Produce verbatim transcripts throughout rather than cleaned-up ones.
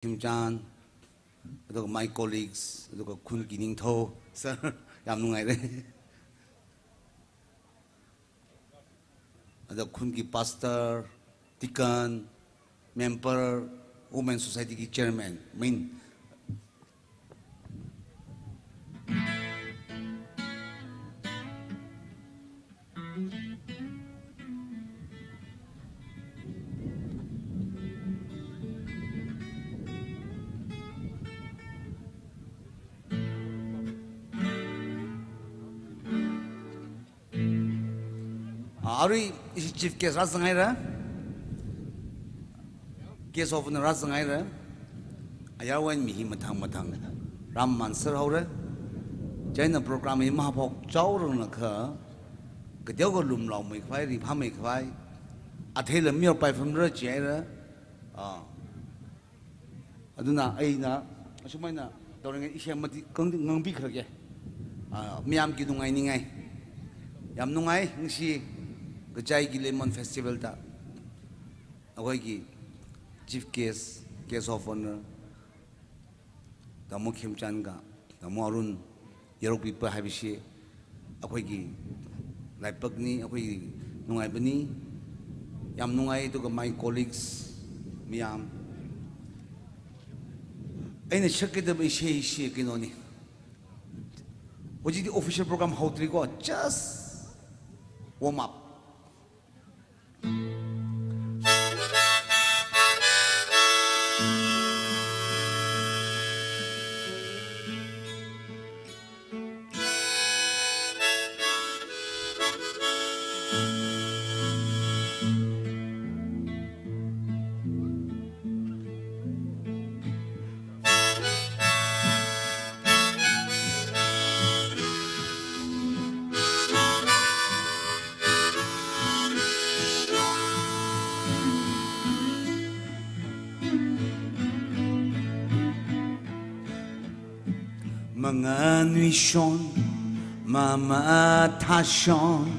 Khemchand, aduga my colleagues, aduga khunki ningthao, sir, yam nungaire. Aduga khunki pastor, deacon, member, women society ki chairman, main. Ah, arui ishi chief guest rāzanghaira. Guest of honour rāzanghaira. Ayarwui eina mi hi mathang mathang rāmānser haora. Chieina program hi mahaophok chaorangna kha, kateokha lumlaomei khavai, ringphāmei khavai, atheila miyor paifamra jihaira. Ah. Aduna eina, asumai eina, tauringa ishi mati kang-, ngangpi kharake. Ah, mayamki nungainingai. Yam nungai, ngasi, kachaiki Lemon Festival da. Akhawui chief guest, guest of honour, Tamo Khemchand ka, Tamo Arun, yarokpipa haibingshi, akhawui laipakna, akhawui nungaipana, yam nungai, aduga my colleagues mayam. Eina shākida ishi, ishi kino ni. Hojikti official program haodri ko, just warm up. Manganuishon, mamathāshon,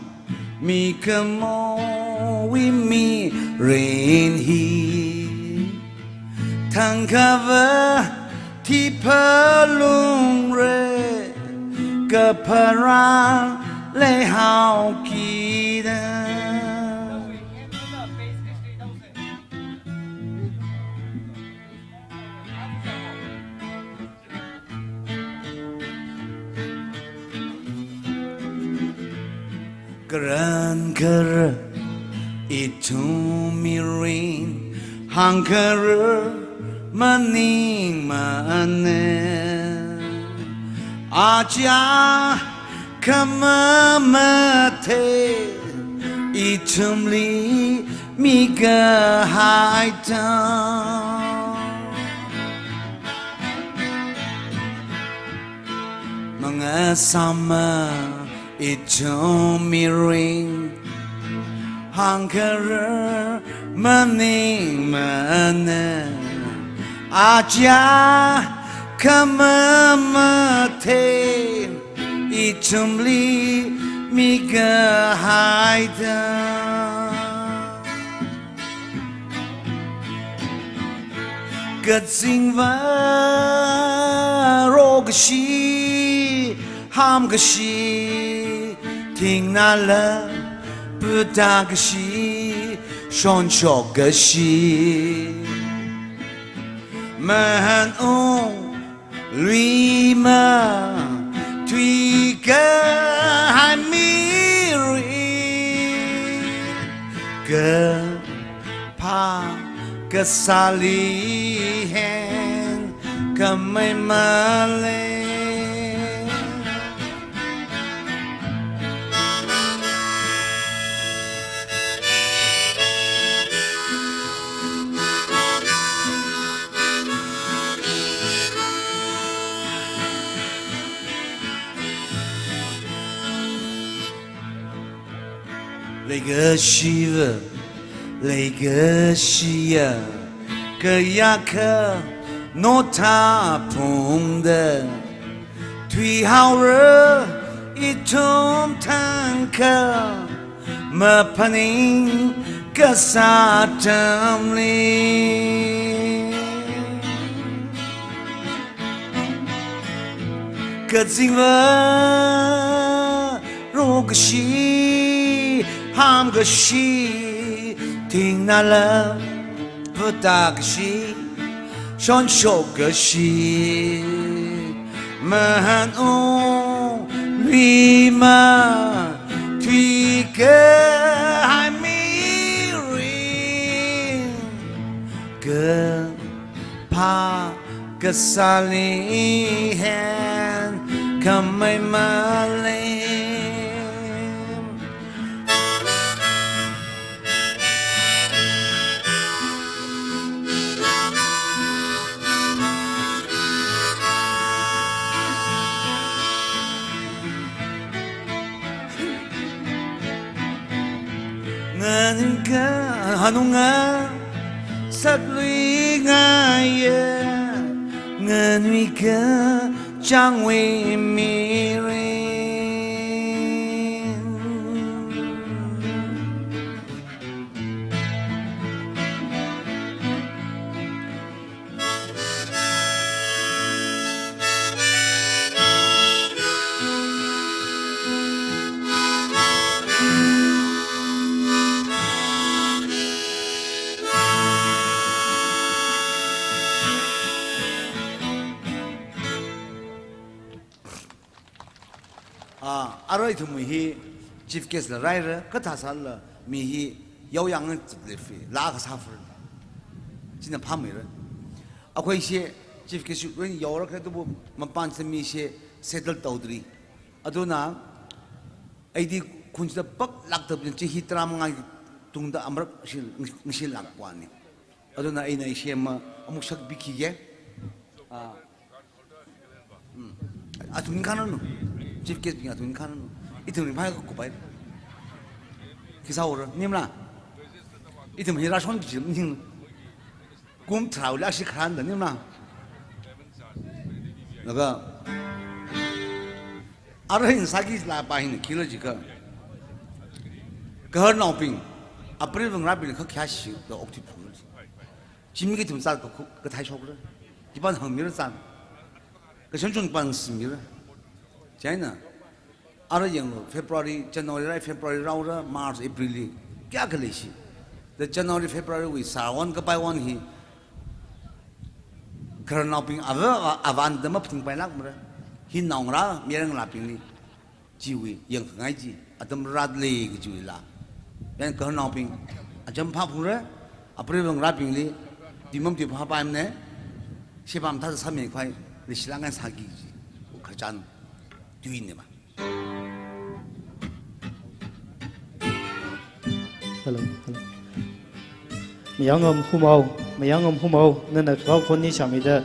mikumowui mirin hi. Thangkhavā thiphalungra, kapharā leihaokida. Karankara ithum mirin hāngkharā maningmana. Aja khamamate ithumli mikahaida. Mangasāma ithum mirin hāngkharā maningmana. Aja khamamate ithumli mikahaida. Kazingva rokashi, hamkashi, thingnala putakashi, shonshokashi. Mahanung luima thuikahai mirin, kaphā kasāli henkhamei male. Leikashiva, leikashiya, kayākha notha phungda, thuihaora ithum thangkha maphaning kasā atamli. Kazingva ro kashi, ham kashi, thingna lam vata kashi, shonshok kashi, mahan ung rima, tui kahai mirin, kapha kasāli hen khamei malei. Nganui kha hanunga saklui ngaiya, nganui kha changwui mirin. Ah, arui ithumwui hi chief guest la raira, kathā sālala mi hi yaoyang zatli fi, laa kasā fur. China phāmeira. Akhoi she chief guest rin yaora kha tubu mapan se mi she settle tau dri. Aduna, aidi khun chida pak lak tab chi hi tram ngai tungda amrak shi, shi lak kwani. Aduna ina ishi ma amuk shakbi khige. Ah. Hmm. Athum khananu. Chief guest bing athum khananu. Ithum ringphai kupai. Khi sāora, nimla. Ithum hi rashon ki jim ning. Kum tharāli ashi kharanda, nimla. Laga. Arui ina sāki laa pa hina khila jikha. Gaharnaobing, apreivangarābing kha khayāshi da okti phung. Chimi kathum sā kakhu, kathai shokra. Kipan hangmira sā. Kachon chon pan simira. China. Arui yanglu February, January rai February raora, March, April li. Kayākha leishi. The January, February wui sāwon kapai won hi. Gaharnaobing ava, avānda maphaning pailak mara. Hi naongarā, mayarnaobingli. Chiwui, yangkhangai chi, atam rat lei kachiwui laa. Yan gaharnaobing, acham phāphungra, apreivangarābingli, dimam di phāpaimana, shepam thāda sāmi khavai, leishilāk ngai sāki chi, u khachan, tuina ba. Hello, hello. Mayangam Humao, Mayangam Humao, nana kau khon ni shamida,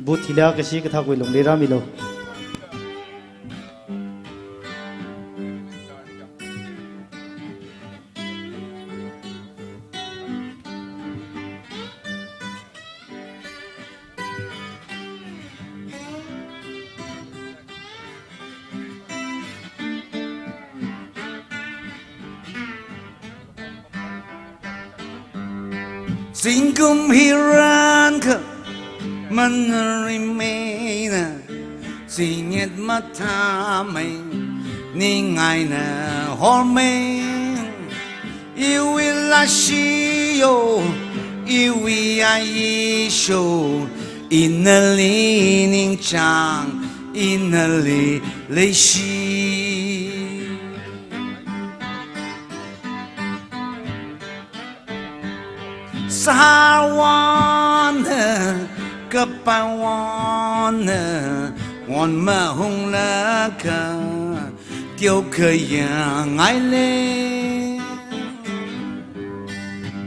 but hila kashi kathā khuilung lei rāmilu. Zingkum hi rānkha, manarimeina, zingyet mathāmei, ningaina hormei. Iwui laa shiyo, iwui ayi sho, inali ningchāng, inali leishi. Sāwonda, kapaiwonda, won mahunglakha, teokhayang ngaile.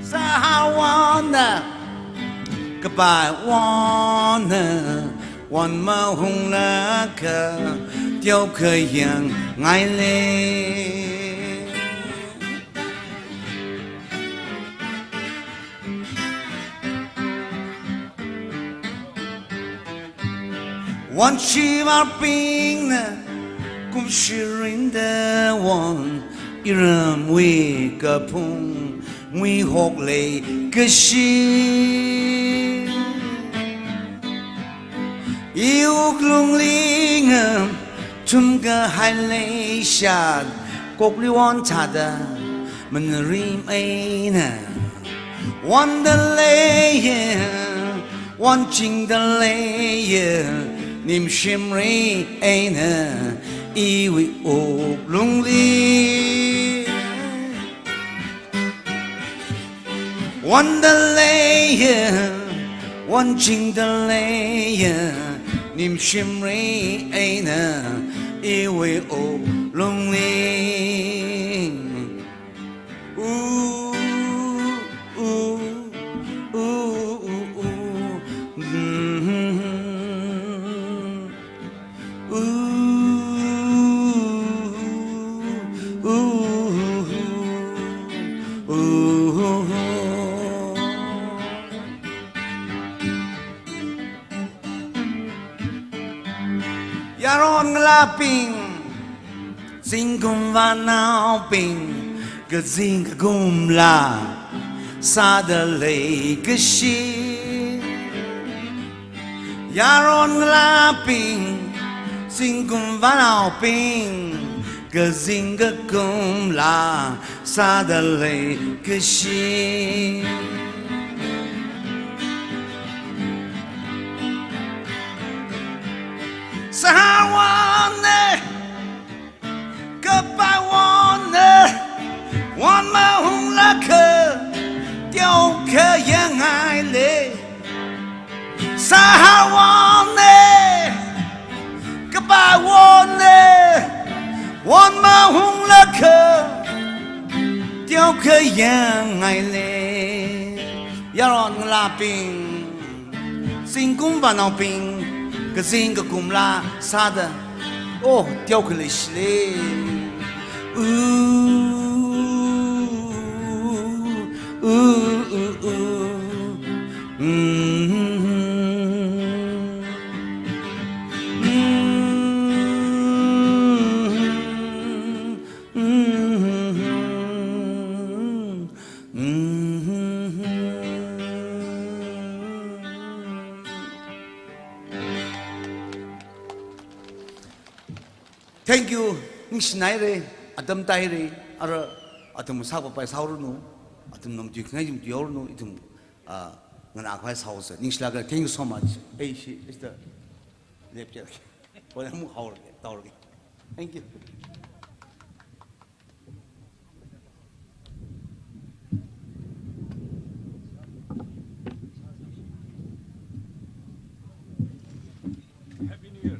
Sāwonda, kapaiwonda, won mahunglakha, teokhayang ngaile. Won shimārbingna, kumshirinda won, iramwui kaphung, ngui hok lei kashi. Iwuklungli ngam chumkahai leishat, kokli won thāda manarim eina wonda leiya, wonchingda leiya, nimshimri eina iwui wuklungli. Wonda leiya, wonchingda leiya, nimshimri eina iwui wuklungli. U, u, u, u, u. Mm-hmm. Yaron ngalābing, zingkum vānaobing, kazing kakumla sāda leikashi. Yaron ngalābing, zingkum vānaobing, kazing kakumla sāda leikashi. Sāhaowa ne, kapai won ne, won mahunglakha, teokha yangngai lei. Sāhaowa ne, kapai won ne, won mahunglakha, teokha yangngai lei. Yaron ngalābing, zingkum vānaobing, kazing kakumla sāda, oh, teokha leishi lei. U, u, u, u. Mm-hmm. Mm-hmm. Mm-hmm. Mm-hmm. Thank you. Ningshinaire, atam taire, ara atam sākapai sāhaoranu, atam namtui khangai jimtui haoranu, ithum, ah, nganākhavai sāhaosa. Ningshilaga, thank you so much. Ei, shi, is the lepchak. Kona muk haor, taor. Thank you. Happy New Year.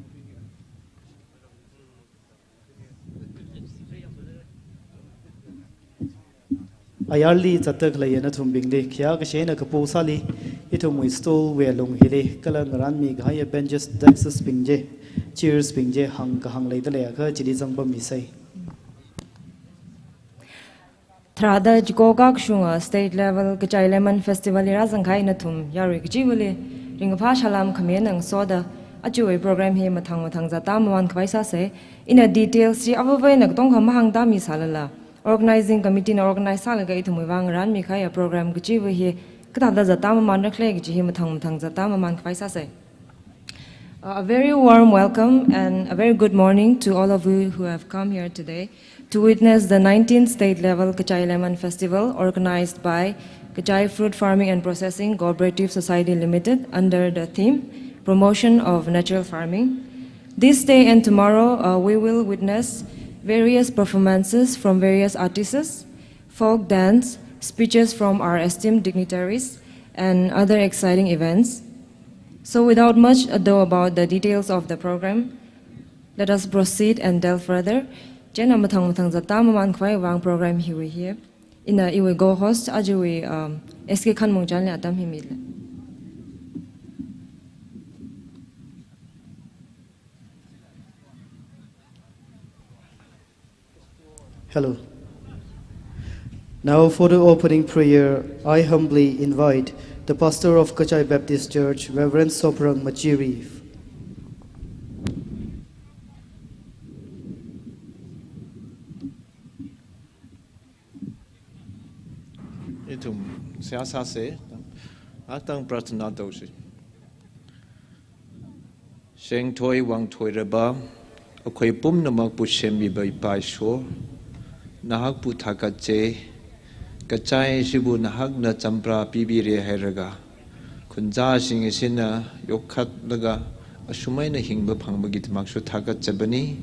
Ayarli zatda khaleiya nathumbingli, khayākashi eina kapo sāli, ithumwui stall wui alung hili, kala ngarānmikahaiya benches, desks bing chi, chairs bing chi, hāngkahāng leida leiakha chili zangpammisei. Tharāda chiko kakashunga state level Kachai Lemon Festival li rāzangkahai nathum yarui kachivali, ringkaphā salām khami eina ngasoda, ajawui program hi mathang mathang zatda mamānkhavai sāsei. Ina details chi avāva̱ eina katongkha mahāngtāmisālala, organizing committee na organize sālaga ithumwui vang ngarānmikahaiya program kachiva̱ hi kathāda zatda mamānra khala kachi hi mathang mathang zatda mamānkhavai sāsei. Uh, a very warm welcome and a very good morning to all of you who have come here today to witness the nineteenth State Level Kachai Lemon Festival organized by Kachai Fruit Farming and Processing Cooperative Society Limited under the theme Promotion of Natural Farming. This day and tomorrow, uh, we will witness various performances from various artists, folk dance, speeches from our esteemed dignitaries, and other exciting events. So without much ado about the details of the program, let us proceed and delve further. Chieina mathang mathang zatda mamānkhavai vang program hiwui hi, ina iwui co-host ajawui, um, S K Khanmung chānli atam hi mile. Hello. Now for the opening prayer, I humbly invite the pastor of Kachai Baptist Church, Reverend Soprang Machiri. Ithum seihā sāsei, ngaktang prarthana tausi. Shengthoi vāngthoiraba, akhoi pumnamakpu semmipa Ipa Ishwar, nahakpu thakatse, kachai ishibu nahakna champra pibire hailaga, khunzāsing ishina yokkhatlaga ashumaina hingba phangba gidakmāksu thakatchabani.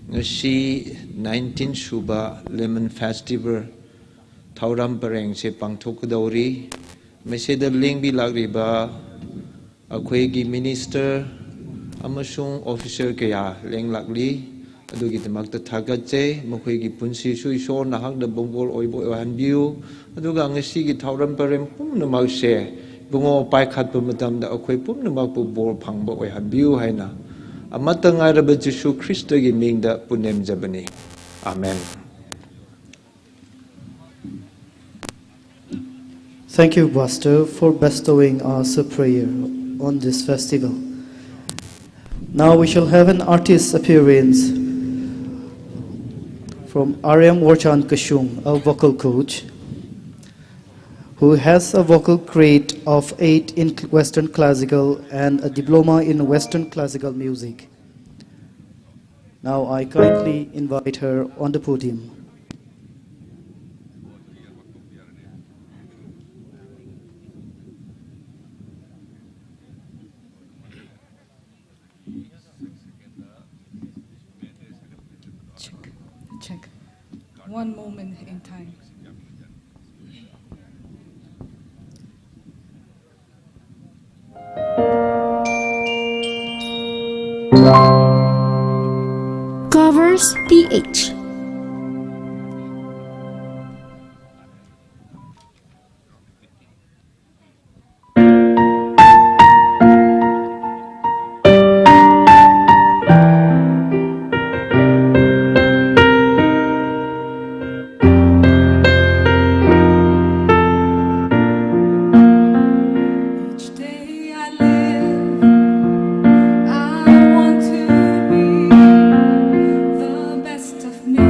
Ngashi nineteen shuba Lemon Festival thauram pareng se pāngthok kadaori, maiseda lengbi lākriba, akhoigi minister amashung officer kayā lenglākli, adugidakmākta thakatse, makhoigi punsisui Ishwar nahakna bongkor oibo oihanbiu, aduga ngasigi thauram pareng pumnamakse, bungo paikhatpa matamda akhoi pumnamakpu bor phangba oihanbiu haina, amatang ngairaba Jishu Khristagi mingda punemjabani. Amen. Thank you, Pastor, for bestowing us a prayer on this festival. Now we shall have an artist appearance from R M Worchan Kashung, a vocal coach, who has a vocal grade of eight in Western Classical and a diploma in Western Classical Music. Now I kindly invite her on the podium. Check, check. One moment in time. Covers P H. Each day I live, I want to be the best of me.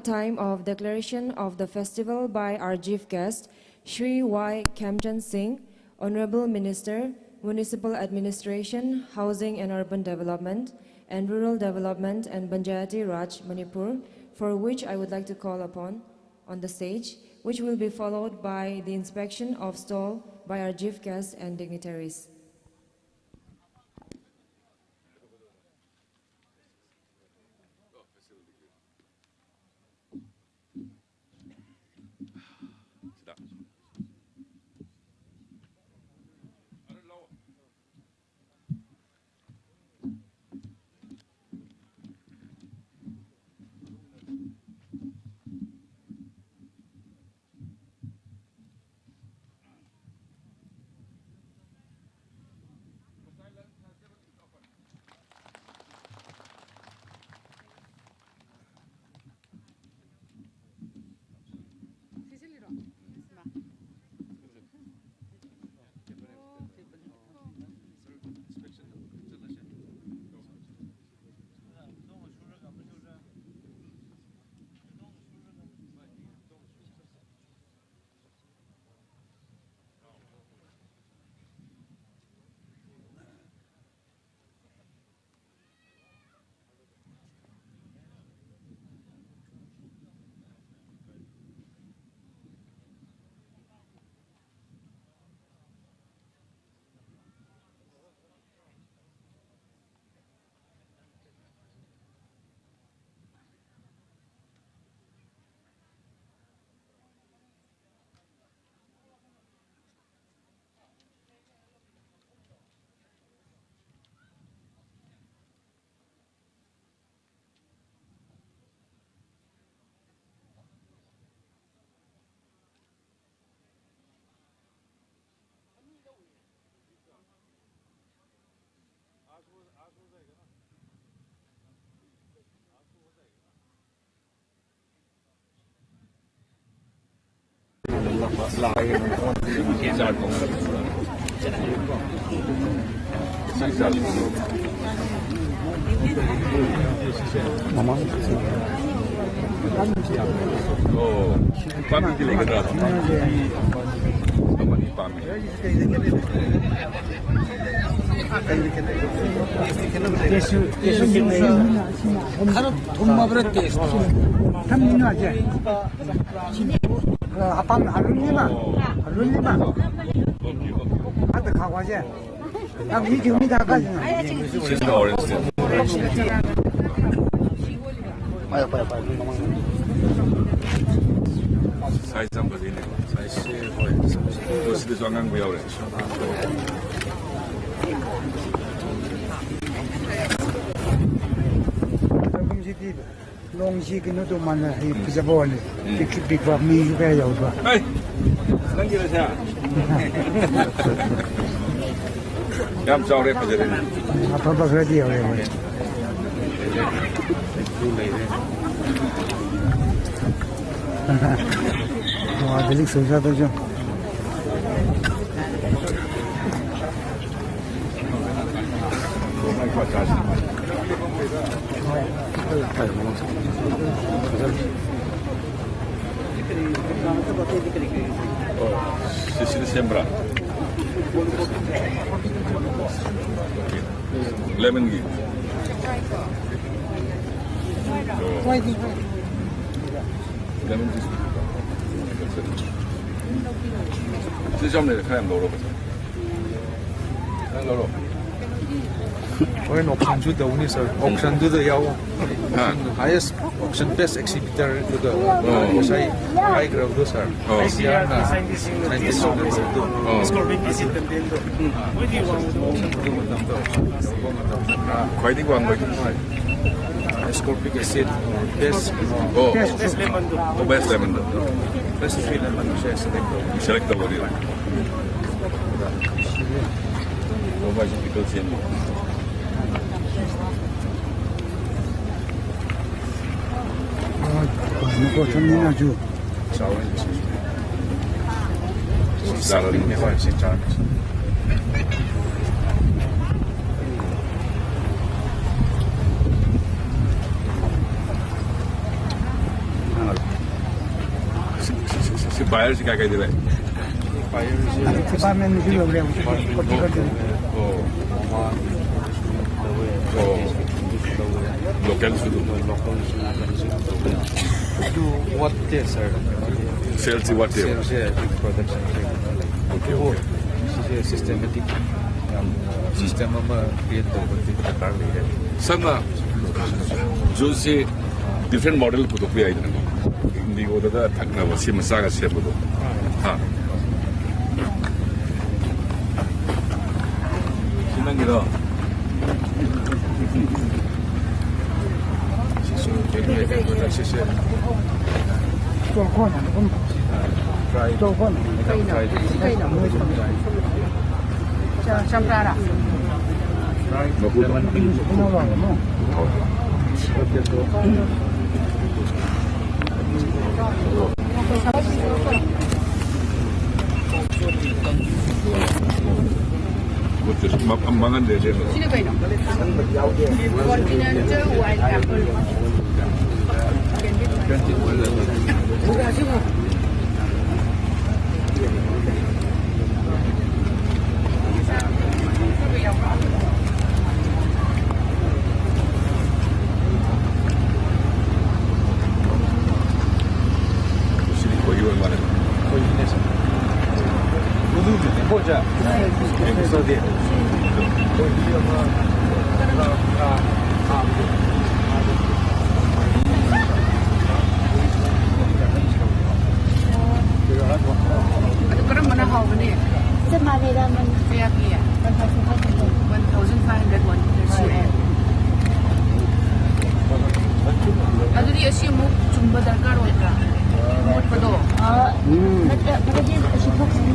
Time of declaration of the festival by our chief guest, Shri Y Khemchand Singh, Honorable Minister, Municipal Administration, Housing and Urban Development, and Rural Development and Panchayati Raj, Manipur, for which I would like to call upon on the stage, which will be followed by the inspection of stall by our chief guests and dignitaries. Apam arun lima, arun lima. Ada kawa je. Yang ini cumi dah kan. Sister orange. Paya, paya, paya. Size number ini. Size, oh, ya. Terus di soangan beliau, ya. Nongshi kino to mana hi pizza ball. Big, big ba mi juga ya ba. Hai. Nang kira siya. Yam sorry pizza. Apa ba ready ya. Wah, delik susah tu jo. Oh, sisi sembra. Lemon ghee. Lemon juice. Sisi sembra kaya lo lo. Oin auction chu tawui ni, sir. Auction chu tawui yao. Ha. Highest auction, best exhibitor chu tawui. Oh. Sai, ai grab do, sir. Oh. Siana, scientist do. Oh. Khwaidi wang wai. Scorpic acid, best. Oh. Best lemon do. Oh, best lemon do. Best three lemon do, sir, select do. Select do, what do you like? How much pickles in? Ah, nako thamina ju. Salad. Fire chi kaikai dile? Fire is department is department. Oh. Oh. Local is local. Do what they sell? Sales is what they sales, yeah, production. Okay, okay. This is a systematic, um, system of, uh, create the, the car leader. Some, uh, juicy different model put up here. Indigo da thakna va sem sāga semdo. Ha. Sinang giro. Cha-, champra ra. Which is ma-, mangan de de. Sino kaino? Continental wild apple. ꯑꯗꯨ ꯀꯔꯝꯕꯅ ꯍꯥꯎꯕꯅꯤ? ꯆꯞ ꯃꯥꯟꯅꯩꯗ, ꯃꯃꯜ꯫ ꯀꯌꯥ ꯄꯤꯌꯦ? One thousand five hundred. One thousand five hundred, one kilo. ꯑꯗꯨꯗꯤ ꯑꯁꯤ ꯑꯃꯨꯛ ꯆꯨꯝꯕ ꯗꯔꯀꯥꯔ ꯑꯣꯏꯕ꯭ꯔꯥ? ꯃꯣꯠꯄꯗꯣ? ꯑꯥ, ꯎꯝ꯫ ꯅꯠꯇꯦ, ꯐꯔꯗꯤ ꯑꯁꯤ ꯊꯣꯛꯁꯅꯤ꯫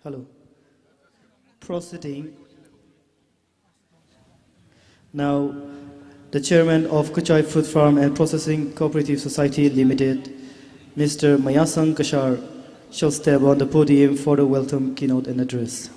Hello. Proceeding. Now, the chairman of Kachai Fruit Farm and Processing Cooperative Society Limited, Mister Mayasang Kashar, shall step on the podium for the welcome keynote and address.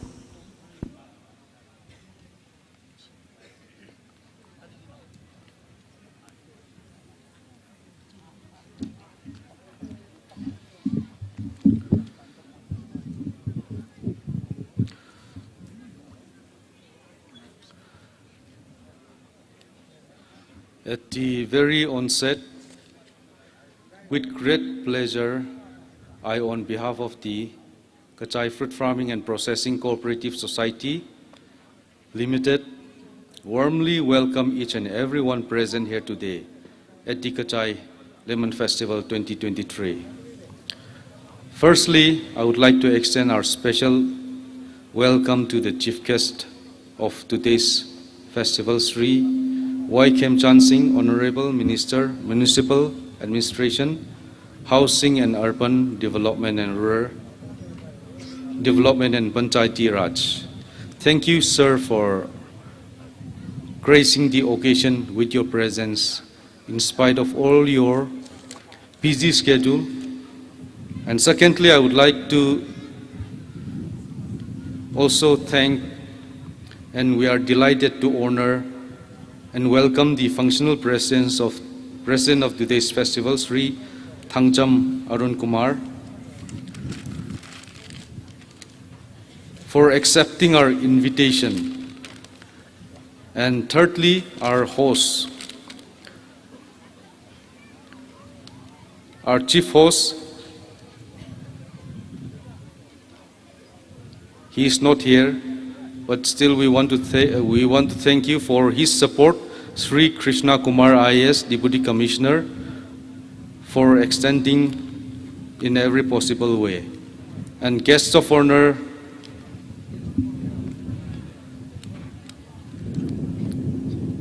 At the very onset, with great pleasure, I, on behalf of the Kachai Fruit Farming and Processing Cooperative Society Limited, warmly welcome each and everyone present here today at the Kachai Lemon Festival twenty twenty-three. Firstly, I would like to extend our special welcome to the chief guest of today's festival, Shri Y Khemchand Singh, Honorable Minister, Municipal Administration, Housing and Urban Development and Rural Development and Panchayati Raj. Thank you, sir, for gracing the occasion with your presence in spite of all your busy schedule. And secondly, I would like to also thank, and we are delighted to honor and welcome the functional presence of President of today's festival, Shri Thangcham Arun Kumar, for accepting our invitation. And thirdly, our host, our chief host, he is not here, but still we want to th- we want to thank you for his support, Shri Krishna Kumar I A S, Deputy Commissioner, for extending in every possible way. And guests of honor,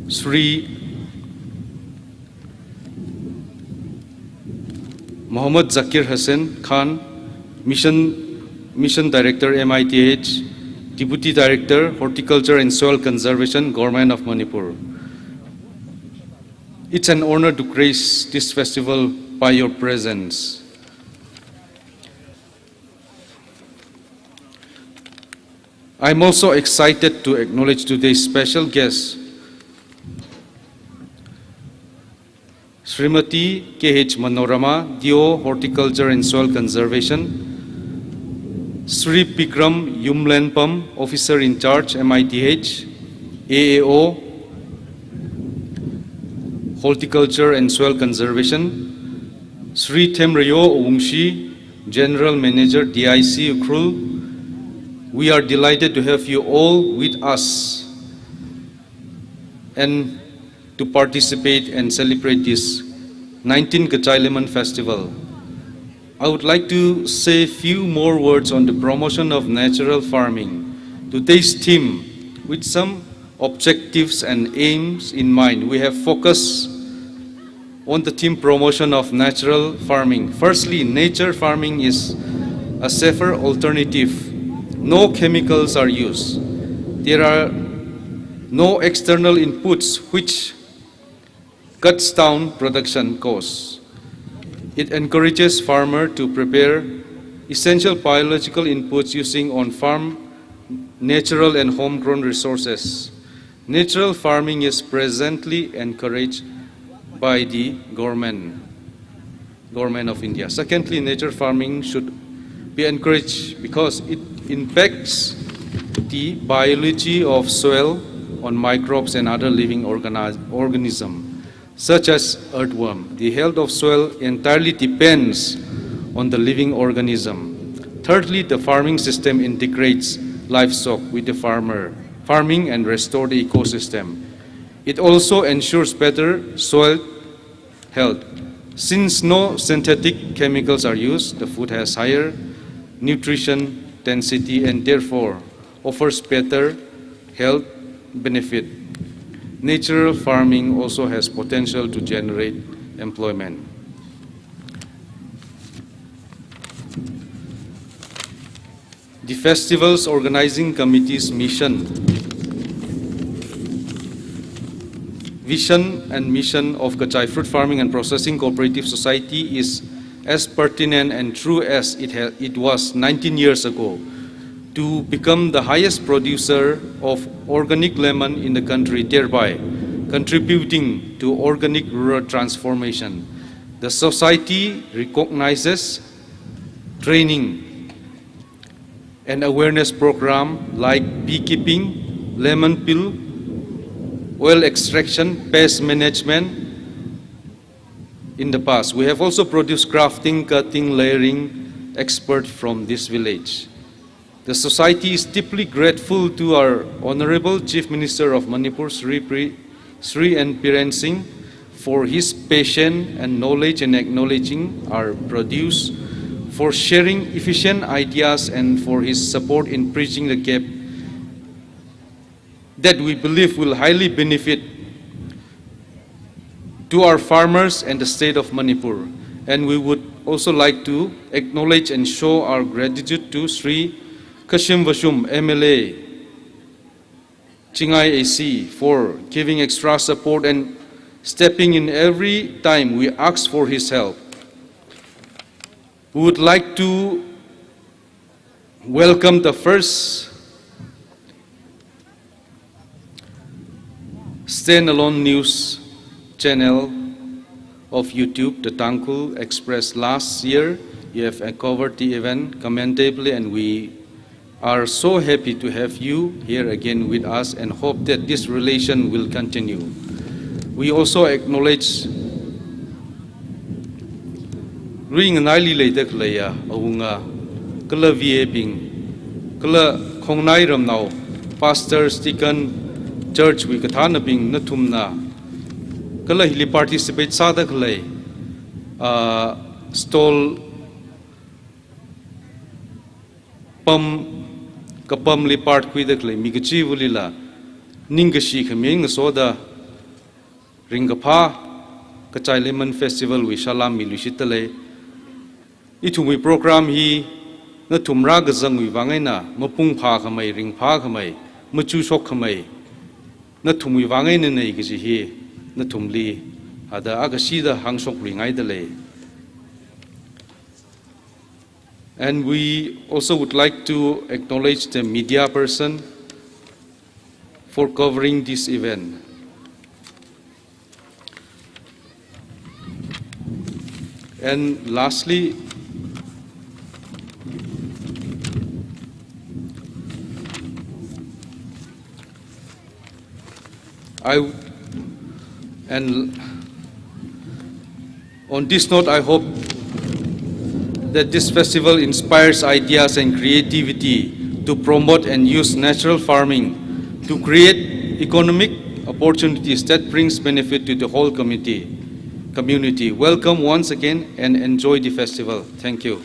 Shri Mohammad Zakir Hussain Khan, Mission, Mission Director, M I T H, Deputy Director, Horticulture and Soil Conservation, Government of Manipur. It's an honor to grace this festival by your presence. I'm also excited to acknowledge today's special guest, Srimati K H Manorama, D O, Horticulture and Soil Conservation, Sri Bikram Yumlenpam, Officer in Charge, M I T H, A A O, Horticulture and Soil Conservation, Sri Themreyo Wungshi, General Manager, D I C Ukhrul. We are delighted to have you all with us and to participate and celebrate this nineteenth Kachai Lemon Festival. I would like to say few more words on the promotion of natural farming. Today's theme, with some objectives and aims in mind, we have focused on the theme promotion of natural farming. Firstly, nature farming is a safer alternative. No chemicals are used. There are no external inputs which cuts down production costs. It encourages farmer to prepare essential biological inputs using on-farm, natural and homegrown resources. Natural farming is presently encouraged by the government, Government of India. Secondly, nature farming should be encouraged because it impacts the biology of soil on microbes and other living organi-, organism, such as earthworm. The health of soil entirely depends on the living organism. Thirdly, the farming system integrates livestock with the farmer, farming and restore the ecosystem. It also ensures better soil health. Since no synthetic chemicals are used, the food has higher nutrition density and therefore offers better health benefit. Natural farming also has potential to generate employment. The festival's organizing committee's mission, vision and mission of Kachai Fruit Farming and Processing Cooperative Society is as pertinent and true as it ha-, it was nineteen years ago, to become the highest producer of organic lemon in the country, thereby contributing to organic rural transformation. The society recognizes training and awareness program like beekeeping, lemon peel, oil extraction, pest management in the past. We have also produced crafting, cutting, layering expert from this village. The society is deeply grateful to our Honorable Chief Minister of Manipur, Shri Pri-, Shri N Biren Singh, for his passion and knowledge in acknowledging our produce, for sharing efficient ideas, and for his support in bridging the gap that we believe will highly benefit to our farmers and the state of Manipur. And we would also like to acknowledge and show our gratitude to Shri Khashim Vashum, M L A, Chingai A C for giving extra support and stepping in every time we ask for his help. We would like to welcome the first standalone news channel of YouTube, the Tangkhul Express. Last year, you have covered the event commendably, and we are so happy to have you here again with us and hope that this relation will continue. We also acknowledge Ringanaili leida khaleiya awunga, kala V A bing, kala Khongnai Ramnao, Pastors, Deacon, Church wui kathānabing nathumna, kala hili participate sāda khalei, ah, stall pam, kapamli part khuida khalei mi kachivulila ningkashi khami ngasoda ringkaphā Kachai Lemon Festival wui salam miluishitda lei. Ithumwui program hi nathum rākazangwui vang eina mapung phākhamei, ringphākhamei, machukshok khamei, nathumwui vang einanei kaji hi nathumli hithāda akashida hāngshokluingaida lei. And we also would like to acknowledge the media person for covering this event. And lastly, I, and on this note, I hope that this festival inspires ideas and creativity to promote and use natural farming to create economic opportunities that brings benefit to the whole community. Community. Welcome once again and enjoy the festival. Thank you.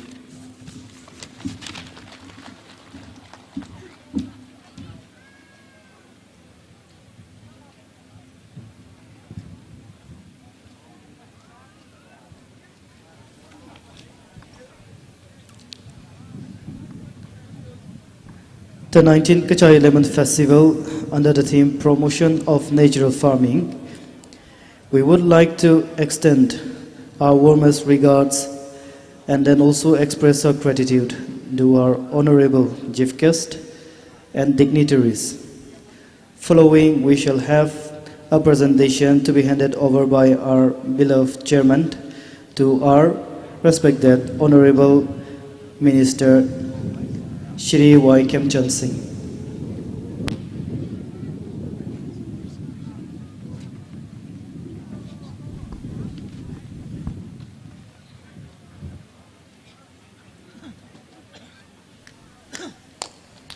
The nineteenth Kachai Lemon Festival under the theme Promotion of Natural Farming. We would like to extend our warmest regards and then also express our gratitude to our honorable chief guest and dignitaries. Following, we shall have a presentation to be handed over by our beloved chairman to our respected Honorable Minister Shri Y Khemchand Singh.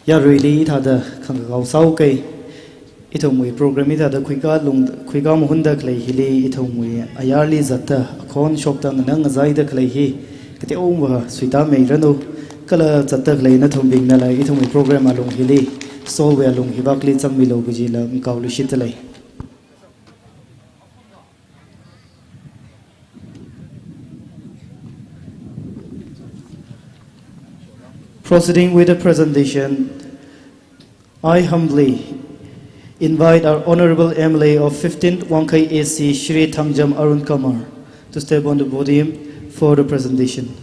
Yaruili hithāda khangkakao sāhaokei. Ithumwui program hithāda khuikā lung, khuikā mahunda khalei hili ithumwui ayarli zatta akhon shokta nganang ngazaida khalei hi kateowa suitāmeiranu. Kala zatta khalei nathumbingnala ithumwui program alung hili, stall wui alung hivakli zangmilu kajila ngakaoluishitda lei. Proceeding with the presentation, I humbly invite our Honorable M L A of fifteenth Wangkhei A C, Shri Thangjam Arunkumar, to step on the podium for the presentation.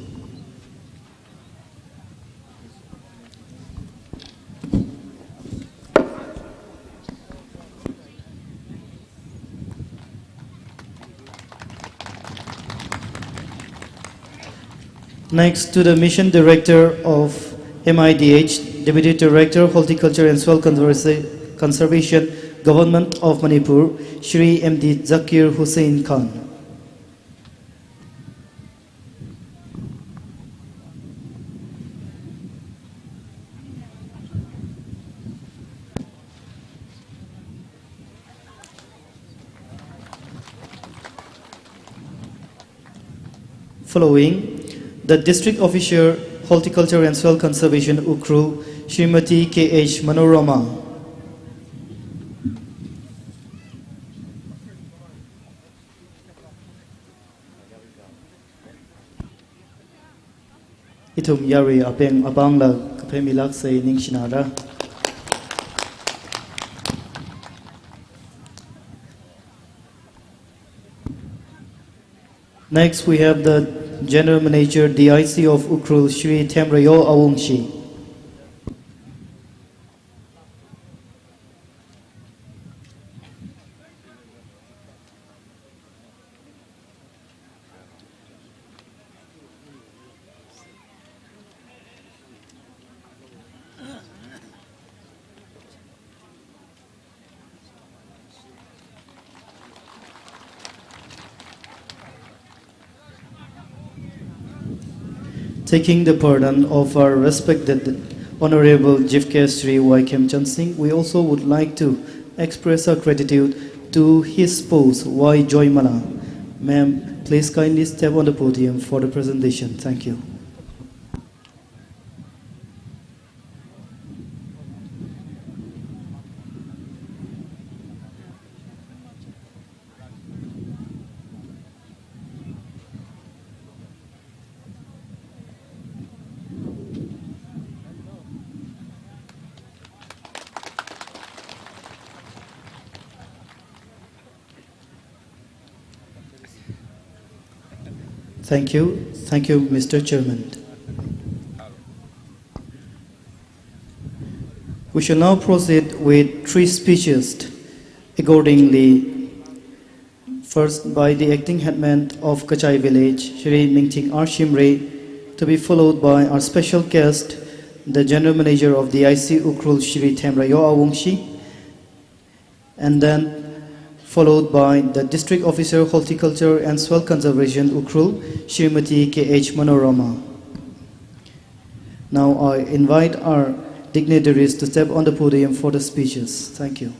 Next to the Mission Director of M I D H, Deputy Director, Horticulture and Soil Conserva-, Conservation, Government of Manipur, Shri M D Zakir Hussain Khan. Following, the District Officer, Horticulture and Soil Conservation, Ukhrul, Shrimati K H Manorama. Ithum yarui apeng apāngla kaphemilāksei, ningshinara. Next, we have the General Manager, D I C of Ukhrul, Shri Themreyo Awungshi. Taking the pardon of our respected Honorable Chief Guest Shri Y Khemchand Singh, we also would like to express our gratitude to his spouse, Y Joymala. Ma'am, please kindly step on the podium for the presentation. Thank you. Thank you. Thank you, Mister Chairman. We shall now proceed with three speeches accordingly. First, by the acting headman of Kachai village, Shri Mingthing R Shimray, to be followed by our special guest, the general manager of D I C Ukhrul, Shri Themreyo Awungshi, and then followed by the District Officer, Horticulture and Soil Conservation, Ukhrul, Shrimati K H Manorama. Now I invite our dignitaries to step on the podium for the speeches. Thank you.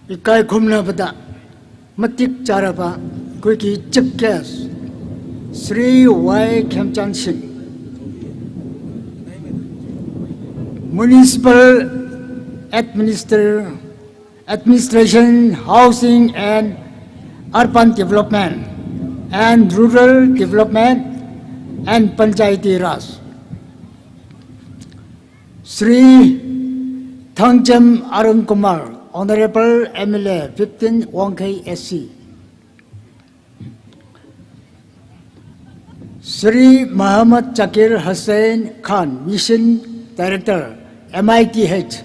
Ikai khumna bada matik chāraba, kuiki Chief Guest, Shri Y Khemchand Singh, Municipal Administer-, Administration, Housing and Urban Development, and Rural Development and Panchayati Raj, Shri Thangchem Arun Kumar, Honorable M L A fifteen Wangkhei S C, Shri Muhammad Zakir Hussain Khan, Mission Director, M I T H,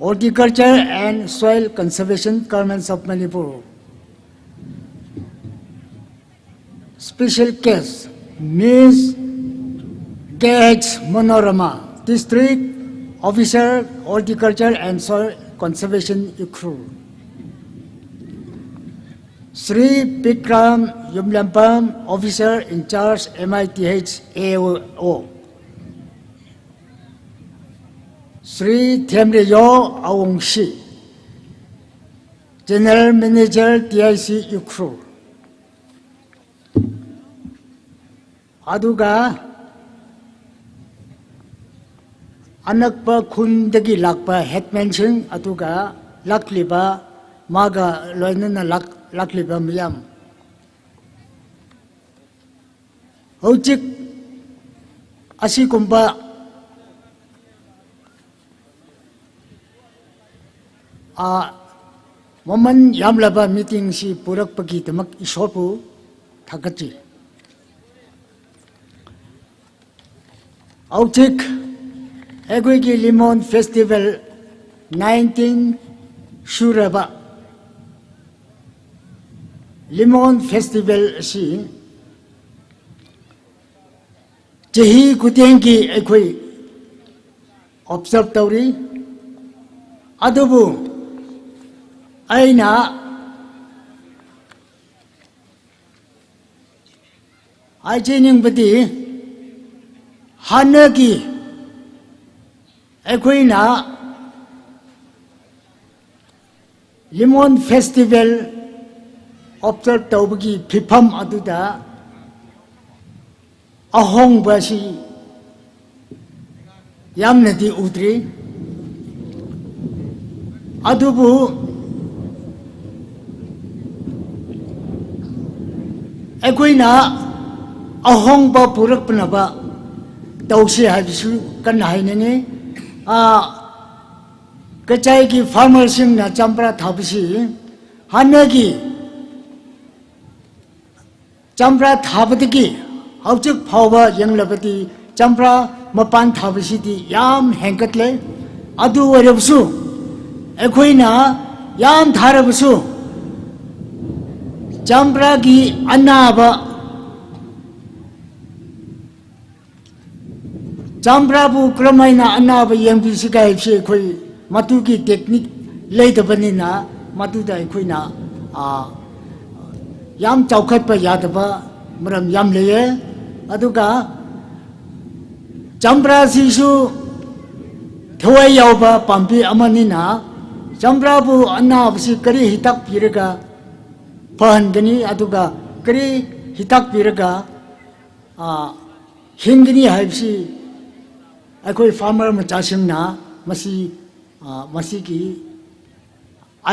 Horticulture and Soil Conservation, Government of Manipur. Special guest, Miss K H Manorama, District Officer, Horticulture and Soil Conservation, Ukhrul. Shri Bikram Yumlempam, Officer in Charge, M I T H A O. Shri Themreyo Awungshi, General Manager, D I C Ukhrul. Aduga anakpa khundagi lakpa headman sing, aduga lakliba, maga loinana lak-, lakliba miyam. Hojik asikumba, a, maman yamlaba meeting chi purakpagidamāk Ishorbu thakatsi. Hojik, eikhoi ki Lemon Festival nineteen shuraba. Lemon Festival chi chahi kutengki eikhoi observe taurai. Adubu eina haichining pati hāngnaki eikhoina Lemon Festival observe taobaki phipham aduda ahongba chi yamnadi udri. Adubu ꯑꯩꯈꯣꯏꯅ ꯑꯍꯣꯡꯕ ꯄꯨꯔꯛꯄꯅꯕ ꯇꯧꯁꯤ ꯍꯥꯏꯕꯁꯨ ꯀꯟꯅ ꯍꯥꯏꯅꯤꯡꯉꯤ꯫ ꯑꯥ, ꯀꯆꯥꯏꯒꯤ farmer ꯁꯤꯡꯅ ꯆꯝꯄ꯭ꯔꯥ ꯊꯥꯕꯁꯤ ꯍꯥꯟꯅꯒꯤ ꯆꯝꯄ꯭ꯔꯥ ꯊꯥꯕꯗꯒꯤ ꯍꯧꯖꯤꯛ ꯐꯥꯎꯕ ꯌꯦꯡꯂꯕꯗꯤ ꯆꯝꯄ꯭ꯔꯥ ꯃꯄꯥꯟ ꯊꯥꯕꯁꯤꯗꯤ ꯌꯥꯝ ꯍꯦꯟꯒꯠꯂꯦ꯫ ꯑꯗꯨ ꯑꯣꯏꯔꯕꯁꯨ ꯑꯩꯈꯣꯏꯅ ꯌꯥꯝ ꯊꯥꯔꯕꯁꯨ ꯆꯝꯄ꯭ꯔꯥꯒꯤ ꯑꯅꯥꯕ ꯆꯝꯄ꯭ꯔꯥꯕꯨ ꯀꯔꯝꯍꯥꯏꯅ ꯑꯅꯥꯕ ꯌꯦꯡꯕꯤꯁꯤꯒꯦ ꯍꯥꯏꯕꯁꯤ ꯑꯩꯈꯣꯏ ꯃꯗꯨꯒꯤ technique ꯂꯩꯇꯕꯅꯤꯅ ꯃꯗꯨꯗ ꯑꯩꯈꯣꯏꯅ, ꯑꯥ, ꯌꯥꯝ ꯆꯥꯎꯈꯠꯄ ꯌꯥꯗꯕ ꯃꯔꯝ ꯌꯥꯝ ꯂꯩꯌꯦ꯫ ꯑꯗꯨꯒ ꯆꯝꯄ꯭ꯔꯥꯁꯤꯁꯨ ꯊꯋꯥꯏ ꯌꯥꯎꯕ ꯄꯥꯝꯕꯤ ꯑꯃꯅꯤꯅ ꯆꯝꯄ꯭ꯔꯥꯕꯨ ꯑꯅꯥꯕꯁꯤ ꯀꯔꯤ ꯍꯤꯗꯥꯛ ꯄꯤꯔꯒ ꯐꯍꯟꯒꯅꯤ, ꯑꯗꯨꯒ ꯀꯔꯤ ꯍꯤꯗꯥꯛ ꯄꯤꯔꯒ ꯑꯥ, ꯍꯤꯡꯒꯅꯤ ꯍꯥꯏꯕꯁꯤ ꯑꯩꯈꯣꯏ farmer ꯃꯆꯥꯁꯤꯡꯅ ꯃꯁꯤ, ꯑꯥ, ꯃꯁꯤꯒꯤ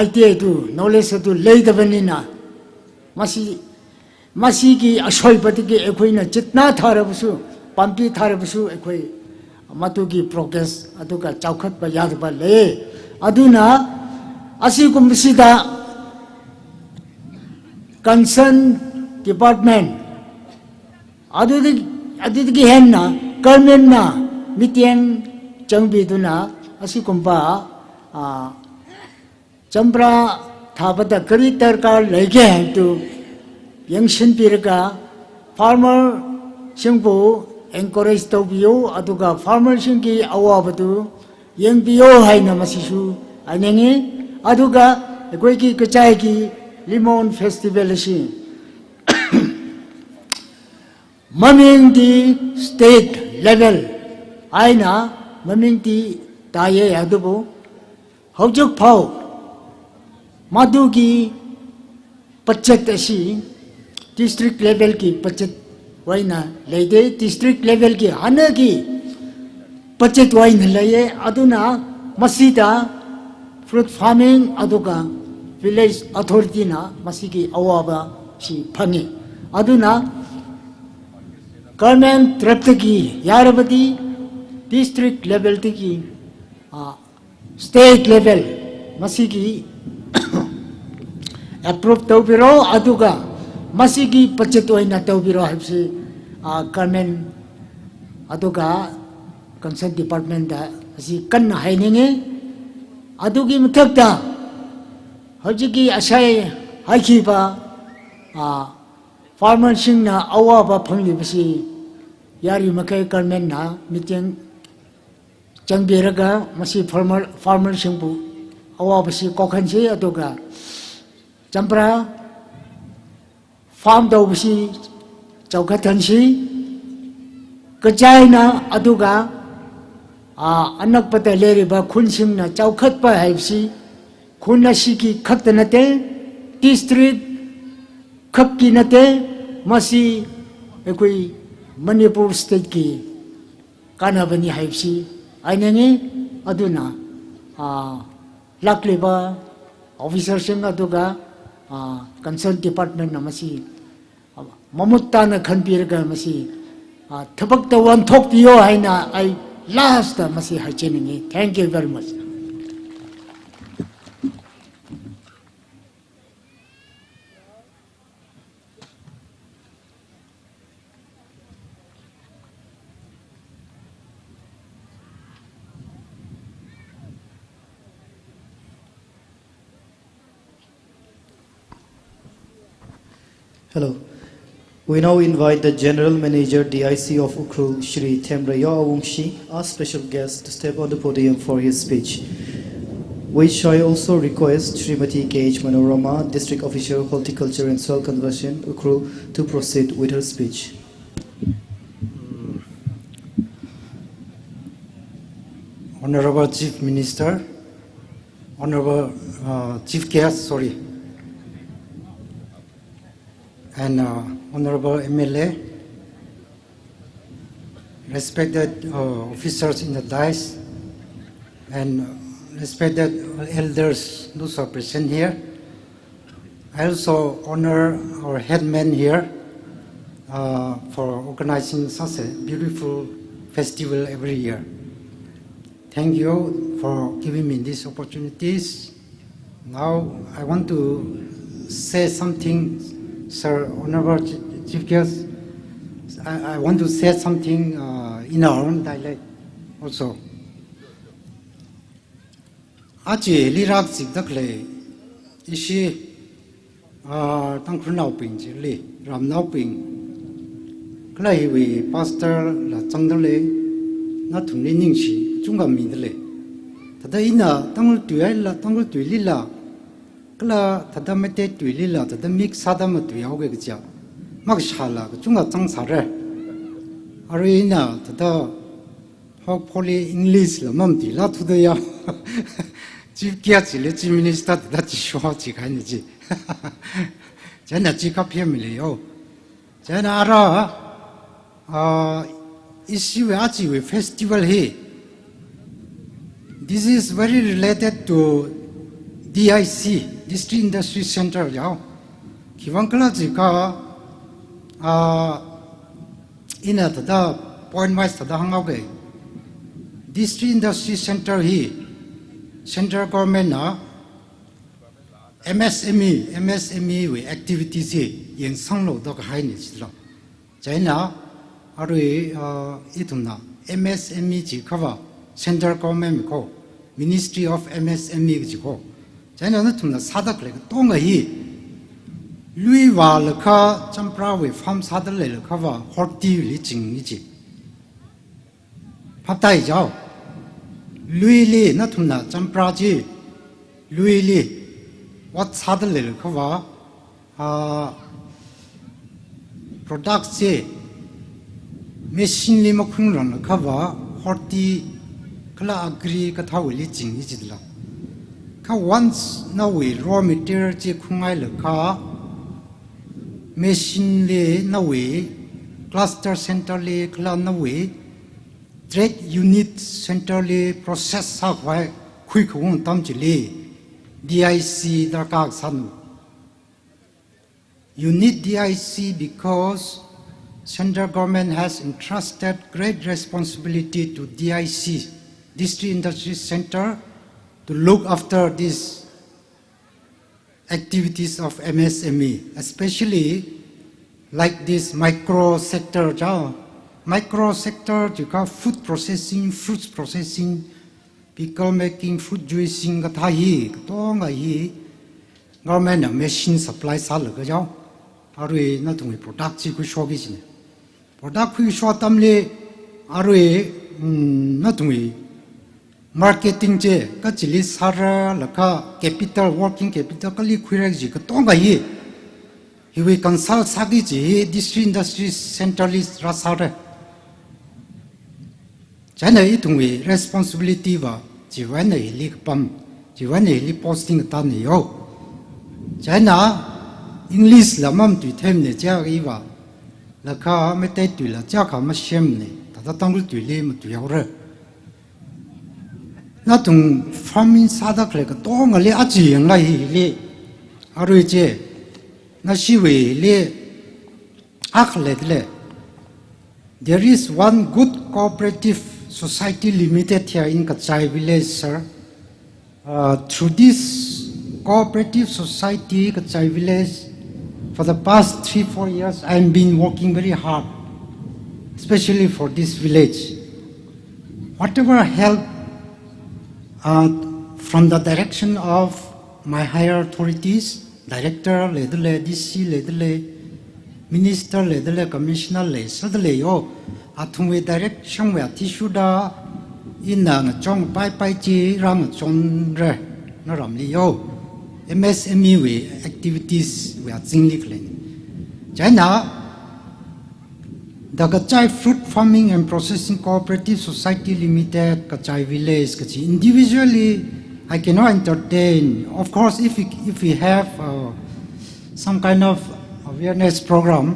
idea ꯑꯗꯨ, knowledge ꯑꯗꯨ ꯂꯩꯇꯕꯅꯤꯅ ꯃꯁꯤ, ꯃꯁꯤꯒꯤ ꯑꯁꯣꯏꯕꯗꯒꯤ ꯑꯩꯈꯣꯏꯅ ꯆꯤꯠꯅꯥ ꯊꯥꯔꯕꯁꯨ, ꯄꯥꯝꯕꯤ ꯊꯥꯔꯕꯁꯨ ꯑꯩꯈꯣꯏ ꯃꯗꯨꯒꯤ progress ꯑꯗꯨꯒ ꯆꯥꯎꯈꯠꯄ ꯌꯥꯗꯕ ꯂꯩ꯫ ꯑꯗꯨꯅ ꯑꯁꯤꯒꯨꯝꯕꯁꯤꯗ concern department ꯑꯗꯨꯗꯒꯤ, ꯑꯗꯨꯗꯒꯤ ꯍꯦꯟꯅ government ꯅ ꯃꯤꯠꯌꯦꯡ ꯆꯪꯕꯤꯗꯨꯅ ꯑꯁꯤꯒꯨꯝꯕ, ꯑꯥ, ꯆꯝꯄ꯭ꯔꯥ ꯊꯥꯕꯗ ꯀꯔꯤ ꯗꯔꯀꯥꯔ ꯂꯩꯒꯦ ꯍꯥꯏꯕꯗꯨ ꯌꯦꯡꯁꯤꯟꯕꯤꯔꯒ farmer ꯁꯤꯡꯕꯨ encourage ꯇꯧꯕꯤꯌꯨ, ꯑꯗꯨꯒ farmer ꯁꯤꯡꯒꯤ ꯑꯋꯥꯕꯗꯨ ꯌꯦꯡꯕꯤꯌꯣ ꯍꯥꯏꯅ ꯃꯁꯤꯁꯨ ꯍꯥꯏꯅꯤꯡꯉꯤ꯫ ꯑꯗꯨꯒ ꯑꯩꯈꯣꯏꯒꯤ ꯀꯆꯥꯏꯒꯤ ꯂꯤꯃꯣꯟ festival ꯑꯁꯤ ꯃꯃꯤꯡꯗꯤ state level ꯍꯥꯏꯅ ꯃꯃꯤꯡꯗꯤ ꯇꯥꯏꯌꯦ, ꯑꯗꯨꯕꯨ ꯍꯧꯖꯤꯛ ꯐꯥꯎ ꯃꯗꯨꯒꯤ budget ꯑꯁꯤ district level ꯒꯤ budget ꯑꯣꯏꯅ ꯂꯩꯇꯦ꯫ District level ꯒꯤ ꯍꯥꯟꯅꯒꯤ budget ꯑꯣꯏꯅ ꯂꯩꯌꯦ꯫ ꯑꯗꯨꯅ ꯃꯁꯤꯗ fruit farming ꯑꯗꯨꯒ village authority ꯅ ꯃꯁꯤꯒꯤ ꯑꯋꯥꯕꯁꯤ ꯐꯪꯉꯤ꯫ ꯑꯗꯨꯅ government ꯇꯔꯞꯇꯒꯤ ꯌꯥꯔꯕꯗꯤ district level ꯗꯒꯤ, ꯑ, state level ꯃꯁꯤꯒꯤ approve ꯇꯧꯕꯤꯔꯣ, ꯑꯗꯨꯒ ꯃꯁꯤꯒꯤ budget ꯑꯣꯏꯅ ꯇꯧꯕꯤꯔꯣ ꯍꯥꯏꯕꯁꯤ, ꯑ, government ꯑꯗꯨꯒ concern department ꯗ ꯑꯁꯤ ꯀꯟꯅ ꯍꯥꯏꯅꯤꯡꯉꯤ꯫ ꯑꯗꯨꯒꯤ ꯃꯊꯛꯇ ꯍꯧꯖꯤꯛꯀꯤ ꯉꯁꯥꯏ ꯍꯥꯏꯈꯤꯕ, ꯑ, farmer ꯁꯤꯡꯅ ꯑꯋꯥꯕ ꯐꯪꯂꯤꯕꯁꯤ ꯌꯥꯔꯤꯃꯈꯩ government ꯅ ꯃꯤꯠꯌꯦꯡ ꯆꯪꯕꯤꯔꯒ ꯃꯁꯤ farmer, farmer ꯁꯤꯡꯕꯨ ꯑꯋꯥꯕꯁꯤ ꯀꯣꯛꯍꯟꯁꯤ, ꯑꯗꯨꯒ ꯆꯝꯄ꯭ꯔꯥ farm ꯇꯧꯕꯁꯤ ꯆꯥꯎꯈꯠꯍꯟꯁꯤ꯫ ꯀꯆꯥꯏꯅ ꯑꯗꯨꯒ, ꯑ, ꯑꯅꯛꯄꯗ ꯂꯩꯔꯤꯕ ꯈꯨꯟꯁꯤꯡꯅ ꯆꯥꯎꯈꯠꯄ ꯍꯥꯏꯕꯁꯤ ꯈꯨꯟ ꯑꯁꯤꯒꯤ ꯈꯛꯇ ꯅꯠꯇꯦ, district ꯈꯛꯀꯤ ꯅꯠꯇꯦ, ꯃꯁꯤ ꯑꯩꯈꯣꯏ ꯃꯅꯤꯄꯨꯔ state ꯀꯤ ꯀꯥꯟꯅꯕꯅꯤ ꯍꯥꯏꯕꯁꯤ ꯍꯥꯏꯅꯤꯡꯉꯤ꯫ ꯑꯗꯨꯅ, ꯑ, ꯂꯥꯛꯂꯤꯕ officer ꯁꯤꯡ ꯑꯗꯨꯒ, ꯑ, concern department ꯅ ꯃꯁꯤ ꯃꯃꯨꯠ ꯇꯥꯅ ꯈꯟꯕꯤꯔꯒ ꯃꯁꯤ, ꯑ, ꯊꯕꯛꯇ ꯑꯣꯟꯊꯣꯛꯄꯤꯌꯣ ꯍꯥꯏꯅ ꯑꯩ last ꯇ ꯃꯁꯤ ꯍꯥꯏꯖꯅꯤꯡꯉꯤ꯫ Thank you very much. Hello. We now invite the General Manager, D I C of Ukhrul, Shri Themreyo Awungshi, our special guest, to step on the podium for his speech. We shall also request Shrimati K H Manorama, District Officer, Horticulture and Soil Conservation, Ukhrul, to proceed with her speech. Honorable Chief Minister, Honorable, uh, Chief Guest, sorry, and, uh, Honorable M L A, respected, uh, officers in the dais, and respected elders, those who are present here. I also honor our headman here, uh, for organizing such a beautiful festival every year. Thank you for giving me these opportunities. Now, I want to say something, Sir Honorable Chi- Chief Guest. I, I want to say something uh, in our own dialect also. Aja hili rākazipda khalei ishi, ah, Tangkhulnaobing chili, ramnaobing, kala hiwui pastor la zangda lei, nathumli ningshi kachungkha mida lei. Thāda ina Tangkhul tui haila, Tangkhul tuilila, kala thāda Meitei tuilila, thāda mix sāda matuihaoki kaja, makashāla kachungkha zangsāra. Arui ina thāda hopefully English la mamatuila thuda ya. Chief Guest chili Chief Minister thāda chisho chi kahaina chi. Chieina chi kaphe maleio. Chieina ara, ah, ishiwui ajiwui festival hi, this is very related to D I C, District Industry Center yao. Khiwuivang khala jiakha, ah, ina thāda point wise thāda hānghaoki. District Industry Center hi Central Government na M S M E, M S M E wui activities hi yangsanglu da kahaina chilo. Chieina arui, uh, ithumna M S M E jiakhava Central Government ko, Ministry of M S M E kaji ko. Chieina nathumna sāda khalei katonga hi, lui vālaga champrawui farm sāda leilakhava horti li chingni chi. Phaptāi jao. Luili nathumna champra chi, luili ot sāda leilakhava, ah, product chi machine li makhuingranglakhava, horti kala agri kathāwuili chingni chila. Kha once nawui raw material chi khuingailakha, machine li nawui cluster center li kala nawui trade unit center li process sākhavai khuikhaung atam chili D I C darkar sāna. You need D I C because central government has entrusted great responsibility to D I C, District Industry Center, to look after this activities of M S M E, especially like this micro sector jao. Micro sector jiakha food processing, fruits processing, pickle making, fruit juicing kathā hi, katonga hi, government na machine supply sālaga jao. Arui nathumwui product chi khuishoki kajina. Product khuisho atamli arui, mm, nathumwui marketing chi kachili sāralaga capital, working capital kali khuira kaji katonga hi, hiwui consult sāki kaji hi District Industry Center li rāsāra. Chieina ithumwui responsibility va, chiwui eina hili kapam, chiwui eina hili posting katāna yo. Chieina English la mamatuithei mana chiakha iva, laga Meitei tuila chiakha masemmana, thāda Tangkhul tuili matuihaora. Nathum farming sāda khalei katongali aja yanglei hili, arui chi, nashiwuili akha leidalei. There is one good cooperative society limited here in Kachai village, sir. Uh, through this cooperative society, Kachai village, for the past three, four years, I've been working very hard, especially for this village. Whatever help, uh, from the direction of my higher authorities, director leidalei, D C leidalei, minister leidalei, commissioner lei, sādalei yo, athumwui direction wui athishurda, ina ngachonpaipai chi rāngachonra, naramli yo, M S M E wui activities wui azingli khaleina. Chieina, the Kachai Fruit Farming and Processing Cooperative Society Limited, Kachai Village, kaji individually, I cannot entertain. Of course, if we, if we have, uh, some kind of awareness program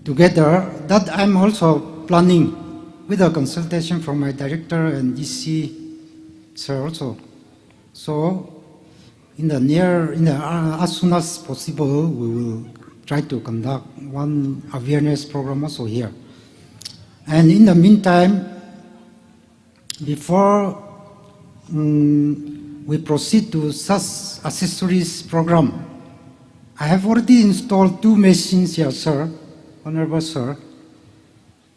together, that I'm also planning with a consultation from my director and D C sir also. So, in the near, in the, uh, as soon as possible, we will try to conduct one awareness program also here. And in the meantime, before mm, we proceed to such accessories program, I have already installed two machines here, sir, Honorable Sir,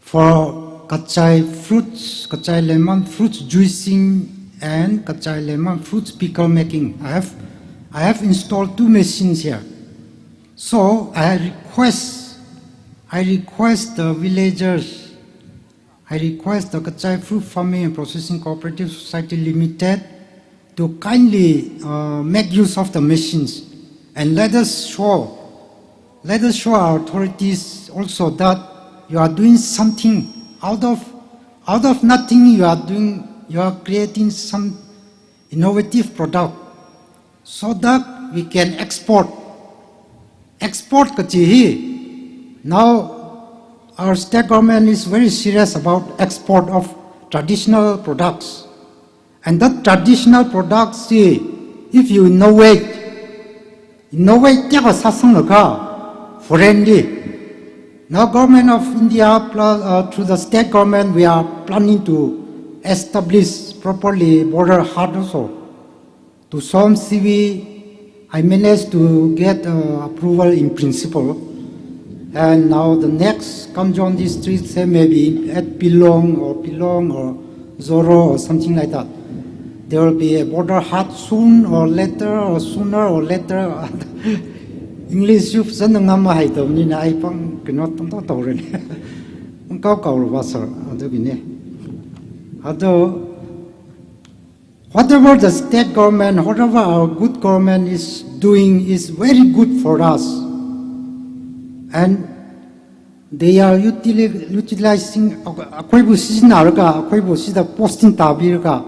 for kachai fruits, kachai lemon fruits juicing and kachai lemon fruits pickle making. I have, I have installed two machines here. So I request, I request the villagers, I request the Kachai Fruit Farming and Processing Cooperative Society Limited to kindly uh, make use of the machines and let us show, let us show our authorities also that you are doing something out of, out of nothing. You are doing, you are creating some innovative product so that we can export. Export kachi hi, now our state government is very serious about export of traditional products. And that traditional products hi, if you innovate, innovate tiak sāsanglakha, foreign li. Now government of India plus, uh, through the state government, we are planning to establish properly border hut also. To Som C V, I managed to get uh, approval in principle. And now the next Kamjong district, say maybe at Pilong or Pilong or Zoro or something like that, there will be a border hut soon or later or sooner or later. English yu fazan ngam hai tau ni na ai pang kino tong tong tau ren. Kau kau ro ba sir, adu bine. Adu Whatever the state government, whatever our good government is doing is very good for us. And they are utili- utilizing, akhuibu sizinaraga, akhuibu sida posting tabiraga,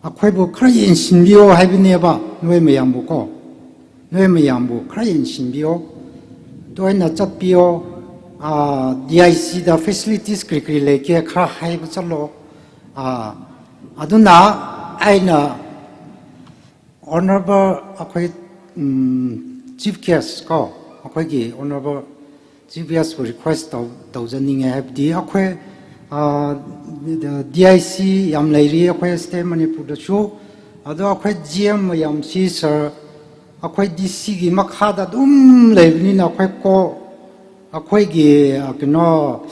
akhuibu khara yensinbiyo haibineba, noi mayambu ko. Noi mayambu khara yensinbiyo. Toina chatbiyo, ah, D I C da facilities kri kri leike khara haibu chalo. Ah, aduna aina Honorable akhui, mm, Chief Guest ko, akhuigi Honorable Chief Guest bu request tau, tau janinge haibdi akhui, ah, the D I C yam leiri akhui state Manipur da chu, ado akhui G M yam si sir, akhui D C gi makhada dum leibnina akhui ko, akhuigi, ah, kino,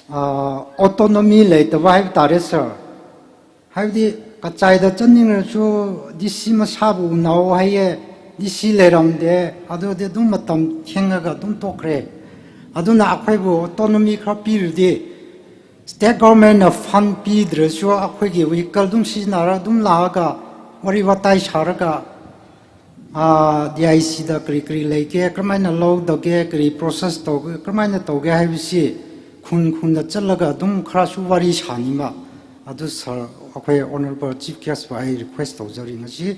ah, autonomy leitava haibtare sir. Haibdi kachaida chaningra chu D C masabu nao haiye, D C leiramde, ado de dum matam thengaga dum tokre. Aduna akhuibu autonomy khara pirdi, state government na fund pidra chu akhuigi vehicle dum sizinara dum laga, wari watai saraga, ah, D I C da kri kri leike, karmaina lou doge, kri process toge, karmaina toge haibisi, khun khun da chalaga dum khara chu wari sanima. Adu sir, akhui Honorable Chief Guest bu ai request tau jari ngasi,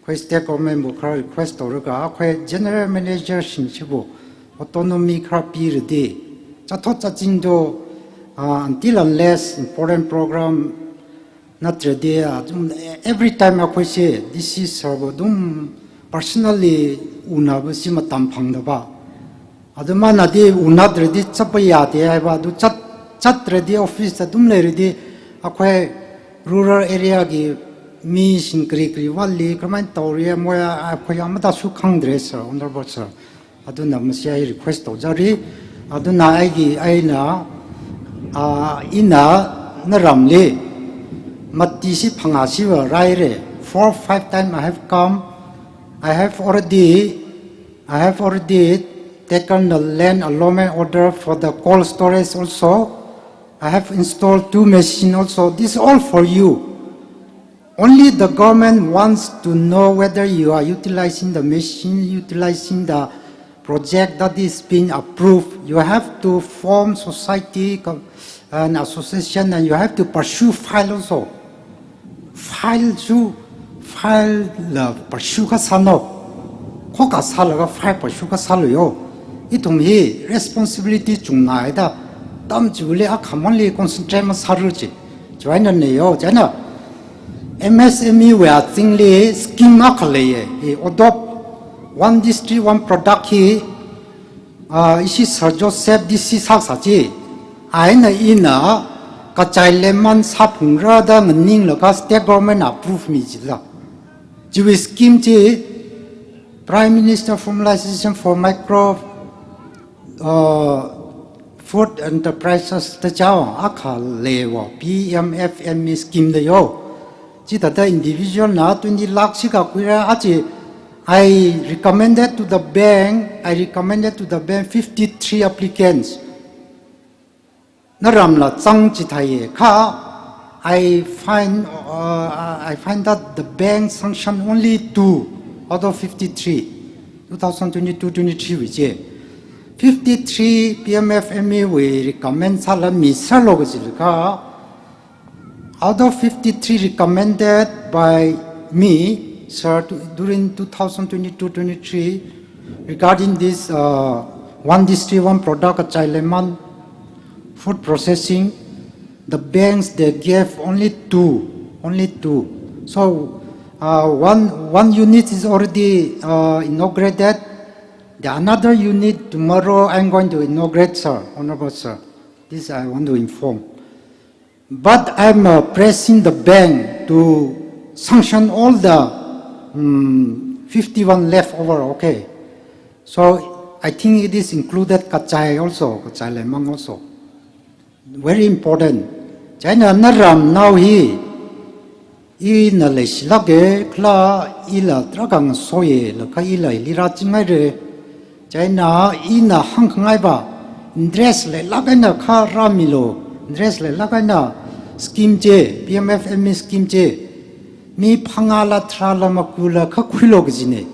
akhui state government bu khara request tauraga, akhui general manager sing sibu autonomy khara pirdi, chathot chaching do, ah, until unless important program natradi, ah, dum, every time akhui si D C sir bu dum personally unaba si matam phangdaba. Adumana di unatradi chapa yade haiba, adu chat, chatradi office da dum leiradi, akhui rural area gi mi sing kri kri wali, karmain tauri, moya, akhui amada su khangdre sir, Honorable sir. Aduna masi ai request tau jari, aduna aigi aina, ah, ina naramli, mati si phanga siva raire, four, five time I have come, I have already I have already taken the land allotment order for the cold storage also. I have installed two machines also. This is all for you. Only the government wants to know whether you are utilizing the machine, utilizing the project that is being approved. You have to form society co- and association, and you have to pursue file also. File chu, file la pursue kasāno. Khoka sālaga file pursue kasālo yo. Ithum hi responsibility chungna haida, tam chili akhamonli concentrate masāru chi. Chieina ne yo, chieina M S M E wui azingli scheme akha leiye. Hi adopt one district, one product hi Ah, ishi Sir Joseph D C sāsā chi, aina ina Kachai Lemon sāphungra da nganinglaga state government approve mi jila. Chiwui scheme chi Prime Minister Formalization for Micro, uh, Food Enterprises da chao akha leiwo, P M F M E scheme da yo. Chithāda individual na twenty lakh shikha khuira achi, I recommended to the bank, I recommended to the bank fifty-three applicants. Naramla zang chithāye kha, I find, uh, I find that the bank sanction only two out of fifty-three, two thousand twenty-two twenty-three wui chi. Fifty-three P M F M E wui recommend sāla mi sālo kajilakha, out of fifty-three recommended by me, sir, to, during two thousand twenty-two twenty-three, regarding this, uh, one district, one product, Kachai Lemon, food processing, the banks, they gave only two, only two. So, uh, one, one unit is already, uh, inaugurated. The another unit tomorrow I'm going to inaugurate, sir, Honorable Sir. This I want to inform. But I'm, uh, pressing the bank to sanction all the, um, fifty-one left over, okay? So I think it is included Kachai also, Kachai Lemon also. Very important. Chieina naramnao hi, ina leishilāke khala ila tarākha ngasoiye, laga ila hili rāchingaire. Chieina ina hāngkhangaiva, interest leilāk eina kha rāmilu, interest leilāk eina scheme chi, P M F M E scheme chi, mi phangāla tharāla makula kha khuilu kajine.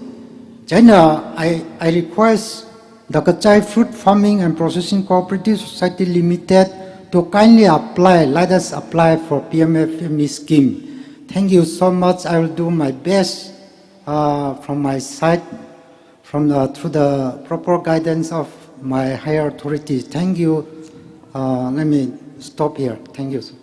Chieina I, I request the Kachai Fruit Farming and Processing Cooperative Society Limited to kindly apply, let us apply for P M F M E scheme. Thank you so much. I will do my best, uh, from my side, from the, through the proper guidance of my higher authority. Thank you. Uh, let me stop here. Thank you, sir.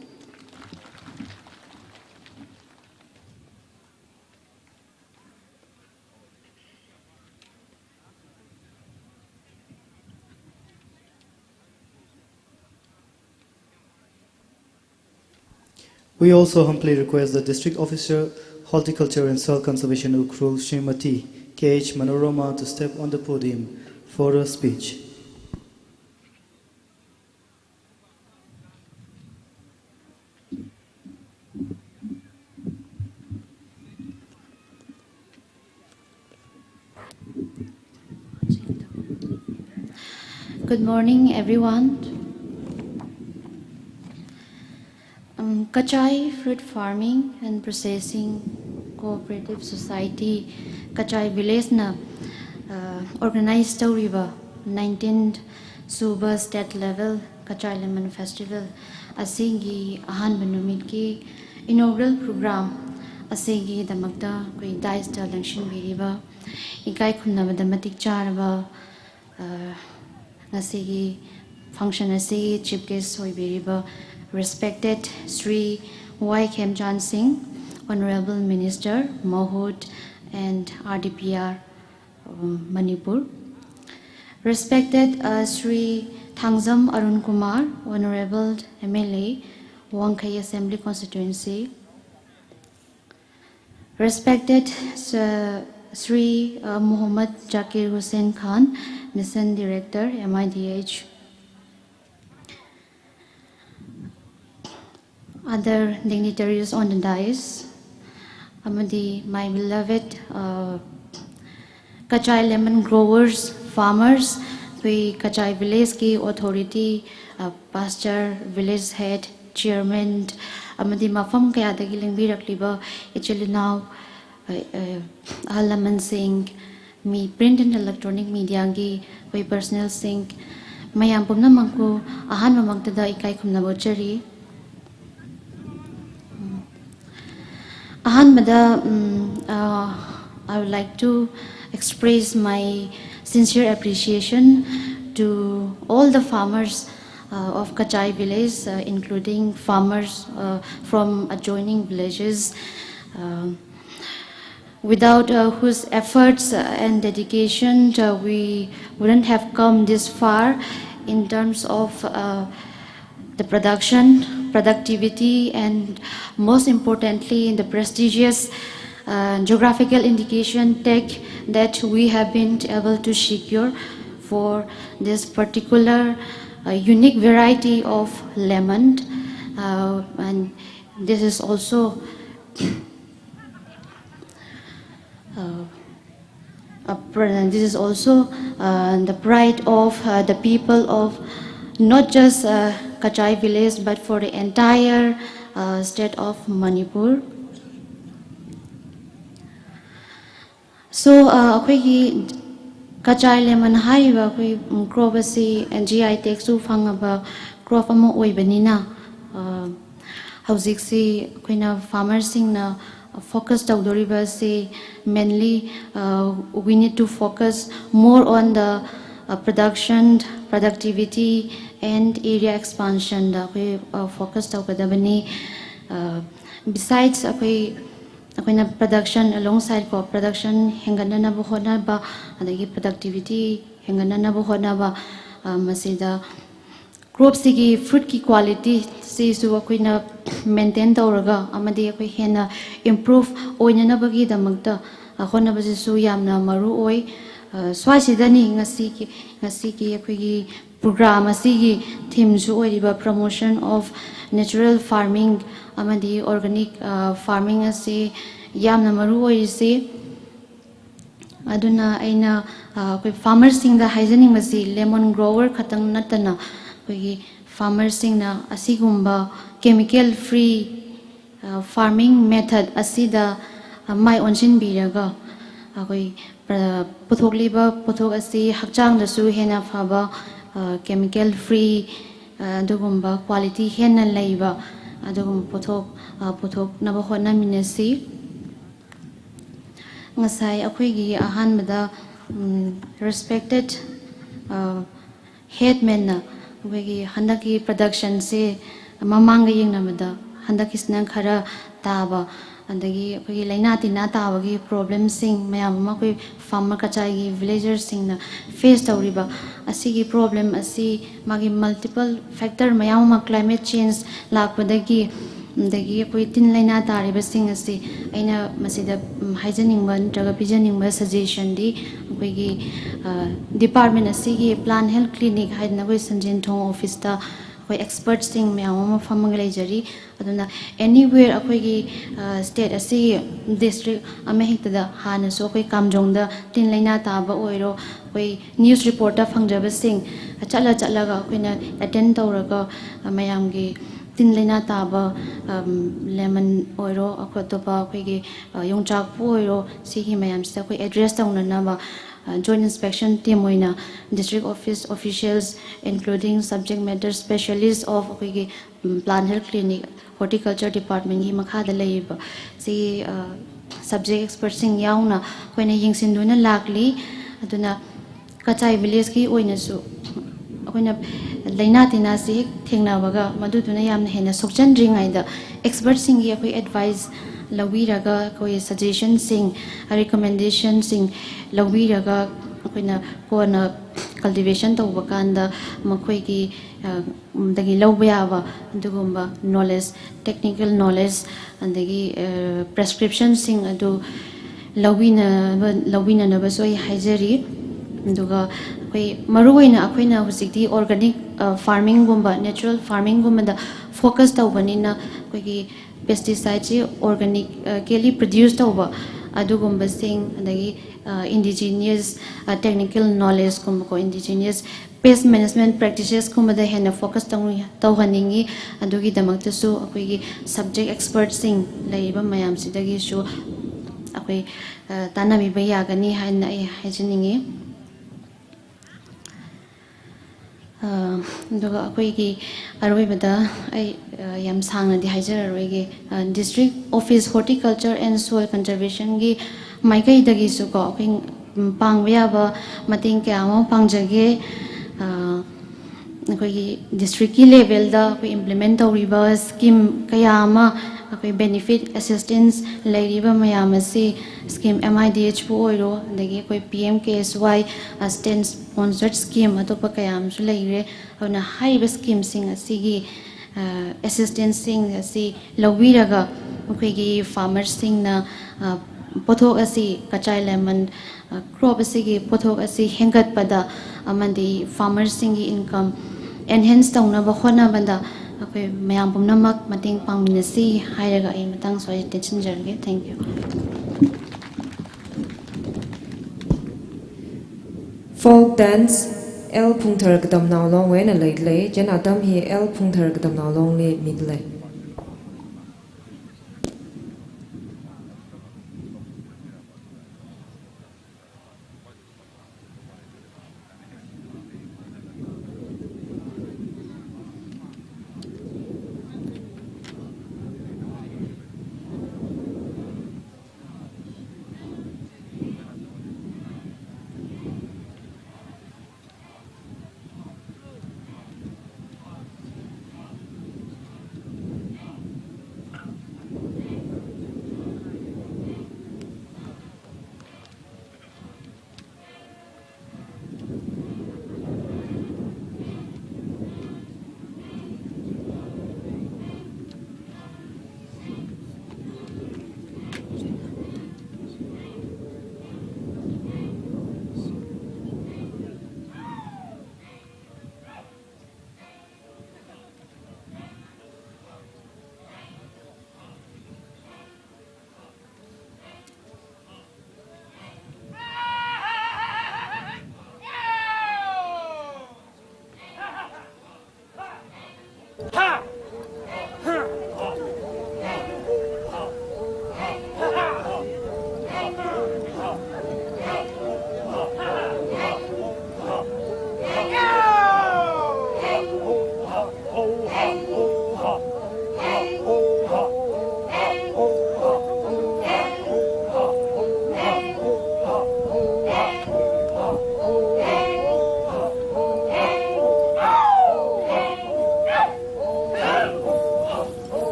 We also humbly request the District Officer, Horticulture and Soil Conservation, Ukhrul, Srimati K H Manorama, to step on the podium for a speech. Good morning, everyone. Um, Kachai Fruit Farming and Processing Cooperative Society, Kachai Village na, uh, organize tawriba nineteenth suba state level Kachai Lemon Festival asinggi ahanba numitki inaugural program asinggi damakta khui dais da langshinbiriba, ikai khumnabada matik chāraba, uh, ngasigi function asigi chief guest oibiriba, respected Shri Y Khemchand Singh, Honorable Minister, MoHUD and R D P R, um, Manipur. Respected, uh, Shri Thangzam Arun Kumar, Honorable M L A, Wangkhei Assembly Constituency. Respected Sir Shri, uh, Muhammad Zakir Hussain Khan, Mission Director, M I D H. Other dignitaries on the dais, amadi my beloved, uh, Kachai lemon growers, farmers, tui Kachai village ki authority, uh, pastor, village head, chairman, amadi mafam kayadagi lingbirakliba ichil inao, uh, uh, ahal lamansing, mi print and electronic media ki, khui personnel sing, mayam pumna mangku, ahanba mangtada ikai khumnabo chāri. Ahanbada, mm, uh, I would like to express my sincere appreciation to all the farmers, uh, of Kachai village, uh, including farmers, uh, from adjoining villages. Uh, without uh, whose efforts uh, and dedication uh, we wouldn't have come this far in terms of uh, the production, productivity, and most importantly, in the prestigious uh, geographical indication tag that we have been able to secure for this particular uh, unique variety of lemon. Uh, and this is also uh, a pr- this is also uh, the pride of uh, the people of not just uh, Kachai village but for the entire uh, state of Manipur. So uh, ꯑꯩꯈꯣꯏꯒꯤ ꯀꯆꯥꯏ ꯂꯦꯃꯟ ꯍꯥꯏꯔꯤꯕ ꯑꯩꯈꯣꯏ ꯎꯝ, crop ꯑꯁꯤ G I tagꯁꯨ ꯐꯪꯉꯕ crop ꯑꯃ ꯑꯣꯏꯕꯅꯤꯅ uh, ꯍꯧꯖꯤꯛꯁꯤ ꯑꯩꯈꯣꯏꯅ farmerꯁꯤꯡꯅ focus ꯇꯧꯗꯣꯔꯤꯕ ꯑꯁꯤ mainly uh, we need to focus more on the uh, production, productivity and area expansionꯗ ꯑꯩꯈꯣꯏ uh, focus ꯇꯧꯒꯗꯕꯅꯤ. Uh, besides ꯑꯩꯈꯣꯏ ꯑꯩꯈꯣꯏꯅ production alongside ꯀꯣ production ꯍꯦꯟꯒꯠꯅꯅꯕ ꯍꯣꯠꯅꯕ ꯑꯗꯒꯤ productivity ꯍꯦꯟꯒꯠꯅꯅꯕ ꯍꯣꯠꯅꯕ uh, ꯃꯁꯤꯗ cropꯁꯤꯒꯤ fruitꯀꯤ qualityꯁꯤꯁꯨ ꯑꯩꯈꯣꯏꯅ maintain ꯇꯧꯔꯒ ꯑꯃꯗꯤ ꯑꯩꯈꯣꯏ ꯍꯦꯟꯅ improve ꯑꯣꯏꯅꯅꯕꯒꯤꯗꯃꯛꯇ ꯑ, ꯍꯣꯠꯅꯕꯁꯤꯁꯨ ꯌꯥꯝꯅ ꯃꯔꯨ ꯑꯣꯏ꯫ ꯑ, ꯁ꯭ꯋꯥꯏꯁꯤꯗꯅꯤ ꯉꯁꯤꯒꯤ ꯉꯁꯤꯒꯤ ꯑꯩꯈꯣꯏꯒꯤ program ꯑꯁꯤꯒꯤ themeꯁꯨ ꯑꯣꯏꯔꯤꯕ promotion of natural farming ꯑꯃꯗꯤ organic ꯑ, farming ꯑꯁꯤ ꯌꯥꯝꯅ ꯃꯔꯨ ꯑꯣꯏꯔꯤꯁꯤ꯫ ꯑꯗꯨꯅ ꯑꯩꯅ ꯑ, ꯑꯩꯈꯣꯏ farmerꯁꯤꯡꯗ ꯍꯥꯏꯖꯅꯤꯡꯕꯁꯤ lemon grower ꯈꯛꯇꯪ ꯅꯠꯇꯅ ꯑꯩꯈꯣꯏꯒꯤ farmerꯁꯤꯡꯅ ꯑꯁꯤꯒꯨꯝꯕ chemical free farming method ꯑꯁꯤꯗ ꯃꯥꯏ ꯑꯣꯟꯁꯤꯟꯕꯤꯔꯒ ꯑꯩꯈꯣꯏ ꯄꯨꯊꯣꯛꯂꯤꯕ ꯄꯣꯠꯊꯣꯛ ꯑꯁꯤ ꯍꯛꯆꯥꯡꯗꯁꯨ ꯍꯦꯟꯅ ꯐꯕ, chemical free, ꯑꯗꯨꯒꯨꯝꯕ quality ꯍꯦꯟꯅ ꯂꯩꯕ ꯑꯗꯨꯒꯨꯝꯕ ꯄꯣꯠꯊꯣꯛ ꯄꯨꯊꯣꯛꯅꯕ ꯍꯣꯠꯅꯃꯤꯟꯅꯁꯤ꯫ ꯉꯁꯥꯏ ꯑꯩꯈꯣꯏꯒꯤ ꯑꯍꯥꯟꯕꯗ respected headmanꯅ ꯑꯩꯈꯣꯏꯒꯤ ꯍꯟꯗꯛꯀꯤ productionꯁꯦ ꯃꯃꯥꯡꯒ ꯌꯦꯡꯅꯕꯗ ꯍꯟꯗꯛꯀꯤꯁꯤꯅ ꯈꯔ ꯇꯥꯕ, ꯑꯗꯒꯤ ꯑꯩꯈꯣꯏꯒꯤ ꯂꯥꯏꯅꯥ ꯇꯤꯟꯅꯥ ꯇꯥꯕꯒꯤ problemꯁꯤꯡ ꯃꯌꯥꯝ ꯑꯃ ꯑꯩꯈꯣꯏ farmer ꯀꯆꯥꯏꯒꯤ villagerꯁꯤꯡꯅ face ꯇꯧꯔꯤꯕ ꯑꯁꯤꯒꯤ problem ꯑꯁꯤ ꯃꯥꯒꯤ multiple factor ꯃꯌꯥꯝ ꯑꯃ climate change ꯂꯥꯛꯄꯗꯒꯤ ꯑꯗꯒꯤ ꯑꯩꯈꯣꯏ ꯇꯤꯟ ꯂꯥꯏꯅꯥ ꯇꯥꯔꯤꯕꯁꯤꯡ ꯑꯁꯤ ꯑꯩꯅ ꯃꯁꯤꯗ ꯍꯥꯏꯖꯅꯤꯡꯕ ꯅꯠꯇ꯭ꯔꯒ ꯄꯤꯖꯅꯤꯡꯕ suggestionꯗꯤ ꯑꯩꯈꯣꯏꯒꯤ department ꯑꯁꯤꯒꯤ plant health clinic ꯍꯥꯏꯗꯅ ꯑꯩꯈꯣꯏ ꯁꯟꯖꯦꯟꯊꯣꯡ officeꯇ ꯑꯩꯈꯣꯏ expertꯁꯤꯡ ꯃꯌꯥꯝ ꯑꯃ ꯐꯝꯃꯒ ꯂꯩꯖꯔꯤ꯫ ꯑꯗꯨꯅ anywhere ꯑꯩꯈꯣꯏꯒꯤ state ꯑꯁꯤꯒꯤ district ꯑꯃꯍꯦꯛꯇꯗ ꯍꯥꯟꯅꯁꯨ ꯑꯩꯈꯣꯏ ꯀꯥꯝꯖꯣꯡꯗ ꯇꯤꯟ ꯂꯥꯏꯅꯥ ꯇꯥꯕ ꯑꯣꯏꯔꯣ, ꯑꯩꯈꯣꯏ news reportꯇ ꯐꯪꯖꯕꯁꯤꯡ ꯆꯠꯂ ꯆꯠꯂꯒ ꯑꯩꯈꯣꯏꯅ attend ꯇꯧꯔꯒ ꯃꯌꯥꯝꯒꯤ ꯇꯤꯟ ꯂꯥꯏꯅꯥ ꯇꯥꯕ lemon ꯑꯣꯏꯔꯣ, ꯑꯩꯈꯣꯏ ꯑꯇꯣꯞꯄ ꯑꯩꯈꯣꯏꯒꯤ ꯌꯣꯡꯆꯥꯛꯄꯨ ꯑꯣꯏꯔꯣ, ꯁꯤꯒꯤ ꯃꯌꯥꯝꯁꯤꯗ ꯑꯩꯈꯣꯏ address ꯇꯧꯅꯅꯕ joint inspection team ꯑꯣꯏꯅ district office officials including subject matter specialist of ꯑꯩꯈꯣꯏꯒꯤ plant health clinic horticulture departmentꯀꯤ ꯃꯈꯥꯗ ꯂꯩꯔꯤꯕ ꯁꯤ subject expertꯁꯤꯡ ꯌꯥꯎꯅ ꯑꯩꯈꯣꯏꯅ ꯌꯦꯡꯁꯤꯟꯗꯨꯅ ꯂꯥꯛꯂꯤ꯫ ꯑꯗꯨꯅ ꯀꯆꯥꯏ villageꯀꯤ ꯑꯣꯏꯅꯁꯨ ꯑꯩꯈꯣꯏꯅ ꯂꯥꯏꯅꯥ ꯇꯤꯟꯅꯥꯁꯤ ꯍꯦꯛ ꯊꯦꯡꯅꯕꯒ ꯃꯗꯨꯗꯨꯅ ꯌꯥꯝꯅ ꯍꯦꯟꯅ ꯁꯣꯛꯆꯟꯗ꯭ꯔꯤꯉꯩꯗ expertꯁꯤꯡꯒꯤ ꯑꯩꯈꯣꯏ advice ꯂꯧꯕꯤꯔꯒ, ꯑꯩꯈꯣꯏ suggestionꯁꯤꯡ, recommendationꯁꯤꯡ ꯂꯧꯕꯤꯔꯒ ꯑꯩꯈꯣꯏꯅ ꯀꯣꯟꯅ cultivation ꯇꯧꯕ ꯀꯥꯟꯗ ꯃꯈꯣꯏꯒꯤ ꯗꯒꯤ ꯂꯧꯕ ꯌꯥꯕ ꯑꯗꯨꯒꯨꯝꯕ knowledge, technical knowledge ꯑꯗꯒꯤ prescriptionꯁꯤꯡ ꯑꯗꯨ ꯂꯧꯕꯤꯅꯕ ꯂꯧꯕꯤꯅꯅꯕꯁꯨ ꯑꯩ ꯍꯥꯏꯖꯔꯤ꯫ ꯑꯗꯨꯒ ꯑꯩꯈꯣꯏ ꯃꯔꯨꯑꯣꯏꯅ ꯑꯩꯈꯣꯏꯅ ꯍꯧꯖꯤꯛꯇꯤ organic farmingꯒꯨꯝꯕ natural farmingꯒꯨꯝꯕꯗ focus ꯇꯧꯕꯅꯤꯅ ꯑꯩꯈꯣꯏꯒꯤ pesticideꯁꯤ organically produce ꯇꯧꯕ ꯑꯗꯨꯒꯨꯝꯕꯁꯤꯡ ꯑꯗꯒꯤ indigenous technical knowledgeꯀꯨꯝꯕꯀꯣ, indigenous pest management practicesꯀꯨꯝꯕꯗ ꯍꯦꯟꯅ focus ꯇꯧ ꯇꯧꯍꯟꯅꯤꯡꯉꯤ꯫ ꯑꯗꯨꯒꯤꯗꯃꯛꯇꯁꯨ ꯑꯩꯈꯣꯏꯒꯤ subject expertꯁꯤꯡ ꯂꯩꯔꯤꯕ ꯃꯌꯥꯝꯁꯤꯗꯒꯤꯁꯨ ꯑꯩꯈꯣꯏ ꯇꯥꯟꯅꯕꯤꯕ ꯌꯥꯒꯅꯤ ꯍꯥꯏꯅ ꯑꯩ ꯍꯥꯏꯖꯅꯤꯡꯉꯤ꯫ ꯑꯗꯨꯒ ꯑꯩꯈꯣꯏꯒꯤ ꯑꯔꯣꯏꯕꯗ ꯑꯩ ꯌꯥꯝ ꯁꯥꯡꯅꯗꯤ ꯍꯥꯏꯖꯔꯔꯣꯏꯒꯦ꯫ District Office Horticulture and Soil Conservationꯒꯤ ꯃꯥꯏꯀꯩꯗꯒꯤꯁꯨꯀꯣ ꯑꯩꯈꯣꯏ ꯄꯥꯡꯕ ꯌꯥꯕ ꯃꯇꯦꯡ ꯀꯌꯥ ꯑꯃ ꯄꯥꯡꯖꯒꯦ꯫ ꯑꯩꯈꯣꯏꯒꯤ district ꯀꯤ level ꯗ ꯑꯩꯈꯣꯏ implement ꯇꯧꯔꯤꯕ scheme ꯀꯌꯥ ꯑꯃ, ꯑꯩꯈꯣꯏ benefit assistance ꯂꯩꯔꯤꯕ ꯃꯌꯥꯝ ꯑꯁꯤ, scheme M I D H ꯄꯨ ꯑꯣꯏꯔꯣ, ꯑꯗꯒꯤ ꯑꯩꯈꯣꯏ P M K S Y, ꯑ, state sponsored scheme ꯑꯇꯣꯞꯄ ꯀꯌꯥ ꯑꯃꯁꯨ ꯂꯩꯔꯦ꯫ ꯑꯗꯨꯅ ꯍꯥꯏꯔꯤꯕ scheme ꯁꯤꯡ ꯑꯁꯤꯒꯤ, ꯑ, assistance ꯁꯤꯡ ꯑꯁꯤ ꯂꯧꯕꯤꯔꯒ, ꯑꯩꯈꯣꯏꯒꯤ farmers ꯁꯤꯡꯅ, ꯑ, ꯄꯣꯠꯊꯣꯛ ꯑꯁꯤ, ꯀꯆꯥꯏ ꯂꯦꯃꯟ, ꯑ, crop ꯑꯁꯤꯒꯤ ꯄꯣꯠꯊꯣꯛ ꯑꯁꯤ ꯍꯦꯟꯒꯠꯄꯗ ꯑꯃꯗꯤ farmers ꯁꯤꯡꯒꯤ income enhance ꯇꯧꯅꯕ ꯍꯣꯠꯅꯕꯗ ꯑꯩꯈꯣꯏ ꯃꯌꯥꯝ ꯄꯨꯝꯅꯃꯛ ꯃꯇꯦꯡ ꯄꯥꯡꯃꯤꯟꯅꯁꯤ ꯍꯥꯏꯔꯒ ꯑꯩ ꯃꯇꯥꯡ ꯑꯁꯤꯗ ꯇꯦꯟꯁꯤꯟꯖꯔꯒꯦ꯫ Thank you. Folk dance, L Phungthar Katamnao Long wui eina leilei, chieina atam hi L Phungthar Katamnao Longli midalei.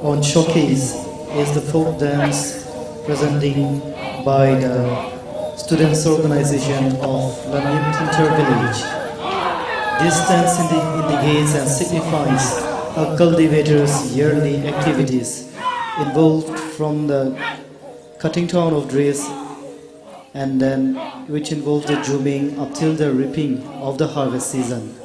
On showcase is the folk dance presenting by the Students Organization of Lamyimphungthar Village. This dance indi- indicates and signifies a cultivator's yearly activities involved from the cutting down of trees and then which involves the juming up till the reaping of the harvest season.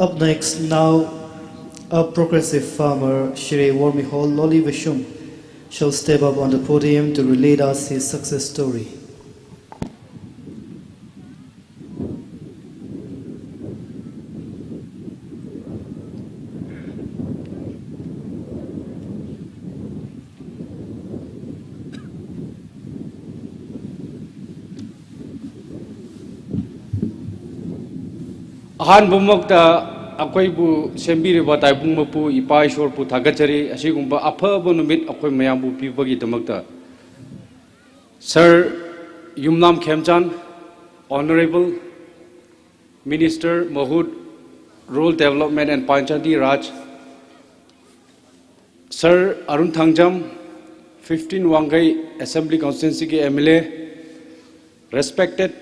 Up next now, a progressive farmer, Shri Wormihol Loli Vishum, shall step up on the podium to relate us his success story. Ahanbamokta ꯑꯩꯈꯣꯏꯕꯨ ꯁꯦꯝꯕꯤꯔꯤꯕ ꯇꯥꯏꯕꯪ ꯃꯄꯨ ꯏꯄꯥ ꯏꯁꯣꯔꯕꯨ ꯊꯥꯒꯠꯆꯔꯤ꯫ ꯑꯁꯤꯒꯨꯝꯕ ꯑꯐꯕ ꯅꯨꯃꯤꯠ ꯑꯩꯈꯣꯏ ꯃꯌꯥꯝꯕꯨ ꯄꯤꯕꯒꯤꯗꯃꯛꯇ꯫ Sir Yumnam Khemchand, Honorable Minister Mahut, Rural Development and Panchayati Raj, Sir Arun Thangjam, fifteen Wangkhei Assembly Constituency ki M L A, respected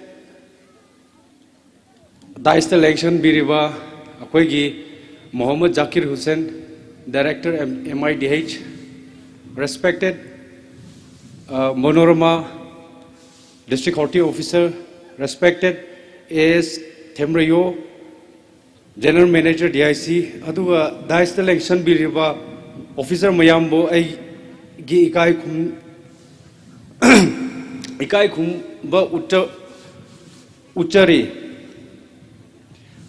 dais da lengshanbiriba ꯑꯩꯈꯣꯏꯒꯤ Mohammad Zakir Hussain, Director M-, M I D H, respected, uh, Manorama, District Horti Officer, respected A S Themrayo, General Manager D I C, ꯑꯗꯨꯒ dais da lengshanbiriba officer ꯃꯌꯥꯝꯕꯨ ꯑꯩꯒꯤ ꯏꯀꯥꯏ ꯈꯨꯝ-, ꯏꯀꯥꯏ ꯈꯨꯝꯕ ꯎꯠꯆ-, ꯎꯠꯆꯔꯤ꯫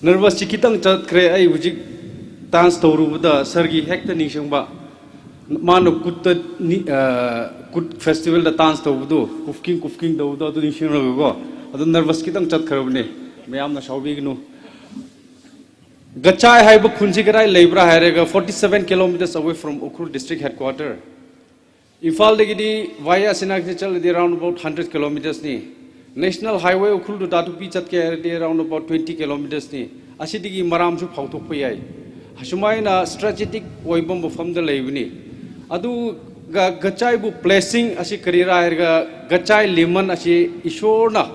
Nervous ꯁꯤ ꯈꯤꯇꯪ ꯆꯠꯈ꯭ꯔꯦ꯫ ꯑꯩ ꯍꯧꯖꯤꯛ dance ꯇꯧꯔꯨꯕꯗ sir ꯒꯤ ꯍꯦꯛꯇ ꯅꯤꯡꯁꯤꯡꯕ꯫ ꯃꯥꯅ ꯀꯨꯠꯇ ꯅꯤ-, ꯑ, ꯀꯨꯠ festival ꯗ dance ꯇꯧꯕꯗꯨ, ꯀꯨꯞꯀꯤꯡ ꯀꯨꯞꯀꯤꯡ ꯇꯧꯕꯗꯣ, ꯑꯗꯨ ꯅꯤꯡꯁꯤꯡꯂꯒꯀꯣ꯫ ꯑꯗꯨ nervous ꯈꯤꯇꯪ ꯆꯠꯈ꯭ꯔꯕꯅꯦ꯫ ꯃꯌꯥꯝꯅ ꯁꯥꯎꯕꯤꯒꯅꯨ꯫ ꯒꯆꯥꯏ ꯍꯥꯏꯕ ꯈꯨꯟꯁꯤ ꯀꯗꯥꯏ ꯂꯩꯕ꯭ꯔꯥ ꯍꯥꯏꯔꯒ, forty seven kilometers away from Ukhrul district headquarter. ꯏꯝꯐꯥꯜꯗꯒꯤꯗꯤ via ꯁꯤꯅꯥꯛꯁꯤ ꯆꯠꯂꯗꯤ around about hundred kilometers ꯅꯤ꯫ National Highway ꯎꯈ꯭ꯔꯨꯜ to ꯇꯥꯇꯨꯄꯤ ꯆꯠꯀꯦ ꯍꯥꯏꯔꯗꯤ around about twenty kilometers ꯅꯤ꯫ ꯑꯁꯤꯗꯒꯤ ꯃꯔꯥꯝꯁꯨ ꯐꯥꯎꯊꯣꯛꯄ ꯌꯥꯏ꯫ ꯑꯁꯨꯃꯥꯏꯅ strategic ꯑꯣꯏꯕ ꯃꯐꯝꯗ ꯂꯩꯕꯅꯤ꯫ ꯑꯗꯨꯒ ꯒꯆꯥꯏꯕꯨ blessing ꯑꯁꯤ ꯀꯔꯤꯔꯥ ꯍꯥꯏꯔꯒ, ꯒꯆꯥꯏ ꯂꯤꯃꯟ ꯑꯁꯤ ꯏꯁꯣꯔꯅ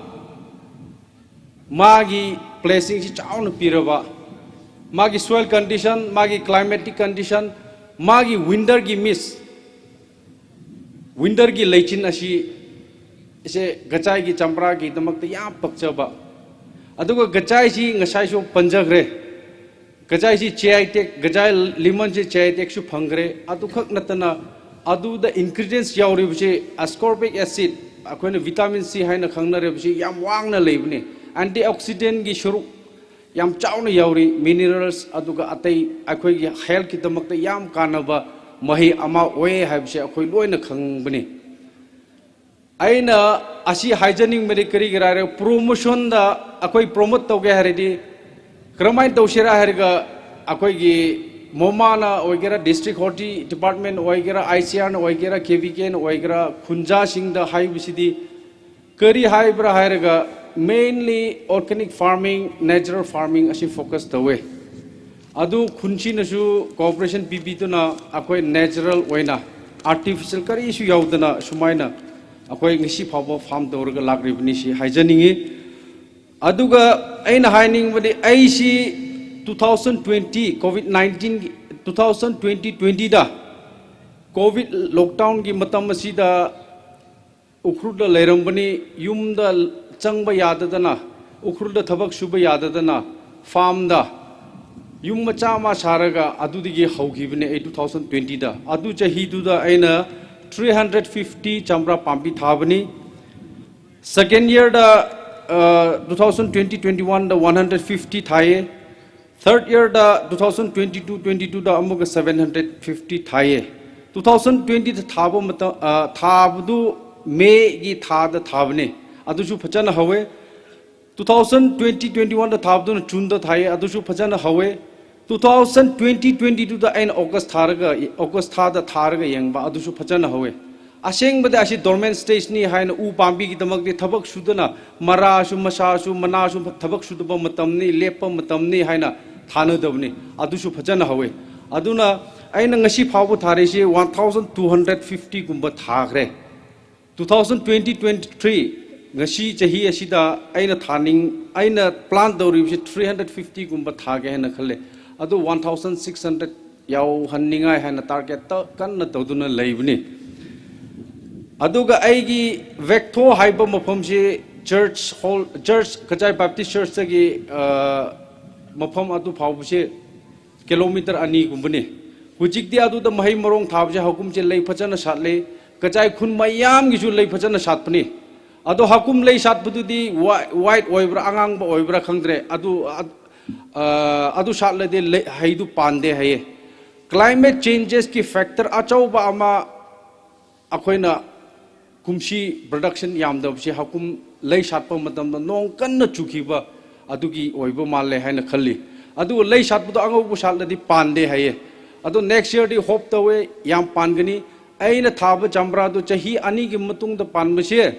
ꯃꯥꯒꯤ blessing ꯁꯤ ꯆꯥꯎꯅ ꯄꯤꯔꯕ, ꯃꯥꯒꯤ soil condition, ꯃꯥꯒꯤ climatic condition, ꯃꯥꯒꯤ winter ꯒꯤ mist, winter ꯒꯤ ꯂꯩꯆꯤꯟ ꯑꯁꯤ, ꯏꯁꯦ ꯒꯆꯥꯏꯒꯤ ꯆꯝꯄ꯭ꯔꯥꯒꯤꯗꯃꯛꯇ ꯌꯥꯝ ꯄꯛꯆꯕ꯫ ꯑꯗꯨꯒ ꯒꯆꯥꯏꯁꯤ ꯉꯁꯥꯏꯁꯨ ꯄꯟꯖꯈ꯭ꯔꯦ꯫ ꯒꯆꯥꯏꯁꯤ G I tag, ꯒꯆꯥꯏ ꯂꯤꯃꯟꯁꯤ G I tag ꯁꯨ ꯐꯪꯈ꯭ꯔꯦ꯫ ꯑꯗꯨꯈꯛ ꯅꯠꯇꯅ ꯑꯗꯨꯗ ingredients ꯌꯥꯎꯔꯤꯕꯁꯤ ascorbic acid, ꯑꯩꯈꯣꯏꯅ vitamin C ꯍꯥꯏꯅ ꯈꯪꯅꯔꯤꯕꯁꯤ ꯌꯥꯝ ꯋꯥꯡꯅ ꯂꯩꯕꯅꯤ꯫ Antioxidant ꯒꯤ ꯁꯔꯨꯛ ꯌꯥꯝ ꯆꯥꯎꯅ ꯌꯥꯎꯔꯤ, minerals, ꯑꯗꯨꯒ ꯑꯇꯩ ꯑꯩꯈꯣꯏꯒꯤ health ꯀꯤꯗꯃꯛꯇ ꯌꯥꯝ ꯀꯥꯟꯅꯕ ꯃꯍꯩ ꯑꯃ ꯑꯣꯏ ꯍꯥꯏꯕꯁꯤ ꯑꯩꯈꯣꯏ ꯂꯣꯏꯅ ꯈꯪꯕꯅꯤ꯫ ꯑꯩꯅ ꯑꯁꯤ ꯍꯥꯏꯖꯅꯤꯡꯕꯗꯤ ꯀꯔꯤꯒꯤꯔꯥ ꯍꯥꯏꯔꯒ, promotion ꯗ ꯑꯩꯈꯣꯏ promote ꯇꯧꯒꯦ ꯍꯥꯏꯔꯗꯤ ꯀꯔꯝꯍꯥꯏꯅ ꯇꯧꯁꯤꯔꯥ ꯍꯥꯏꯔꯒ, ꯑꯩꯈꯣꯏꯒꯤ MoMA ꯅ ꯑꯣꯏꯒꯦꯔꯥ, District Horti Department ꯑꯣꯏꯒꯦꯔꯥ, I C R ꯅ ꯑꯣꯏꯒꯦꯔꯥ, K V K ꯅ ꯑꯣꯏꯒꯦꯔꯥ, ꯈꯨꯟꯖꯥꯁꯤꯡꯗ ꯍꯥꯏꯕꯁꯤꯗꯤ ꯀꯔꯤ ꯍꯥꯏꯕ꯭ꯔꯥ ꯍꯥꯏꯔꯒ, mainly organic farming, natural farming ꯑꯁꯤ focus ꯇꯧꯋꯦ꯫ ꯑꯗꯨ ꯈꯨꯟꯁꯤꯅꯁꯨ cooperation ꯄꯤꯕꯤꯗꯨꯅ ꯑꯩꯈꯣꯏ natural ꯑꯣꯏꯅ, artificial ꯀꯔꯤꯁꯨ ꯌꯥꯎꯗꯅ ꯁꯨꯃꯥꯏꯅ ꯑꯩꯈꯣꯏ ꯉꯁꯤ ꯐꯥꯎꯕ farm ꯇꯧꯔꯒ ꯂꯥꯛꯂꯤꯕꯅꯤ, ꯁꯤ ꯍꯥꯏꯖꯅꯤꯡꯉꯤ꯫ ꯑꯗꯨꯒ ꯑꯩꯅ ꯍꯥꯏꯅꯤꯡꯕꯗꯤ, ꯑꯩꯁꯤ two thousand twenty, COVID nineteen ꯒꯤ, two thousand twenty, twenty ꯗ COVID lockdown ꯒꯤ ꯃꯇꯝ ꯑꯁꯤꯗ ꯎꯈ꯭ꯔꯨꯜꯗ ꯂꯩꯔꯝꯕꯅꯤ, ꯌꯨꯝꯗ ꯆꯪꯕ ꯌꯥꯗꯗꯅ, ꯎꯈ꯭ꯔꯨꯜꯗ ꯊꯕꯛ ꯁꯨꯕ ꯌꯥꯗꯗꯅ, farm ꯗ ꯌꯨꯝ ꯃꯆꯥ ꯑꯃ ꯁꯥꯔꯒ ꯑꯗꯨꯗꯒꯤ ꯍꯧꯈꯤꯕꯅꯦ ꯑꯩ two thousand twenty ꯗ꯫ ꯑꯗꯨ ꯆꯍꯤꯗꯨꯗ ꯑꯩꯅ three hundred fifty ꯆꯝꯄ꯭ꯔꯥ ꯄꯥꯝꯕꯤ ꯊꯥꯕꯅꯤ꯫ Second year ꯗ, ꯑ, two thousand twenty, twenty-one ꯗ one hundred fifty ꯊꯥꯏꯌꯦ꯫ Third year ꯗ two thousand twenty-two, twenty-two ꯗ ꯑꯃꯨꯛꯀ seven hundred fifty ꯊꯥꯏꯌꯦ꯫ Two thousand twenty ꯗ ꯊꯥꯕ ꯃꯇꯝ, ꯑ, ꯊꯥꯕꯗꯨ May ꯒꯤ ꯊꯥꯗ ꯊꯥꯕꯅꯦ꯫ ꯑꯗꯨꯁꯨ ꯐꯖꯅ ꯍꯧꯋꯦ꯫ Two thousand twenty, twenty-one ꯗ ꯊꯥꯕꯗꯨꯅ June ꯗ ꯊꯥꯏꯌꯦ꯫ ꯑꯗꯨꯁꯨ ꯐꯖꯅ ꯍꯧꯋꯦ꯫ Two thousand twenty, twenty-two ꯗ ꯑꯩꯅ August ꯊꯥꯔꯒ, August ꯊꯥꯗ ꯊꯥꯔꯒ ꯌꯦꯡꯕ, ꯑꯗꯨꯁꯨ ꯐꯖꯅ ꯍꯧꯋꯦ꯫ ꯑꯁꯦꯡꯕꯗ ꯑꯁꯤ dormant stage ꯅꯤ ꯍꯥꯏꯅ, ꯎ ꯄꯥꯝꯕꯤꯒꯤꯗꯃꯛꯇꯤ ꯊꯕꯛ ꯁꯨꯗꯅ, ꯃꯔꯥꯁꯨ ꯃꯁꯥꯁꯨ ꯃꯅꯥꯁꯨ ꯊꯕꯛ ꯁꯨꯗꯕ ꯃꯇꯝꯅꯤ, ꯂꯦꯞꯄ ꯃꯇꯝꯅꯤ ꯍꯥꯏꯅ ꯊꯥꯅꯗꯕꯅꯤ꯫ ꯑꯗꯨꯁꯨ ꯐꯖꯅ ꯍꯧꯋꯦ꯫ ꯑꯗꯨꯅ ꯑꯩꯅ ꯉꯁꯤ ꯐꯥꯎꯕ ꯊꯥꯔꯤꯁꯤ one thousand two hundred fifty ꯒꯨꯝꯕ ꯊꯥꯈ꯭ꯔꯦ꯫ Two thousand twenty, twenty-three, ꯉꯁꯤ ꯆꯍꯤ ꯑꯁꯤꯗ ꯑꯩꯅ ꯊꯥꯅꯤꯡ-, ꯑꯩꯅ plan ꯇꯧꯔꯤꯕꯁꯤ three hundred fifty ꯒꯨꯝꯕ ꯊꯥꯒꯦ ꯍꯥꯏꯅ ꯈꯜꯂꯦ꯫ ꯑꯗꯨ one thousand six hundred ꯌꯧꯍꯟꯅꯤꯡꯉꯥꯏ ꯍꯥꯏꯅ target ꯇ ꯀꯟꯅ ꯇꯧꯗꯨꯅ ꯂꯩꯕꯅꯤ꯫ ꯑꯗꯨꯒ ꯑꯩꯒꯤ ꯋꯦꯛꯊꯣ ꯍꯥꯏꯕ ꯃꯐꯝꯁꯤ church hall, church, Kachai Baptist Church ꯇꯒꯤ, ꯑ, mafam atu phāhaosa kilometer anigumbane. Hujikti atuda mahai marong thāhaosa hakum chi lei phachāna shatle, kachai khun mayamkisu lei phachāna shatpane. Atu hakum lei shatpadudi whi-, white oibra, angangba oibra khangdre. Atu, at-, ah, atu shatladi lei, heidu pande haiye. Climate changes ki factor achauba ama, ꯑꯩꯈꯣꯏꯅ ꯀꯨꯝꯁꯤ production ꯌꯥꯝꯗꯕꯁꯦ ꯍꯥꯀꯨꯝ ꯂꯩ ꯁꯥꯠꯄ ꯃꯇꯝꯗ ꯅꯣꯡ ꯀꯟꯅ ꯆꯨꯈꯤꯕ ꯑꯗꯨꯒꯤ ꯑꯣꯏꯕ ꯃꯥꯜꯂꯦ ꯍꯥꯏꯅ ꯈꯜꯂꯤ꯫ ꯑꯗꯨꯒ ꯂꯩ ꯁꯥꯠꯄꯗꯣ ꯑꯉꯧꯕ ꯁꯥꯠꯂꯗꯤ ꯄꯥꯟꯗꯦ ꯍꯥꯏꯌꯦ꯫ ꯑꯗꯣ next year ꯗꯤ hope ꯇꯧꯋꯦ, ꯌꯥꯝ ꯄꯥꯟꯒꯅꯤ꯫ ꯑꯩꯅ ꯊꯥꯕ ꯆꯝꯄ꯭ꯔꯥꯗꯣ ꯆꯍꯤ ꯑꯅꯤꯒꯤ ꯃꯇꯨꯡꯗ ꯄꯥꯟꯕꯁꯦ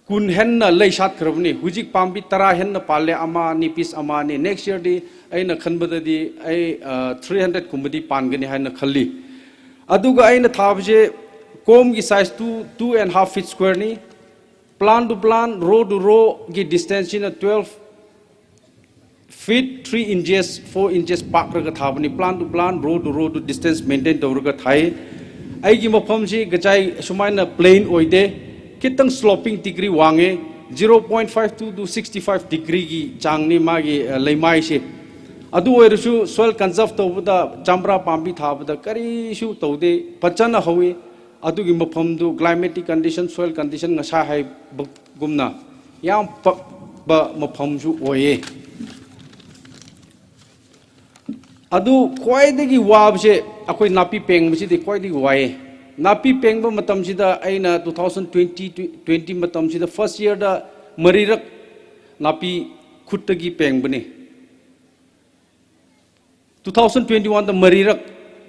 ꯀꯨꯟ ꯍꯦꯟꯅ ꯂꯩ ꯁꯥꯠꯈ꯭ꯔꯕꯅꯤ꯫ ꯍꯧꯖꯤꯛ ꯄꯥꯝꯕꯤ ꯇꯔꯥ ꯍꯦꯟꯅ ꯄꯥꯜꯂꯦ, ꯑꯃ ꯑꯅꯤ, piece ꯑꯃ ꯑꯅꯤ꯫ Next year ꯗꯤ ꯑꯩꯅ ꯈꯟꯕꯗꯗꯤ ꯑꯩ, ꯑ, three hundred ꯀꯨꯝꯕꯗꯤ ꯄꯥꯟꯒꯅꯤ ꯍꯥꯏꯅ ꯈꯜꯂꯤ꯫ ꯑꯗꯨꯒ ꯑꯩꯅ ꯊꯥꯕꯁꯦ ꯀꯣꯝꯒꯤ size two, two and half feet square ꯅꯤ꯫ Plant to plant, row to row ꯒꯤ distance ꯁꯤꯅ twelve feet three inches, four inches ꯄꯥꯛꯂꯒ ꯊꯥꯕꯅꯤ꯫ Plant to plant, row to row ꯗ distance maintain ꯇꯧꯔꯒ ꯊꯥꯏ꯫ ꯑꯩꯒꯤ ꯃꯐꯝꯁꯤ ꯀꯆꯥꯏ ꯁꯨꯃꯥꯏꯅ plain ꯑꯣꯏꯗꯦ, ꯈꯤꯇꯪ sloping degree ꯋꯥꯡꯉꯦ꯫ Zero point five two to sixty five degree ꯒꯤ ꯆꯥꯡꯅꯤ ꯃꯥꯒꯤ, ꯑ, ꯂꯩꯃꯥꯏꯁꯦ꯫ ꯑꯗꯨ ꯑꯣꯏꯔꯁꯨ soil conserve ꯇꯧꯕꯗ, ꯆꯝꯄ꯭ꯔꯥ ꯄꯥꯝꯕꯤ ꯊꯥꯕꯗ ꯀꯔꯤꯁꯨ ꯇꯧꯗꯦ, ꯐꯖꯅ ꯍꯧꯏ꯫ ꯑꯗꯨꯒꯤ ꯃꯐꯝꯗꯨ climatic condition, soil condition ꯉꯁꯥꯏ ꯍꯥꯏꯕꯒꯨꯝꯅ ꯌꯥꯝ ꯐꯕ ꯃꯐꯝꯁꯨ ꯑꯣꯏꯌꯦ꯫ ꯑꯗꯨ ꯈ꯭ꯋꯥꯏꯗꯒꯤ ꯋꯥꯕꯁꯦ ꯑꯩꯈꯣꯏ ꯅꯥꯄꯤ ꯄꯦꯡꯕꯁꯤꯗꯤ ꯈ꯭ꯋꯥꯏꯗꯒꯤ ꯋꯥꯏꯌꯦ꯫ ꯅꯥꯄꯤ ꯄꯦꯡꯕ ꯃꯇꯝꯁꯤꯗ ꯑꯩꯅ two thousand twenty, twenty ꯃꯇꯝꯁꯤꯗ first year ꯗ ꯃꯔꯤꯔꯛ ꯅꯥꯄꯤ ꯈꯨꯠꯇꯒꯤ ꯄꯦꯡꯕꯅꯤ꯫ Two thousand twenty-one ꯗ ꯃꯔꯤꯔꯛ,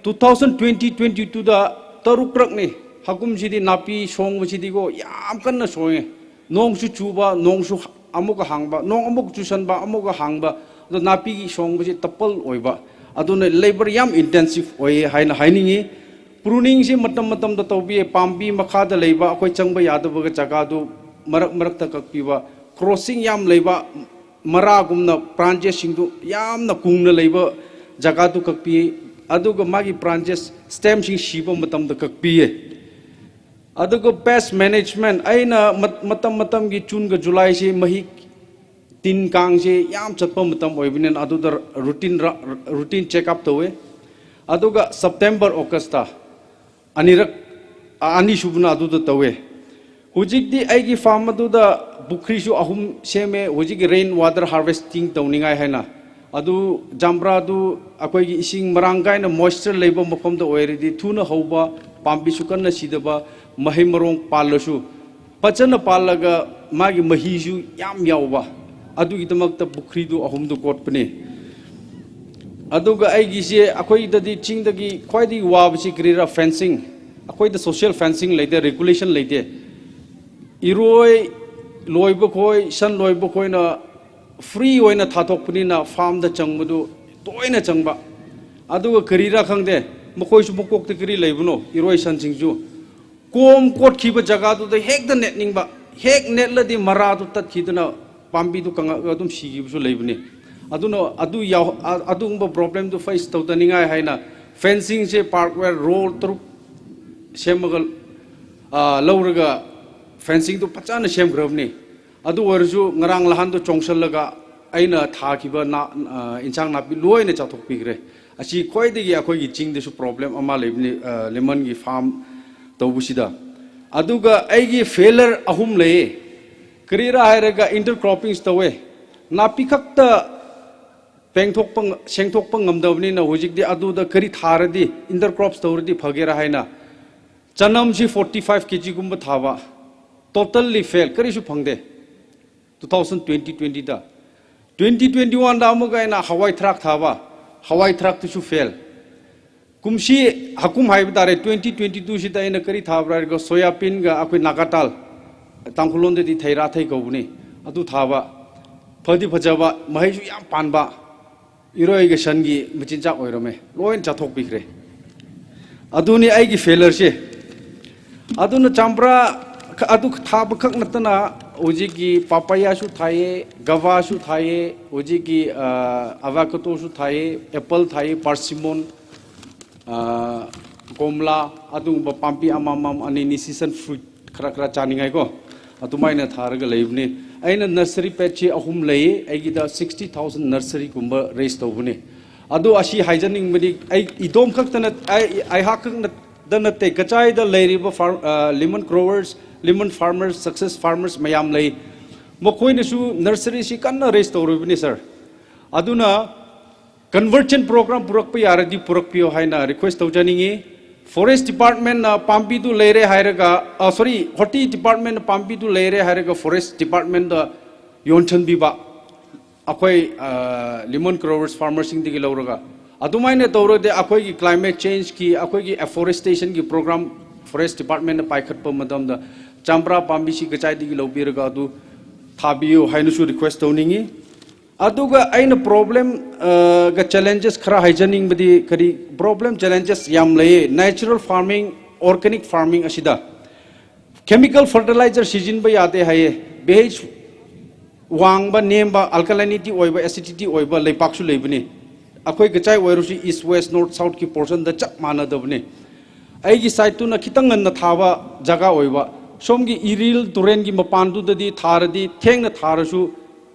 two thousand twenty, twenty-two ꯗ ꯇꯔꯨꯛꯔꯛꯅꯤ꯫ ꯍꯥꯀꯨꯝꯁꯤꯗꯤ ꯅꯥꯄꯤ ꯁꯣꯡꯕꯁꯤꯗꯤꯀꯣ ꯌꯥꯝ ꯀꯟꯅ ꯁꯣꯡꯉꯦ꯫ ꯅꯣꯡꯁꯨ ꯆꯨꯕ, ꯅꯣꯡꯁꯨ ꯑꯃꯨꯛꯀ ꯍꯥꯡꯕ, ꯅꯣꯡ ꯑꯃꯨꯛ ꯆꯨꯁꯟꯕ, ꯑꯃꯨꯛꯀ ꯍꯥꯡꯕ꯫ ꯑꯗꯣ ꯅꯥꯄꯤꯒꯤ ꯁꯣꯡꯕꯁꯤ double ꯑꯣꯏꯕ꯫ ꯑꯗꯨꯅ labour ꯌꯥꯝ intensive ꯑꯣꯏꯌꯦ ꯍꯥꯏꯅ ꯍꯥꯏꯅꯤꯡꯉꯤ꯫ Pruning ꯁꯤ ꯃꯇꯝ ꯃꯇꯝꯗ ꯇꯧꯕꯤꯌꯦ꯫ ꯄꯥꯝꯕꯤ ꯃꯈꯥꯗ ꯂꯩꯕ ꯑꯩꯈꯣꯏ ꯆꯪꯕ ꯌꯥꯗꯕꯒ ꯖꯒꯥꯗꯨ ꯃꯔꯛ ꯃꯔꯛꯇ ꯀꯛꯄꯤꯕ꯫ Crossing ꯌꯥꯝ ꯂꯩꯕ, ꯃꯔꯥꯒꯨꯝꯅ branches ꯁꯤꯡꯗꯨ ꯌꯥꯝꯅ ꯀꯨꯡꯅ ꯂꯩꯕ ꯖꯒꯥꯗꯨ ꯀꯛꯄꯤ, ꯑꯗꯨꯒ ꯃꯥꯒꯤ branches stem ꯁꯤꯡ ꯁꯤꯕ ꯃꯇꯝꯗ ꯀꯛꯄꯤꯌꯦ꯫ ꯑꯗꯨꯒ pest management, ꯑꯩꯅ ꯃꯠ-, ꯃꯇꯝ ꯃꯇꯝꯒꯤ June ꯒ July ꯁꯤ ꯃꯍꯤꯛ ꯇꯤꯟ ꯀꯥꯡꯁꯤ ꯌꯥꯝ ꯆꯠꯄ ꯃꯇꯝ ꯑꯣꯏꯕꯅꯤꯅ ꯑꯗꯨꯗ routine ꯔ-, routine check up ꯇꯧꯋꯦ꯫ ꯑꯗꯨꯒ September, August ꯇ ꯑꯅꯤꯔꯛ, ꯑ, ꯑꯅꯤꯁꯨꯕꯅ ꯑꯗꯨꯗ ꯇꯧꯋꯦ꯫ ꯍꯧꯖꯤꯛꯇꯤ ꯑꯩꯒꯤ farm ꯑꯗꯨꯗ ꯄꯨꯈ꯭ꯔꯤꯁꯨ ꯑꯍꯨꯝ ꯁꯦꯝꯃꯦ, ꯍꯧꯖꯤꯛꯀꯤ rain water harvesting ꯇꯧꯅꯤꯡꯉꯥꯏ ꯍꯥꯏꯅ꯫ ꯑꯗꯨ ꯖꯝꯕ꯭ꯔꯥꯗꯨ ꯑꯩꯈꯣꯏꯒꯤ ꯏꯁꯤꯡ ꯃꯔꯥꯡ ꯀꯥꯏꯅ moisture ꯂꯩꯕ ꯃꯐꯝꯗ ꯑꯣꯏꯔꯗꯤ ꯊꯨꯅ ꯍꯧꯕ, ꯄꯥꯝꯕꯤꯁꯨ ꯀꯟꯅ ꯁꯤꯗꯕ, ꯃꯍꯩ ꯃꯔꯣꯡ ꯄꯥꯜꯂꯁꯨ ꯐꯖꯅ ꯄꯥꯜꯂꯒ ꯃꯥꯒꯤ ꯃꯍꯤꯁꯨ ꯌꯥꯝ ꯌꯥꯎꯕ, ꯑꯗꯨꯒꯤꯗꯃꯛꯇ ꯄꯨꯈ꯭ꯔꯤꯗꯨ ꯑꯍꯨꯝꯗꯨ ꯀꯣꯠꯄꯅꯤ꯫ ꯑꯗꯨꯒ ꯑꯩꯒꯤꯁꯦ, ꯑꯩꯈꯣꯏꯗꯗꯤ ꯆꯤꯡꯗꯒꯤ ꯈ꯭ꯋꯥꯏꯗꯒꯤ ꯋꯥꯕꯁꯤ ꯀꯔꯤꯔꯥ? Fencing꯫ ꯑꯩꯈꯣꯏꯗ social fencing ꯂꯩꯇꯦ, regulation ꯂꯩꯇꯦ꯫ ꯏꯔꯣꯏ ꯂꯣꯏꯕ ꯈꯣꯏ, ꯁꯟ ꯂꯣꯏꯕ ꯈꯣꯏꯅ free ꯑꯣꯏꯅ ꯊꯥꯗꯣꯛꯄꯅꯤꯅ farm ꯗ ꯆꯪꯕꯗꯨ ꯇꯣꯏꯅ ꯆꯪꯕ꯫ ꯑꯗꯨꯒ ꯀꯔꯤꯔꯥ ꯈꯪꯗꯦ, ꯃꯈꯣꯏꯁꯨ ꯃꯀꯣꯛꯇ ꯀꯔꯤ ꯂꯩꯕꯅꯣ, ꯏꯔꯣꯏ ꯁꯟꯁꯤꯡꯁꯨ꯫ ꯀꯣꯝ ꯀꯣꯠꯈꯤꯕ ꯖꯒꯥꯗꯨꯗ ꯍꯦꯛꯇ ꯅꯦꯠꯅꯤꯡꯕ, ꯍꯦꯛ ꯅꯦꯠꯂꯗꯤ ꯃꯔꯥꯗꯨ ꯇꯠꯈꯤꯗꯅ ꯄꯥꯝꯕꯤꯗꯨ ꯀꯪꯉꯛꯑꯒ ꯑꯗꯨꯝ ꯁꯤꯈꯤꯕꯁꯨ ꯂꯩꯕꯅꯤ꯫ ꯑꯗꯨꯅ ꯑꯗꯨ ꯌꯥꯎ-, ꯑ-, ꯑꯗꯨꯒꯨꯝꯕ problem ꯗꯨ face ꯇꯧꯗꯅꯤꯡꯉꯥꯏ ꯍꯥꯏꯅ fencing ꯁꯦ barbed wire row ꯇꯔꯨꯛ ꯁꯦꯝꯃꯒ, ꯑ, ꯂꯧꯔꯒ fencing ꯗꯨ ꯐꯖꯅ ꯁꯦꯝꯈ꯭ꯔꯕꯅꯤ꯫ ꯑꯗꯨ ꯑꯣꯏꯔꯁꯨ ꯉꯔꯥꯡ ꯅꯍꯥꯟꯗꯣ ꯆꯣꯡꯁꯜꯂꯒ ꯑꯩꯅ ꯊꯥꯈꯤꯕ ꯅꯥ-, ꯑ, ꯏꯟꯁꯥꯡ ꯅꯥꯄꯤ ꯂꯣꯏꯅ ꯆꯥꯊꯣꯛꯄꯤꯈ꯭ꯔꯦ꯫ ꯑꯁꯤ ꯈ꯭ꯋꯥꯏꯗꯒꯤ ꯑꯩꯈꯣꯏꯒꯤ ꯆꯤꯡꯗꯁꯨ problem ꯑꯃ ꯂꯩꯕꯅꯤ, ꯑ, lemon ꯒꯤ farm ꯇꯧꯕꯁꯤꯗ꯫ ꯑꯗꯨꯒ ꯑꯩꯒꯤ failure ꯑꯍꯨꯝ ꯂꯩꯌꯦ꯫ ꯀꯔꯤꯔꯥ ꯍꯥꯏꯔꯒ intercroppings ꯇꯧꯋꯦ꯫ ꯅꯥꯄꯤ ꯈꯛꯇ ꯄꯦꯡꯊꯣꯛꯄ ꯉ-, ꯁꯦꯡꯊꯣꯛꯄ ꯉꯝꯗꯕꯅꯤꯅ ꯍꯧꯖꯤꯛꯇꯤ ꯑꯗꯨꯗ ꯀꯔꯤ ꯊꯥꯔꯗꯤ, intercrops ꯇꯧꯔꯗꯤ ꯐꯒꯦꯔꯥ ꯍꯥꯏꯅ ꯆꯅꯝꯁꯤ forty five K G ꯒꯨꯝꯕ ꯊꯥꯕ, totally fail, ꯀꯔꯤꯁꯨ ꯐꯪꯗꯦ꯫ Two thousand twenty, twenty ꯗ, twenty twenty-one ꯗ ꯑꯃꯨꯛꯀ ꯑꯩꯅ ꯍꯋꯥꯏ ꯊ꯭ꯔꯥꯛ ꯊꯥꯕ, ꯍꯋꯥꯏ ꯊ꯭ꯔꯥꯛꯇꯨꯁꯨ fail꯫ ꯀꯨꯝꯁꯤ ꯍꯥꯀꯨꯝ ꯍꯥꯏꯕ ꯇꯥꯔꯦ, twenty twenty-two ꯁꯤꯗ ꯑꯩꯅ ꯀꯔꯤ ꯊꯥꯕ꯭ꯔꯥ ꯍꯥꯏꯔꯒ soya bean ꯒ ꯑꯩꯈꯣꯏ ꯅꯥꯒꯥ ꯇꯥꯜ, ꯇꯥꯡꯈꯨꯜꯂꯣꯟꯗꯗꯤ ꯊꯩꯔꯥ ꯊꯩ ꯀꯧꯕꯅꯤ, ꯑꯗꯨ ꯊꯥꯕ꯫ ꯐꯗꯤ ꯐꯖꯕ, ꯃꯍꯩꯁꯨ ꯌꯥꯝ ꯄꯥꯟꯕ, ꯏꯔꯣꯏꯒ ꯁꯟꯒꯤ ꯃꯆꯤꯟꯖꯥꯛ ꯑꯣꯏꯔꯝꯃꯦ, ꯂꯣꯏꯅ ꯆꯥꯊꯣꯛꯄꯤꯈ꯭ꯔꯦ꯫ ꯑꯗꯨꯅꯤ ꯑꯩꯒꯤ failure ꯁꯦ꯫ ꯑꯗꯨꯅ ꯆꯝꯄ꯭ꯔꯥ ꯈ-, ꯑꯗꯨ ꯊꯥꯕꯈꯛ ꯅꯠꯇꯅ ꯍꯧꯖꯤꯛꯀꯤ papaya ꯁꯨ ꯊꯥꯏꯌꯦ, guava ꯁꯨ ꯊꯥꯏꯌꯦ, ꯍꯧꯖꯤꯛꯀꯤ, ꯑ, avocado ꯁꯨ ꯊꯥꯏꯌꯦ, apple ꯊꯥꯏꯌꯦ, persimmon, ꯑ, ꯀꯣꯝꯂꯥ, ꯑꯗꯨꯒꯨꯝꯕ ꯄꯥꯝꯕꯤ ꯑꯃꯃꯝ, ꯑꯅꯤꯅꯤ season fruit ꯈꯔ ꯈꯔ ꯆꯥꯅꯤꯡꯉꯥꯏꯀꯣ, ꯑꯗꯨꯃꯥꯏꯅ ꯊꯥꯔꯒ ꯂꯩꯕꯅꯤ꯫ ꯑꯩꯅ nursery patch ꯑꯍꯨꯝ ꯂꯩ, ꯑꯩꯒꯤꯗ sixty thousand nursery ꯒꯨꯝꯕ raise ꯇꯧꯕꯅꯤ꯫ ꯑꯗꯣ ꯑꯁꯤ ꯍꯥꯏꯖꯅꯤꯡꯕꯗꯤ ꯑꯩ ꯏꯗꯣꯝ ꯈꯛꯇꯅ, ꯑꯩ, ꯑꯩꯍꯥꯛ ꯈꯛꯇ ꯅꯠꯇꯦ, ꯀꯆꯥꯏꯗ ꯂꯩꯔꯤꯕ farm, ꯑ, lemon growers, lemon farmers, success farmers ꯃꯌꯥꯝ ꯂꯩ꯫ ꯃꯈꯣꯏꯅꯁꯨ nursery ꯁꯤ ꯀꯟꯅ raise ꯇꯧꯔꯤꯕꯅꯤ, sir꯫ ꯑꯗꯨꯅ conversion program ꯄꯨꯔꯛꯄ ꯌꯥꯔꯗꯤ ꯄꯨꯔꯛꯄꯤꯌꯣ ꯍꯥꯏꯅ request ꯇꯧꯖꯅꯤꯡꯉꯤ꯫ Forest department ꯅ ꯄꯥꯝꯕꯤꯗꯨ ꯂꯩꯔꯦ ꯍꯥꯏꯔꯒ, ꯑ, sorry, horti department ꯅ ꯄꯥꯝꯕꯤꯗꯨ ꯂꯩꯔꯦ ꯍꯥꯏꯔꯒ forest department ꯗ ꯌꯣꯟꯁꯤꯟꯕꯤꯕ, ꯑꯩꯈꯣꯏ, ꯑ, lemon growers farmer ꯁꯤꯡꯗꯒꯤ ꯂꯧꯔꯒ꯫ ꯑꯗꯨꯃꯥꯏꯅ ꯇꯧꯔꯗꯤ ꯑꯩꯈꯣꯏꯒꯤ climate change ꯀꯤ, ꯑꯩꯈꯣꯏꯒꯤ afforestation ꯒꯤ program forest department ꯅ ꯄꯥꯏꯈꯠꯄ ꯃꯇꯝꯗ ꯆꯝꯄ꯭ꯔꯥ ꯄꯥꯝꯕꯤꯁꯤ ꯀꯆꯥꯏꯗꯒꯤ ꯂꯧꯕꯤꯔꯒ ꯑꯗꯨ ꯊꯥꯕꯤꯌꯨ ꯍꯥꯏꯅꯁꯨ request ꯇꯧꯅꯤꯡꯉꯤ꯫ ꯑꯗꯨꯒ ꯑꯩꯅ problem, ꯑ, ꯒ challenges ꯈꯔ ꯍꯥꯏꯖꯅꯤꯡꯕꯗꯤ ꯀꯔꯤ, problem, challenges ꯌꯥꯝ ꯂꯩꯌꯦ natural farming, organic farming ꯑꯁꯤꯗ꯫ Chemical fertilizer ꯁꯤꯖꯤꯟꯕ ꯌꯥꯗꯦ ꯍꯥꯏꯌꯦ꯫ pH ꯋꯥꯡꯕ, ꯅꯦꯝꯕ, alkalinity ꯑꯣꯏꯕ, acidity ꯑꯣꯏꯕ ꯂꯩꯄꯥꯛꯁꯨ ꯂꯩꯕꯅꯤ꯫ ꯑꯩꯈꯣꯏ ꯀꯆꯥꯏ ꯑꯣꯏꯔꯁꯨ east, west, north, south ꯀꯤ portion ꯗ ꯆꯞ ꯃꯥꯟꯅꯗꯕꯅꯤ꯫ ꯑꯩꯒꯤ side ꯇꯨꯅ ꯈꯤꯇꯪ ꯉꯟꯅ ꯊꯥꯕ ꯖꯒꯥ ꯑꯣꯏꯕ, ꯁꯣꯝꯒꯤ ꯏꯔꯤꯜ ꯇꯨꯔꯦꯟꯒꯤ ꯃꯄꯥꯟꯗꯨꯗꯗꯤ ꯊꯥꯔꯗꯤ, ꯊꯦꯡꯅ ꯊꯥꯔꯁꯨ,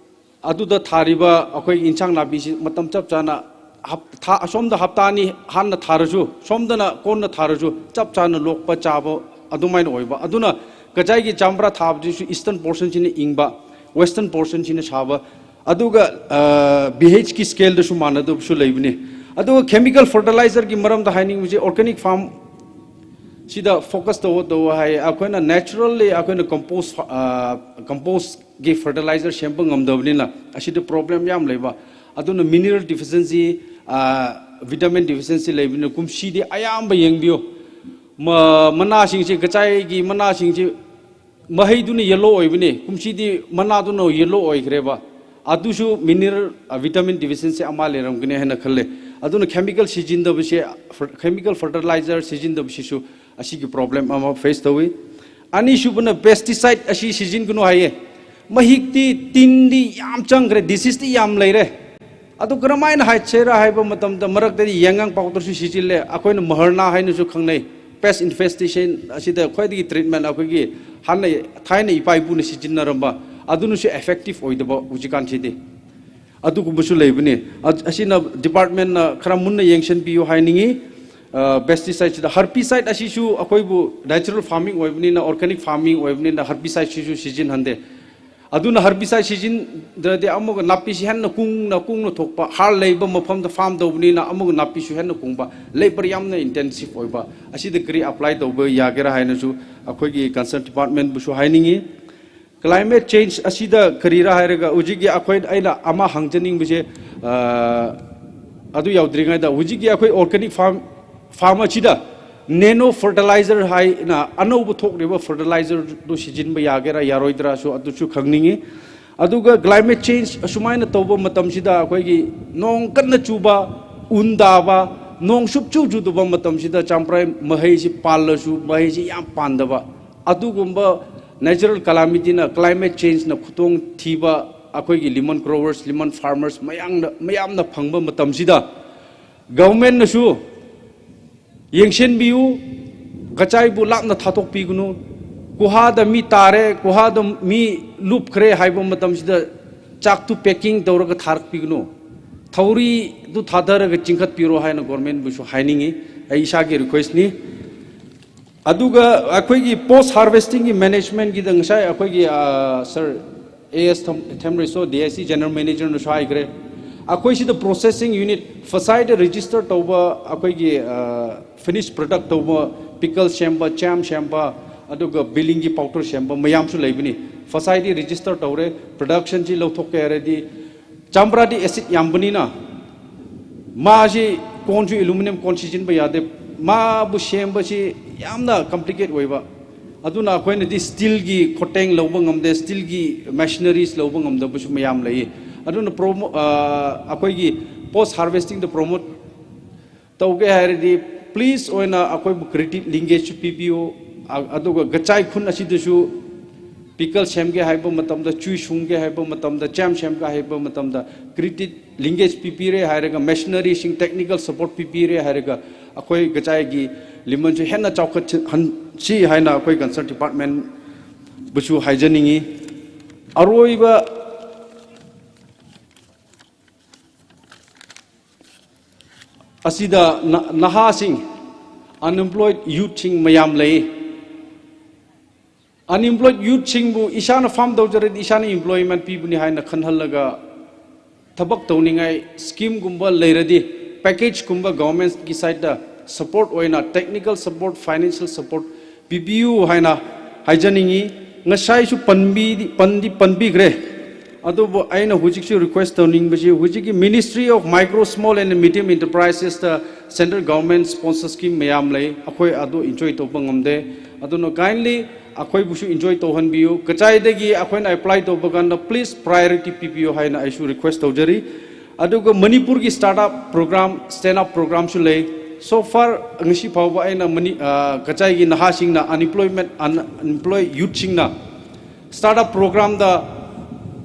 ꯑꯗꯨꯗ ꯊꯥꯔꯤꯕ ꯑꯩꯈꯣꯏꯒꯤ ꯏꯟꯁꯥꯡ ꯅꯥꯄꯤꯁꯤ ꯃꯇꯝ ꯆꯞ ꯆꯥꯅ ꯍꯞ-, ꯊꯥ, ꯑꯁꯣꯝꯗ ꯍꯞꯇꯥ ꯑꯅꯤ ꯍꯥꯟꯅ ꯊꯥꯔꯁꯨ, ꯁꯣꯝꯗꯅ ꯀꯣꯟꯅ ꯊꯥꯔꯁꯨ, ꯆꯞ ꯆꯥꯅ ꯂꯣꯛꯄ ꯆꯥꯕ ꯑꯗꯨꯃꯥꯏꯅ ꯑꯣꯏꯕ꯫ ꯑꯗꯨꯅ ꯀꯆꯥꯏꯒꯤ ꯆꯝꯄ꯭ꯔꯥ ꯊꯥꯕꯗꯨꯁꯨ eastern portion ꯁꯤꯅ ꯏꯪꯕ, western portion ꯁꯤꯅ ꯁꯥꯕ, ꯑꯗꯨꯒ, ꯑ, pH ꯀꯤ scale ꯗꯁꯨ ꯃꯥꯟꯅꯗꯕꯁꯨ ꯂꯩꯕꯅꯤ꯫ ꯑꯗꯨꯒ chemical fertilizer ꯒꯤ ꯃꯔꯝꯗ ꯍꯥꯏꯅꯤꯡꯕꯁꯤ, organic farm ꯁꯤꯗ focus ꯇꯧ, ꯇꯧ ꯍꯥꯏ꯫ ꯑꯩꯈꯣꯏꯅ naturally ꯑꯩꯈꯣꯏꯅ compost, ꯑ, compost ꯒꯤ fertilizer ꯁꯦꯝꯕ ꯉꯝꯗꯕꯅꯤꯅ ꯑꯁꯤꯗ problem ꯌꯥꯝ ꯂꯩꯕ꯫ ꯑꯗꯨꯅ mineral deficiency, ꯑ, vitamin deficiency ꯂꯩꯕꯅꯤꯅ ꯀꯨꯝꯁꯤꯗꯤ ꯑꯌꯥꯝꯕ ꯌꯦꯡꯕꯤꯌꯨ꯫ ꯃ-, ꯃꯅꯥꯁꯤꯡꯁꯤ, ꯀꯆꯥꯏꯒꯤ ꯃꯅꯥꯁꯤꯡꯁꯤ ꯃꯍꯩꯗꯨꯅ yellow ꯑꯣꯏꯕꯅꯤ, ꯀꯨꯝꯁꯤꯗꯤ ꯃꯅꯥꯗꯨꯅ yellow ꯑꯣꯏꯈ꯭ꯔꯦꯕ꯫ ꯑꯗꯨꯁꯨ mineral, ꯑ, vitamin deficiency ꯑꯃ ꯂꯩꯔꯝꯒꯅꯤ ꯍꯥꯏꯅ ꯈꯜꯂꯦ꯫ ꯑꯗꯨꯅ chemical ꯁꯤꯖꯤꯟꯅꯗꯕꯁꯦ, fer-, chemical fertilizer ꯁꯤꯖꯤꯟꯅꯗꯕꯁꯤꯁꯨ ꯑꯁꯤꯒꯤ problem ꯑꯃ face ꯇꯧꯏ꯫ ꯑꯅꯤꯁꯨꯕꯅ pesticide ꯑꯁꯤ ꯁꯤꯖꯤꯟꯒꯅꯨ ꯍꯥꯏꯌꯦ꯫ ꯃꯍꯤꯛꯇꯤ, ꯇꯤꯟꯗꯤ ꯌꯥꯝ ꯆꯪꯈ꯭ꯔꯦ, disease ꯇꯤ ꯌꯥꯝ ꯂꯩꯔꯦ꯫ ꯑꯗꯨ ꯀꯔꯝꯍꯥꯏꯅ ꯍꯥꯏꯁꯤꯔꯥ ꯍꯥꯏꯕ ꯃꯇꯝꯗ, ꯃꯔꯛꯇꯗꯤ ꯌꯥꯏꯉꯪ powder ꯁꯨ ꯁꯤꯖꯤꯜꯂꯦ, ꯑꯩꯈꯣꯏꯅ ꯃꯍꯔꯅꯥ ꯍꯥꯏꯅꯁꯨ ꯈꯪꯅꯩ꯫ Pest infestation ꯑꯁꯤꯗ ꯈ꯭ꯋꯥꯏꯗꯒꯤ treatment ꯑꯩꯈꯣꯏꯒꯤ ꯍꯥꯟꯅ, ꯊꯥꯏꯅ ꯏꯄꯥ ꯏꯄꯨꯅ ꯁꯤꯖꯤꯟꯅꯔꯝꯕ, ꯑꯗꯨꯅꯁꯨ effective ꯑꯣꯏꯗꯕ ꯍꯧꯖꯤꯛꯀꯥꯟꯁꯤꯗꯤ꯫ ꯑꯗꯨꯒꯨꯝꯕꯁꯨ ꯂꯩꯕꯅꯤ꯫ ꯑ-, ꯑꯁꯤꯅ department ꯅ ꯈꯔ ꯃꯨꯟꯅ ꯌꯦꯡꯁꯤꯟꯕꯤꯌꯨ ꯍꯥꯏꯅꯤꯡꯉꯤ꯫ ꯑ, pesticide ꯁꯤꯗ herbicide ꯑꯁꯤꯁꯨ ꯑꯩꯈꯣꯏꯕꯨ natural farming ꯑꯣꯏꯕꯅꯤꯅ, organic farming ꯑꯣꯏꯕꯅꯤꯅ herbicide ꯁꯤꯁꯨ ꯁꯤꯖꯤꯟꯍꯟꯗꯦ꯫ ꯑꯗꯨꯅ herbicide ꯁꯤꯖꯤꯟꯗ꯭ꯔꯗꯤ ꯑꯃꯨꯛꯀ ꯅꯥꯄꯤꯁꯤ ꯍꯦꯟꯅ ꯀꯨꯡꯅ ꯀꯨꯡꯅ ꯊꯣꯛꯄ, ꯍꯥꯔ ꯂꯩꯕ ꯃꯐꯝꯗ farm ꯇꯧꯕꯅꯤꯅ ꯑꯃꯨꯛꯀ ꯅꯥꯄꯤꯁꯨ ꯍꯦꯟꯅ ꯀꯨꯡꯕ, labour ꯌꯥꯝꯅ intensive ꯑꯣꯏꯕ, ꯑꯁꯤꯗ ꯀꯔꯤ apply ꯇꯧꯕ ꯌꯥꯒꯦꯔꯥ ꯍꯥꯏꯅꯁꯨ ꯑꯩꯈꯣꯏꯒꯤ concern department ꯕꯨꯁꯨ ꯍꯥꯏꯅꯤꯡꯉꯤ꯫ Climate change ꯑꯁꯤꯗ ꯀꯔꯤꯔꯥ ꯍꯥꯏꯔꯒ, ꯍꯧꯖꯤꯛꯀꯤ ꯑꯩꯈꯣꯏ, ꯑꯩꯅ ꯑꯃ ꯍꯪꯖꯅꯤꯡꯕꯁꯦ, ꯑ, ꯑꯗꯨ ꯌꯧꯗ꯭ꯔꯤꯉꯩꯗ, ꯍꯧꯖꯤꯛꯀꯤ ꯑꯩꯈꯣꯏ organic farm, farm ꯑꯁꯤꯗ nano fertilizer ꯍꯥꯏꯅ ꯑꯅꯧꯕ ꯊꯣꯛꯂꯤꯕ fertilizer ꯗꯨ ꯁꯤꯖꯤꯟꯕ ꯌꯥꯒꯦꯔꯥ ꯌꯥꯔꯣꯏꯗ꯭ꯔꯥꯁꯨ ꯑꯗꯨꯁꯨ ꯈꯪꯅꯤꯡꯉꯤ꯫ ꯑꯗꯨꯒ climate change ꯑꯁꯨꯃꯥꯏꯅ ꯇꯧꯕ ꯃꯇꯝꯁꯤꯗ ꯑꯩꯈꯣꯏꯒꯤ ꯅꯣꯡ ꯀꯟꯅ ꯆꯨꯕ, ꯎꯟ ꯇꯥꯕ, ꯅꯣꯡ ꯁꯨꯞꯆꯨ ꯆꯨꯗꯕ ꯃꯇꯝꯁꯤꯗ ꯆꯝꯄ꯭ꯔꯥ ꯃꯍꯩꯁꯤ ꯄꯥꯜꯂꯁꯨ ꯃꯍꯩꯁꯤ ꯌꯥꯝ ꯄꯥꯟꯗꯕ, ꯑꯗꯨꯒꯨꯝꯕ natural calamity ꯅ, climate change ꯅ ꯈꯨꯗꯣꯡ ꯊꯤꯕ ꯑꯩꯈꯣꯏꯒꯤ lemon growers, lemon farmers ꯃꯌꯥꯝꯅ, ꯃꯌꯥꯝꯅ ꯐꯪꯕ ꯃꯇꯝꯁꯤꯗ government ꯅꯁꯨ ꯌꯦꯡꯁꯤꯟꯕꯤꯌꯨ, ꯀꯆꯥꯏꯕꯨ ꯂꯥꯞꯅ ꯊꯥꯗꯣꯛꯄꯤꯒꯅꯨ꯫ ꯒꯨꯍꯥꯗ ꯃꯤ ꯇꯥꯔꯦ, ꯒꯨꯍꯥꯗ ꯃꯤ ꯂꯨꯞꯈ꯭ꯔꯦ ꯍꯥꯏꯕ ꯃꯇꯝꯁꯤꯗ ꯆꯥꯛꯇꯨ packing ꯇꯧꯔꯒ ꯊꯥꯔꯛꯄꯤꯒꯅꯨ꯫ ꯊꯧꯔꯤꯗꯨ ꯊꯥꯗꯔꯒ ꯆꯤꯡꯈꯠꯄꯤꯔꯣ ꯍꯥꯏꯅ government ꯕꯨꯁꯨ ꯍꯥꯏꯅꯤꯡꯉꯤ, ꯑꯩ ꯏꯁꯥꯒꯤ request ꯅꯤ꯫ ꯑꯗꯨꯒ ꯑꯩꯈꯣꯏꯒꯤ post harvesting ꯒꯤ management ꯀꯤꯗ ꯉꯁꯥꯏ ꯑꯩꯈꯣꯏꯒꯤ, ꯑ, sir, A S Tham-, Themreiso, D I C General Manager ꯅꯁꯨ ꯍꯥꯏꯈ꯭ꯔꯦ꯫ ꯑꯩꯈꯣꯏ ꯁꯤꯗ processing unit, ꯐꯁꯥꯏꯗ register ꯇꯧꯕ, ꯑꯩꯈꯣꯏꯒꯤ, ꯑ, finish product ꯇꯧꯕ, pickle ꯁꯦꯝꯕ, jam ꯁꯦꯝꯕ, ꯑꯗꯨꯒ ꯕꯤꯂꯤꯡꯒꯤ powder ꯁꯦꯝꯕ ꯃꯌꯥꯝꯁꯨ ꯂꯩꯕꯅꯤ꯫ ꯐꯁꯥꯏꯗꯤ register ꯇꯧꯔꯦ, production ꯁꯤ ꯂꯧꯊꯣꯛꯀꯦ ꯍꯥꯏꯔꯗꯤ, ꯆꯝꯄ꯭ꯔꯥꯗꯤ acid ꯌꯥꯝꯕꯅꯤꯅ, ꯃꯥꯁꯤ ꯀꯣꯟꯁꯨ aluminium ꯀꯣꯟ ꯁꯤꯖꯤꯟꯕ ꯌꯥꯗꯦ꯫ ꯃꯥꯕꯨ ꯁꯦꯝꯕꯁꯤ ꯌꯥꯝꯅ complicate ꯑꯣꯏꯕ꯫ ꯑꯗꯨꯅ ꯑꯩꯈꯣꯏꯅꯗꯤ steel ꯒꯤ ꯈꯣꯠꯇꯦꯡ ꯂꯧꯕ ꯉꯝꯗꯦ, steel ꯒꯤ machineries ꯂꯧꯕ ꯉꯝꯗꯕꯁꯨ ꯃꯌꯥꯝ ꯂꯩꯌꯦ꯫ ꯑꯗꯨꯅ promo-, ꯑ, ꯑꯩꯈꯣꯏꯒꯤ post harvesting ꯗ promote ꯇꯧꯒꯦ ꯍꯥꯏꯔꯗꯤ, please ꯑꯣꯏꯅ ꯑꯩꯈꯣꯏꯕꯨ credit linkage ꯁꯨ ꯄꯤꯕꯤꯌꯨ꯫ ꯑ-, ꯑꯗꯨꯒ ꯒꯆꯥꯏ ꯈꯨꯟ ꯑꯁꯤꯗꯁꯨ pickle ꯁꯦꯝꯒꯦ ꯍꯥꯏꯕ ꯃꯇꯝꯗ, ꯆꯨꯏ ꯁꯨꯡꯒꯦ ꯍꯥꯏꯕ ꯃꯇꯝꯗ, jam ꯁꯦꯝꯒꯦ ꯍꯥꯏꯕ ꯃꯇꯝꯗ, credit linkage ꯄꯤꯕꯤꯔꯦ ꯍꯥꯏꯔꯒ, machinery ꯁꯤꯡ technical support ꯄꯤꯕꯤꯔꯦ ꯍꯥꯏꯔꯒ, ꯑꯩꯈꯣꯏ ꯒꯆꯥꯏꯒꯤ lemon ꯁꯨ ꯍꯦꯟꯅ ꯆꯥꯎꯈꯠꯍꯟꯁꯤ ꯍꯥꯏꯅ ꯑꯩꯈꯣꯏ concern department ꯕꯨꯁꯨ ꯍꯥꯏꯖꯅꯤꯡꯉꯤ꯫ Aruiba asida na-, nahasing, unemployed youth sing mayam lei. Unemployed youth singbu ishāna farm tau jarit ishāna employment pibuni haina khanhānlaga thabak tauningai scheme gumba leiradi, package gumba government ki side da support oina, technical support, financial support pibiyu haina haijaningi. Ngasaisu panbi, pandi panbikre. Adubu aina hujiksu request tauningbasi, hujiki Ministry of Micro, Small and Medium Enterprises da central government sponsor scheme mayam lei, akhoi adu enjoy tauba ngamde. Aduna kindly akhoibusu enjoy tauhanbiyu. Kachaidagi akhoina apply tauba kanda, please priority pibiyu haina aishu request taujari. Aduga Manipur ki startup program, stand up program su lei. So far, ngashi phaoba aina Mani-, ah, kachaigi nahasingna unemployment, unemployed youth singna startup program da,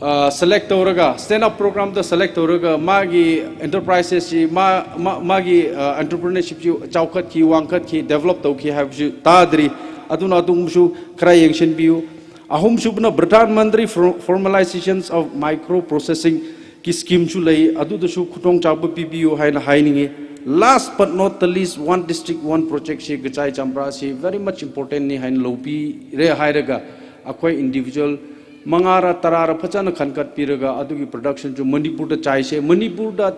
ah, select tauraga, stand up program da select tauraga, magi enterprises si, ma, ma, magi, ah, entrepreneurship si chaokhat ki, wangkhat ki, develop tau ki haibusu tadri, aduna adungsu kharai yangshinbiyu. Ahumsubuna Pradhan Mantri for-, Formalizations of Micro Processing ki scheme su lei, adudasu khutong chapa pibiyu haina hainingi. Last but not the least, One District, One Project si kachai Champra si very much important ni haina lopi re hairaga, akhoi individual mangara tarara phachana khankat piraga, adugi production chu Manipur da chaise, Manipur da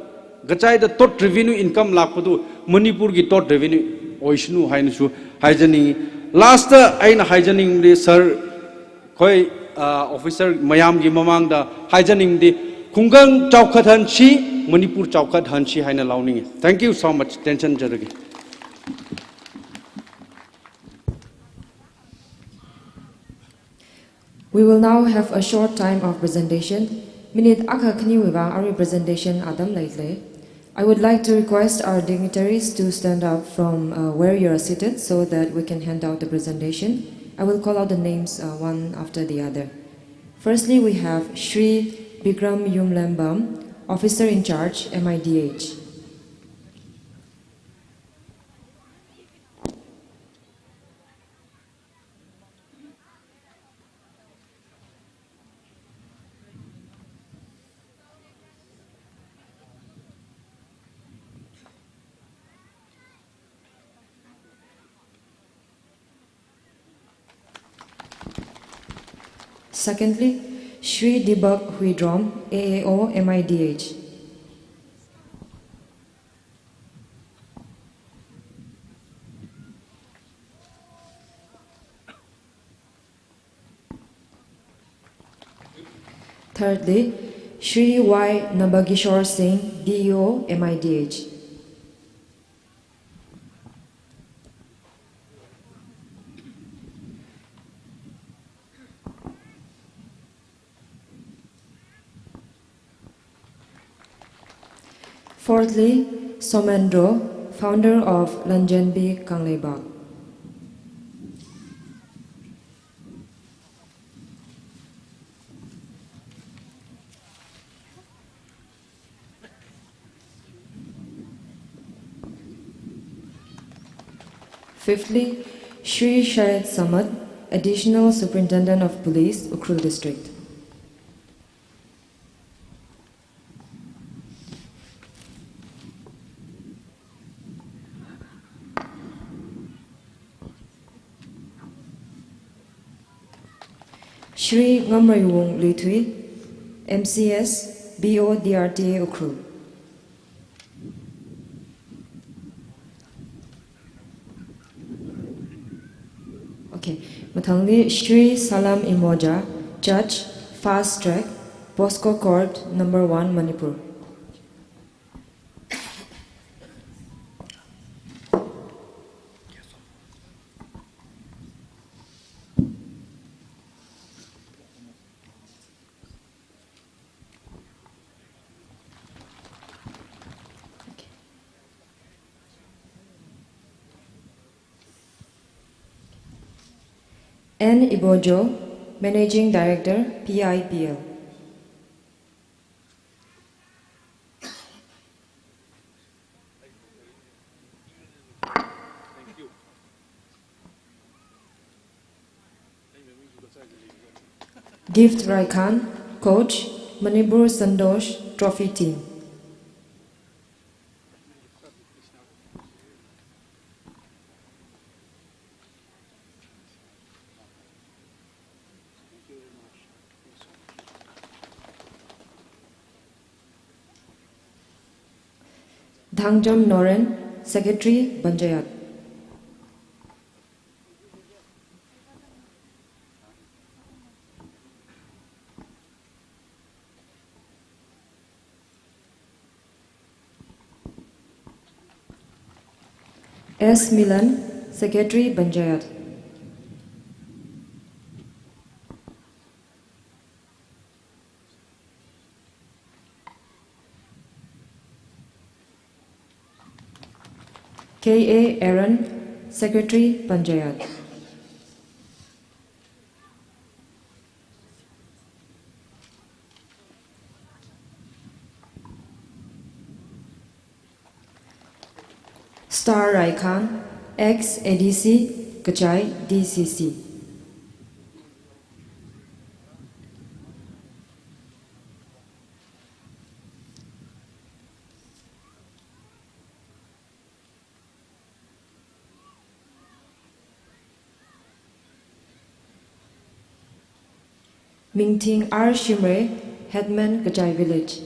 kachaida tot revenue income lakpadu, Manipur ki tot revenue oisnu hainasu haijaningi. Last da aina haijaningli sir, khoi, ah, officer mayamgi mamangda haijaningdi, khungkang chaokhat hanshi, Manipur chaokhat hanshi haina laoningi. Thank you so much. Attention jaragi. We will now have a short time of presentation. Minute akha khaniwui vang arui presentation atam leilei. I would like to request our dignitaries to stand up from, uh, where you are seated so that we can hand out the presentation. I will call out the names, uh, one after the other. Firstly, we have Shri Bikram Yumlembam, Officer in Charge, M I D H. Secondly, Shri Dibak Huidrom, A A O, M I D H. Thirdly, Shri Y Nabagishore Singh, D E O, M I D H. Fourthly, Somendro, founder of Lanjenbi Kangleibak. Fifthly, Shri Shahid Samad, Additional Superintendent of Police, Ukhrul District. Shri Ngamreiwung Luithui, M C S, B O D R T A Ukhrul. Okay. Mathangli Shri Salam Imoja, Judge, Fast Track, Bosco Court, number one, Manipur. N Ibojo, Managing Director, P I P L. Gift Raikhan, coach, Manipur Santosh Trophy team. Thangjam Noren, Secretary Panchayat. S Milan, Secretary Panchayat. K A Aaron, Secretary Panchayat. Star Raikhan, ex A D C, Kachai D C C. Mingthing R Shimray, Headman Kachai Village.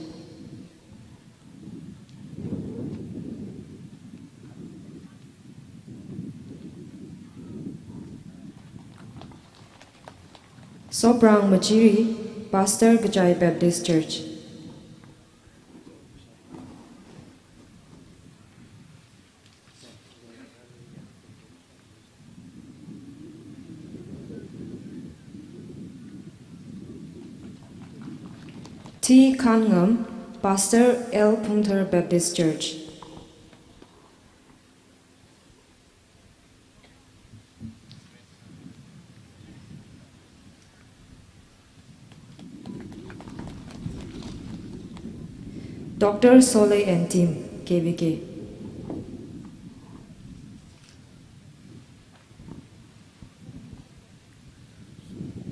Soprang Machiri, Pastor Kachai Baptist Church. T Khanngam, Pastor L Phungthar Baptist Church. Doctor Solei and team, K V K.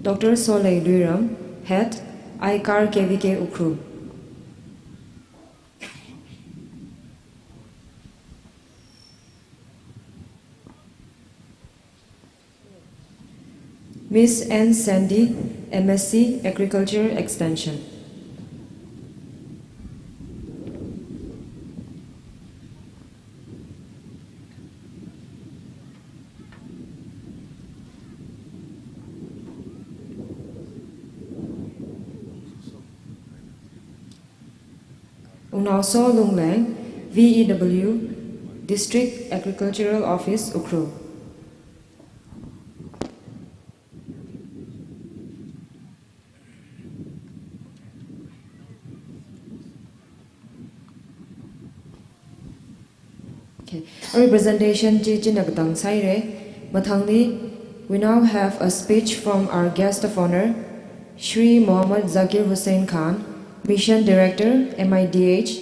Doctor Solei Luiram, Head, Aikar K V K Ukhrul. Miss N Sandy, M S C, Agriculture Extension. Wungnaoso Lungleng, V E W, District Agricultural Office, Ukhrul. Okay. Our presentation chi china katang sāhaira. Mathangli, we now have a speech from our guest of honor, Shri Mohammad Zakir Hussain Khan, Mission Director, M I D H,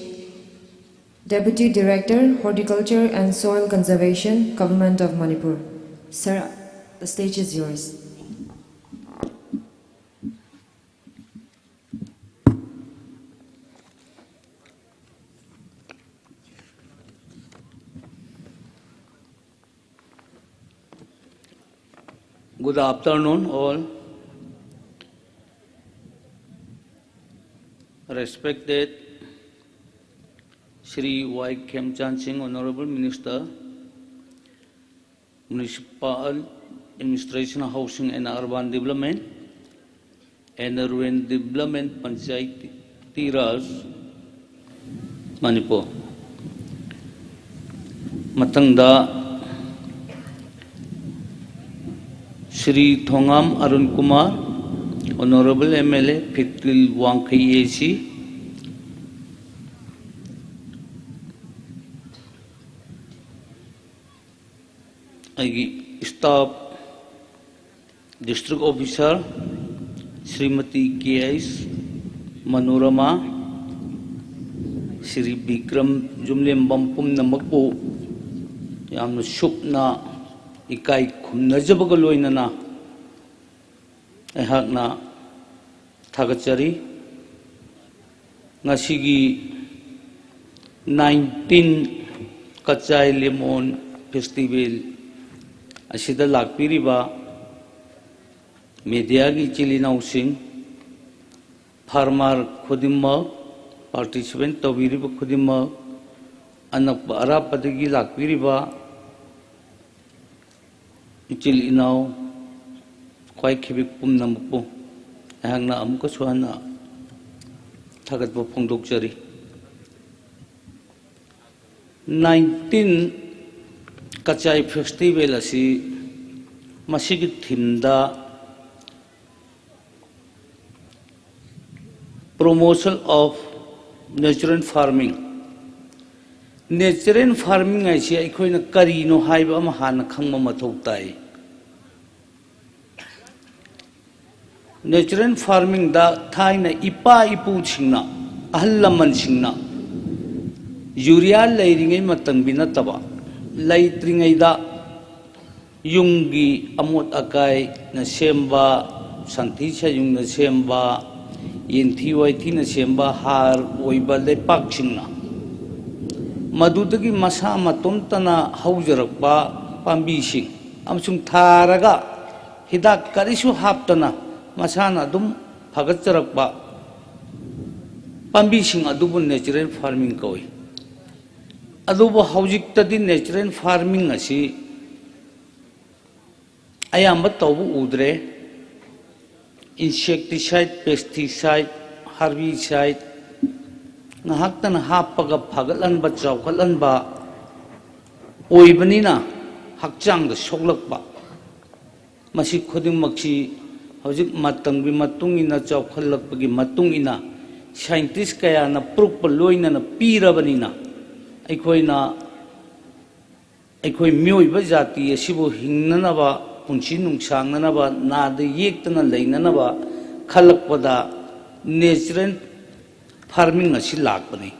Deputy Director, Horticulture and Soil Conservation, Government of Manipur. Sir, the stage is yours. Good afternoon, all. Respected Shri Y Khemchand Singh, Honorable Minister, Municipal Administration, Housing and Urban Development, and Rural Development, Panchayati Raj, Manipur. Mathangda, Shri Thongam Arun Kumar, Honorable M L A, Phitwal Wangkhei A C, ꯑꯩꯒꯤ staff, District Officer, Srimati K S Manorama, Shri Bikram Zumliambam ꯄꯨꯝꯅꯃꯛꯄꯨ ꯌꯥꯝꯅ ꯁꯨꯞꯅ ꯏꯀꯥꯏ ꯈꯨꯝꯅꯖꯕꯒ ꯂꯣꯏꯅꯅ ꯑꯩꯍꯥꯛꯅ ꯊꯥꯒꯠꯆꯔꯤ꯫ ꯉꯁꯤꯒꯤ nineteen ꯀꯆꯥꯏ lemon festival ꯑꯁꯤꯗ ꯂꯥꯛꯄꯤꯔꯤꯕ mediaꯒꯤ ꯏꯆꯤꯜ ꯏꯅꯥꯎꯁꯤꯡ, farmer ꯈꯨꯗꯤꯡꯃꯛ, participant ꯇꯧꯕꯤꯔꯤꯕ ꯈꯨꯗꯤꯡꯃꯛ, ꯑꯅꯛꯄ ꯑꯔꯥꯞꯄꯗꯒꯤ ꯂꯥꯛꯄꯤꯔꯤꯕ ꯏꯆꯤꯜ ꯏꯅꯥꯎ ꯈ꯭ꯋꯥꯏ ꯈꯤꯕꯤꯛ ꯄꯨꯝꯅꯃꯛꯄꯨ ꯑꯩꯍꯥꯛꯅ ꯑꯃꯨꯛꯀꯁꯨ ꯍꯟꯅ ꯊꯥꯒꯠꯄ ꯐꯣꯡꯗꯣꯛꯆꯔꯤ꯫ Nineteen ꯀꯆꯥꯏ festival ꯑꯁꯤ ꯃꯁꯤꯒꯤ themeꯗ Promotion of Natural Farming꯫ Natural farming ꯍꯥꯏꯁꯤ ꯑꯩꯈꯣꯏꯅ ꯀꯔꯤꯅꯣ ꯍꯥꯏꯕ ꯑꯃ ꯍꯥꯟꯅ ꯈꯪꯕ ꯃꯊꯧ ꯇꯥꯏ꯫ Natural farmingꯗ ꯊꯥꯏꯅ ꯏꯄꯥ ꯏꯄꯨꯁꯤꯡꯅ, ꯑꯍꯜ ꯂꯃꯟꯁꯤꯡꯅ urea ꯂꯩꯔꯤꯉꯩ ꯃꯇꯝꯒꯤ ꯅꯠꯇꯕ, ꯂꯩꯇ꯭ꯔꯤꯉꯩꯗ ꯌꯨꯝꯒꯤ ꯑꯃꯣꯠ ꯑꯀꯥꯏꯅ ꯁꯦꯝꯕ, ꯁꯟꯊꯤ ꯁꯟꯌꯨꯡꯅ ꯁꯦꯝꯕ, ꯌꯦꯟꯊꯤ ꯋꯥꯏꯊꯤꯅ ꯁꯦꯝꯕ ꯍꯥꯔ ꯑꯣꯏꯕ ꯂꯩꯄꯥꯛꯁꯤꯡꯅ, ꯃꯗꯨꯗꯒꯤ ꯃꯁꯥ ꯃꯇꯣꯝꯇꯅ ꯍꯧꯖꯔꯛꯄ ꯄꯥꯝꯕꯤꯁꯤꯡ ꯑꯃꯁꯨꯡ ꯊꯥꯔꯒ ꯍꯤꯗꯥꯛ ꯀꯔꯤꯁꯨ ꯍꯥꯞꯇꯅ ꯃꯁꯥꯅ ꯑꯗꯨꯝ ꯐꯒꯠꯆꯔꯛꯄ ꯄꯥꯝꯕꯤꯁꯤꯡ ꯑꯗꯨꯕꯨ natural farming ꯀꯧꯏ꯫ ꯑꯗꯨꯕꯨ ꯍꯧꯖꯤꯛꯇꯗꯤ natural farming ꯑꯁꯤ ꯑꯌꯥꯝꯕ ꯇꯧꯕ ꯎꯗ꯭ꯔꯦ꯫ Insecticide, pesticide, herbicide ꯉꯥꯏꯍꯥꯛꯇꯅ ꯍꯥꯞꯄꯒ ꯐꯒꯠꯍꯟꯕ, ꯆꯥꯎꯈꯠꯍꯟꯕ ꯑꯣꯏꯕꯅꯤꯅ ꯍꯛꯆꯥꯡꯗ ꯁꯣꯛꯂꯛꯄ, ꯃꯁꯤ ꯈꯨꯗꯤꯡꯃꯛꯁꯤ ꯍꯧꯖꯤꯛ ꯃꯇꯝꯒꯤ ꯃꯇꯨꯡ ꯏꯟꯅ, ꯆꯥꯎꯈꯠꯂꯛꯄꯒꯤ ꯃꯇꯨꯡ ꯏꯟꯅ, scientist ꯀꯌꯥꯅ proof ꯂꯣꯏꯅꯅ ꯄꯤꯔꯕꯅꯤꯅ, ꯑꯩꯈꯣꯏꯅ, ꯑꯩꯈꯣꯏ ꯃꯤꯑꯣꯏꯕ ꯖꯥꯇꯤ ꯑꯁꯤꯕꯨ ꯍꯤꯡꯅꯅꯕ, ꯄꯨꯟꯁꯤ ꯅꯨꯡꯁꯥꯡꯅꯅꯕ, ꯅꯥꯗ ꯌꯦꯛꯇꯅ ꯂꯩꯅꯅꯕ ꯈꯜꯂꯛꯄꯗ natural farming ꯑꯁꯤ ꯂꯥꯛꯄꯅꯤ꯫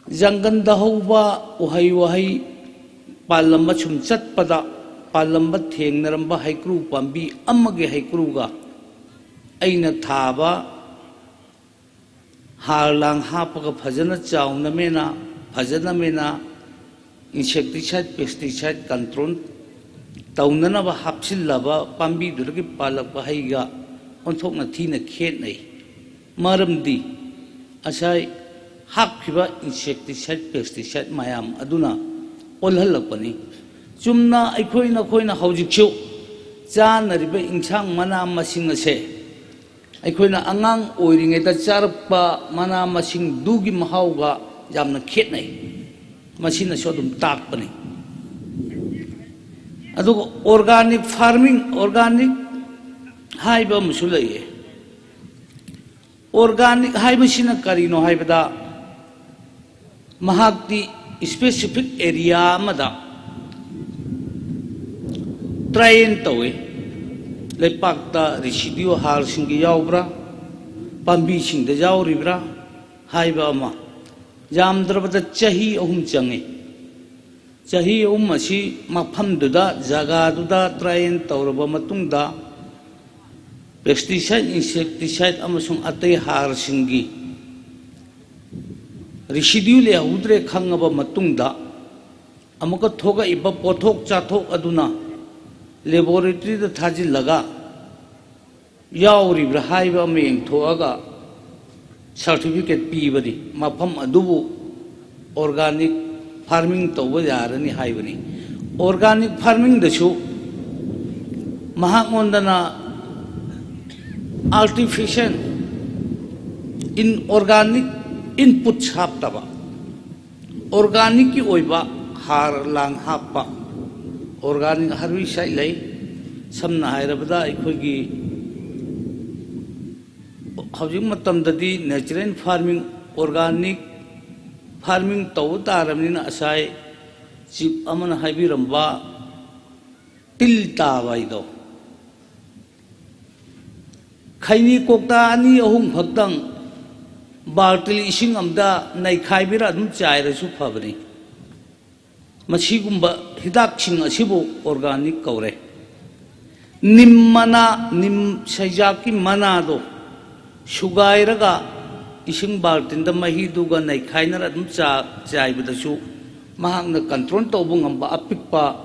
ꯖꯪꯒꯜꯗ ꯍꯧꯕ ꯎꯍꯩ ꯋꯥꯍꯩ ꯄꯥꯜꯂꯝꯕ ꯁꯨꯝ ꯆꯠꯄꯗ, ꯄꯥꯜꯂꯝꯕ ꯊꯦꯡꯅꯔꯝꯕ ꯍꯩꯀ꯭ꯔꯨ ꯄꯥꯝꯕꯤ ꯑꯃꯒꯤ ꯍꯩꯀ꯭ꯔꯨꯒ ꯑꯩꯅ ꯊꯥꯕ ꯍꯥꯔ ꯂꯥꯡ ꯍꯥꯞꯄꯒ ꯐꯖꯅ ꯆꯥꯎꯅꯃꯦꯅ, ꯐꯖꯅꯃꯦꯅ insecticide, pesticide control ꯇꯧꯅꯅꯕ ꯍꯥꯞꯆꯤꯜꯂꯕ ꯄꯥꯝꯕꯤꯗꯨꯗꯒꯤ ꯄꯥꯜꯂꯛꯄ ꯍꯩꯒ ꯑꯣꯟꯊꯣꯛꯅ ꯊꯤꯅ ꯈꯦꯠꯅꯩ꯫ ꯃꯔꯝꯗꯤ ꯉꯁꯥꯏ ꯍꯥꯞꯈꯤꯕ insecticide, pesticide ꯃꯌꯥꯝ ꯑꯗꯨꯅ ꯑꯣꯜꯍꯜꯂꯛꯄꯅꯤ꯫ ꯆꯨꯝꯅ ꯑꯩꯈꯣꯏ ꯅꯈꯣꯏꯅ ꯍꯧꯖꯤꯛꯁꯨ ꯆꯥꯅꯔꯤꯕ ꯏꯟꯁꯥꯡ ꯃꯅꯥ ꯃꯁꯤꯡ ꯑꯁꯦ ꯑꯩꯈꯣꯏꯅ ꯑꯉꯥꯡ ꯑꯣꯏꯔꯤꯉꯩꯗ ꯆꯥꯔꯛꯄ ꯃꯅꯥ ꯃꯁꯤꯡꯗꯨꯒꯤ ꯃꯍꯥꯎꯒ ꯌꯥꯝꯅ ꯈꯦꯠꯅꯩ꯫ ꯃꯁꯤꯅꯁꯨ ꯑꯗꯨꯝ ꯇꯥꯛꯄꯅꯤ꯫ ꯑꯗꯨꯒ organic farming, organic ꯍꯥꯏꯕ ꯑꯃꯁꯨ ꯂꯩꯌꯦ꯫ Organic ꯍꯥꯏꯕꯁꯤꯅ ꯀꯔꯤꯅꯣ ꯍꯥꯏꯕꯗ, ꯃꯍꯥꯛꯇꯤ specific area ꯑꯃꯗ train ꯇꯧꯏ꯫ ꯂꯩꯄꯥꯛꯇ residue ꯍꯥꯔꯁꯤꯡꯒꯤ ꯌꯥꯎꯕ꯭ꯔꯥ, ꯄꯥꯝꯕꯤꯁꯤꯡꯗ ꯌꯥꯎꯔꯤꯕ꯭ꯔꯥ ꯍꯥꯏꯕ ꯑꯃ, ꯌꯥꯝꯗ꯭ꯔꯕꯗ ꯆꯍꯤ ꯑꯍꯨꯝ ꯆꯪꯏ꯫ ꯆꯍꯤ ꯑꯍꯨꯝ ꯑꯁꯤ ꯃꯐꯝꯗꯨꯗ, ꯖꯒꯥꯗꯨꯗ train ꯇꯧꯔꯕ ꯃꯇꯨꯡꯗ, pesticide, insecticide ꯑꯃꯁꯨꯡ ꯑꯇꯩ ꯍꯥꯔꯁꯤꯡꯒꯤ residue ꯂꯩꯍꯧꯗ꯭ꯔꯦ ꯈꯪꯉꯕ ꯃꯇꯨꯡꯗ, ꯑꯃꯨꯛꯀ ꯊꯣꯛꯂꯛꯏꯕ ꯄꯣꯠꯊꯣꯛ ꯆꯥꯊꯣꯛ ꯑꯗꯨꯅ laboratoryꯗ ꯊꯥꯖꯤꯜꯂꯒ, ꯌꯥꯎꯔꯤꯕ꯭ꯔꯥ ꯍꯥꯏꯕ ꯑꯃ ꯌꯦꯡꯊꯣꯛꯑꯒ certificate ꯄꯤꯕꯅꯤ꯫ ꯃꯐꯝ ꯑꯗꯨꯕꯨ organic farming ꯇꯧꯕ ꯌꯥꯔꯅꯤ ꯍꯥꯏꯕꯅꯤ꯫ Organic farmingꯗꯁꯨ ꯃꯍꯥꯛꯉꯣꯟꯗꯅ artificial, inorganic inputs ꯍꯥꯞꯇꯕ, organicꯀꯤ ꯑꯣꯏꯕ ꯍꯥꯔ ꯂꯥꯡ ꯍꯥꯞꯄ organic herbicide ꯂꯩ꯫ ꯁꯝꯅ ꯍꯥꯏꯔꯕꯗ, ꯑꯩꯈꯣꯏꯒꯤ ꯍꯧꯖꯤꯛ ꯃꯇꯝꯗꯗꯤ natural farming, organic farming ꯇꯧꯕ ꯇꯥꯔꯕꯅꯤꯅ, ꯉꯁꯥꯏ chief ꯑꯃꯅ ꯍꯥꯏꯕꯤꯔꯝꯕ ꯇꯤꯜ ꯇꯥꯕ ꯍꯥꯏꯗꯣ, ꯈꯩꯅꯤ ꯀꯧꯇꯥ ꯑꯅꯤ ꯑꯍꯨꯝ ꯈꯛꯇꯪ ꯕꯥꯜꯇꯤꯟ ꯏꯁꯤꯡ ꯑꯃꯗ ꯅꯩꯈꯥꯏꯕꯤꯔ ꯑꯗꯨꯝ ꯆꯥꯏꯔꯁꯨ ꯐꯕꯅꯤ꯫ ꯃꯁꯤꯒꯨꯝꯕ ꯍꯤꯗꯥꯛꯁꯤꯡ ꯑꯁꯤꯕꯨ organic ꯀꯧꯔꯦ꯫ Nim mana, nim saijakki manado shugairaga ising baltinda mahiduga neikhainara athum chā, chāibadasu mahakna control tauba ngamba apikpa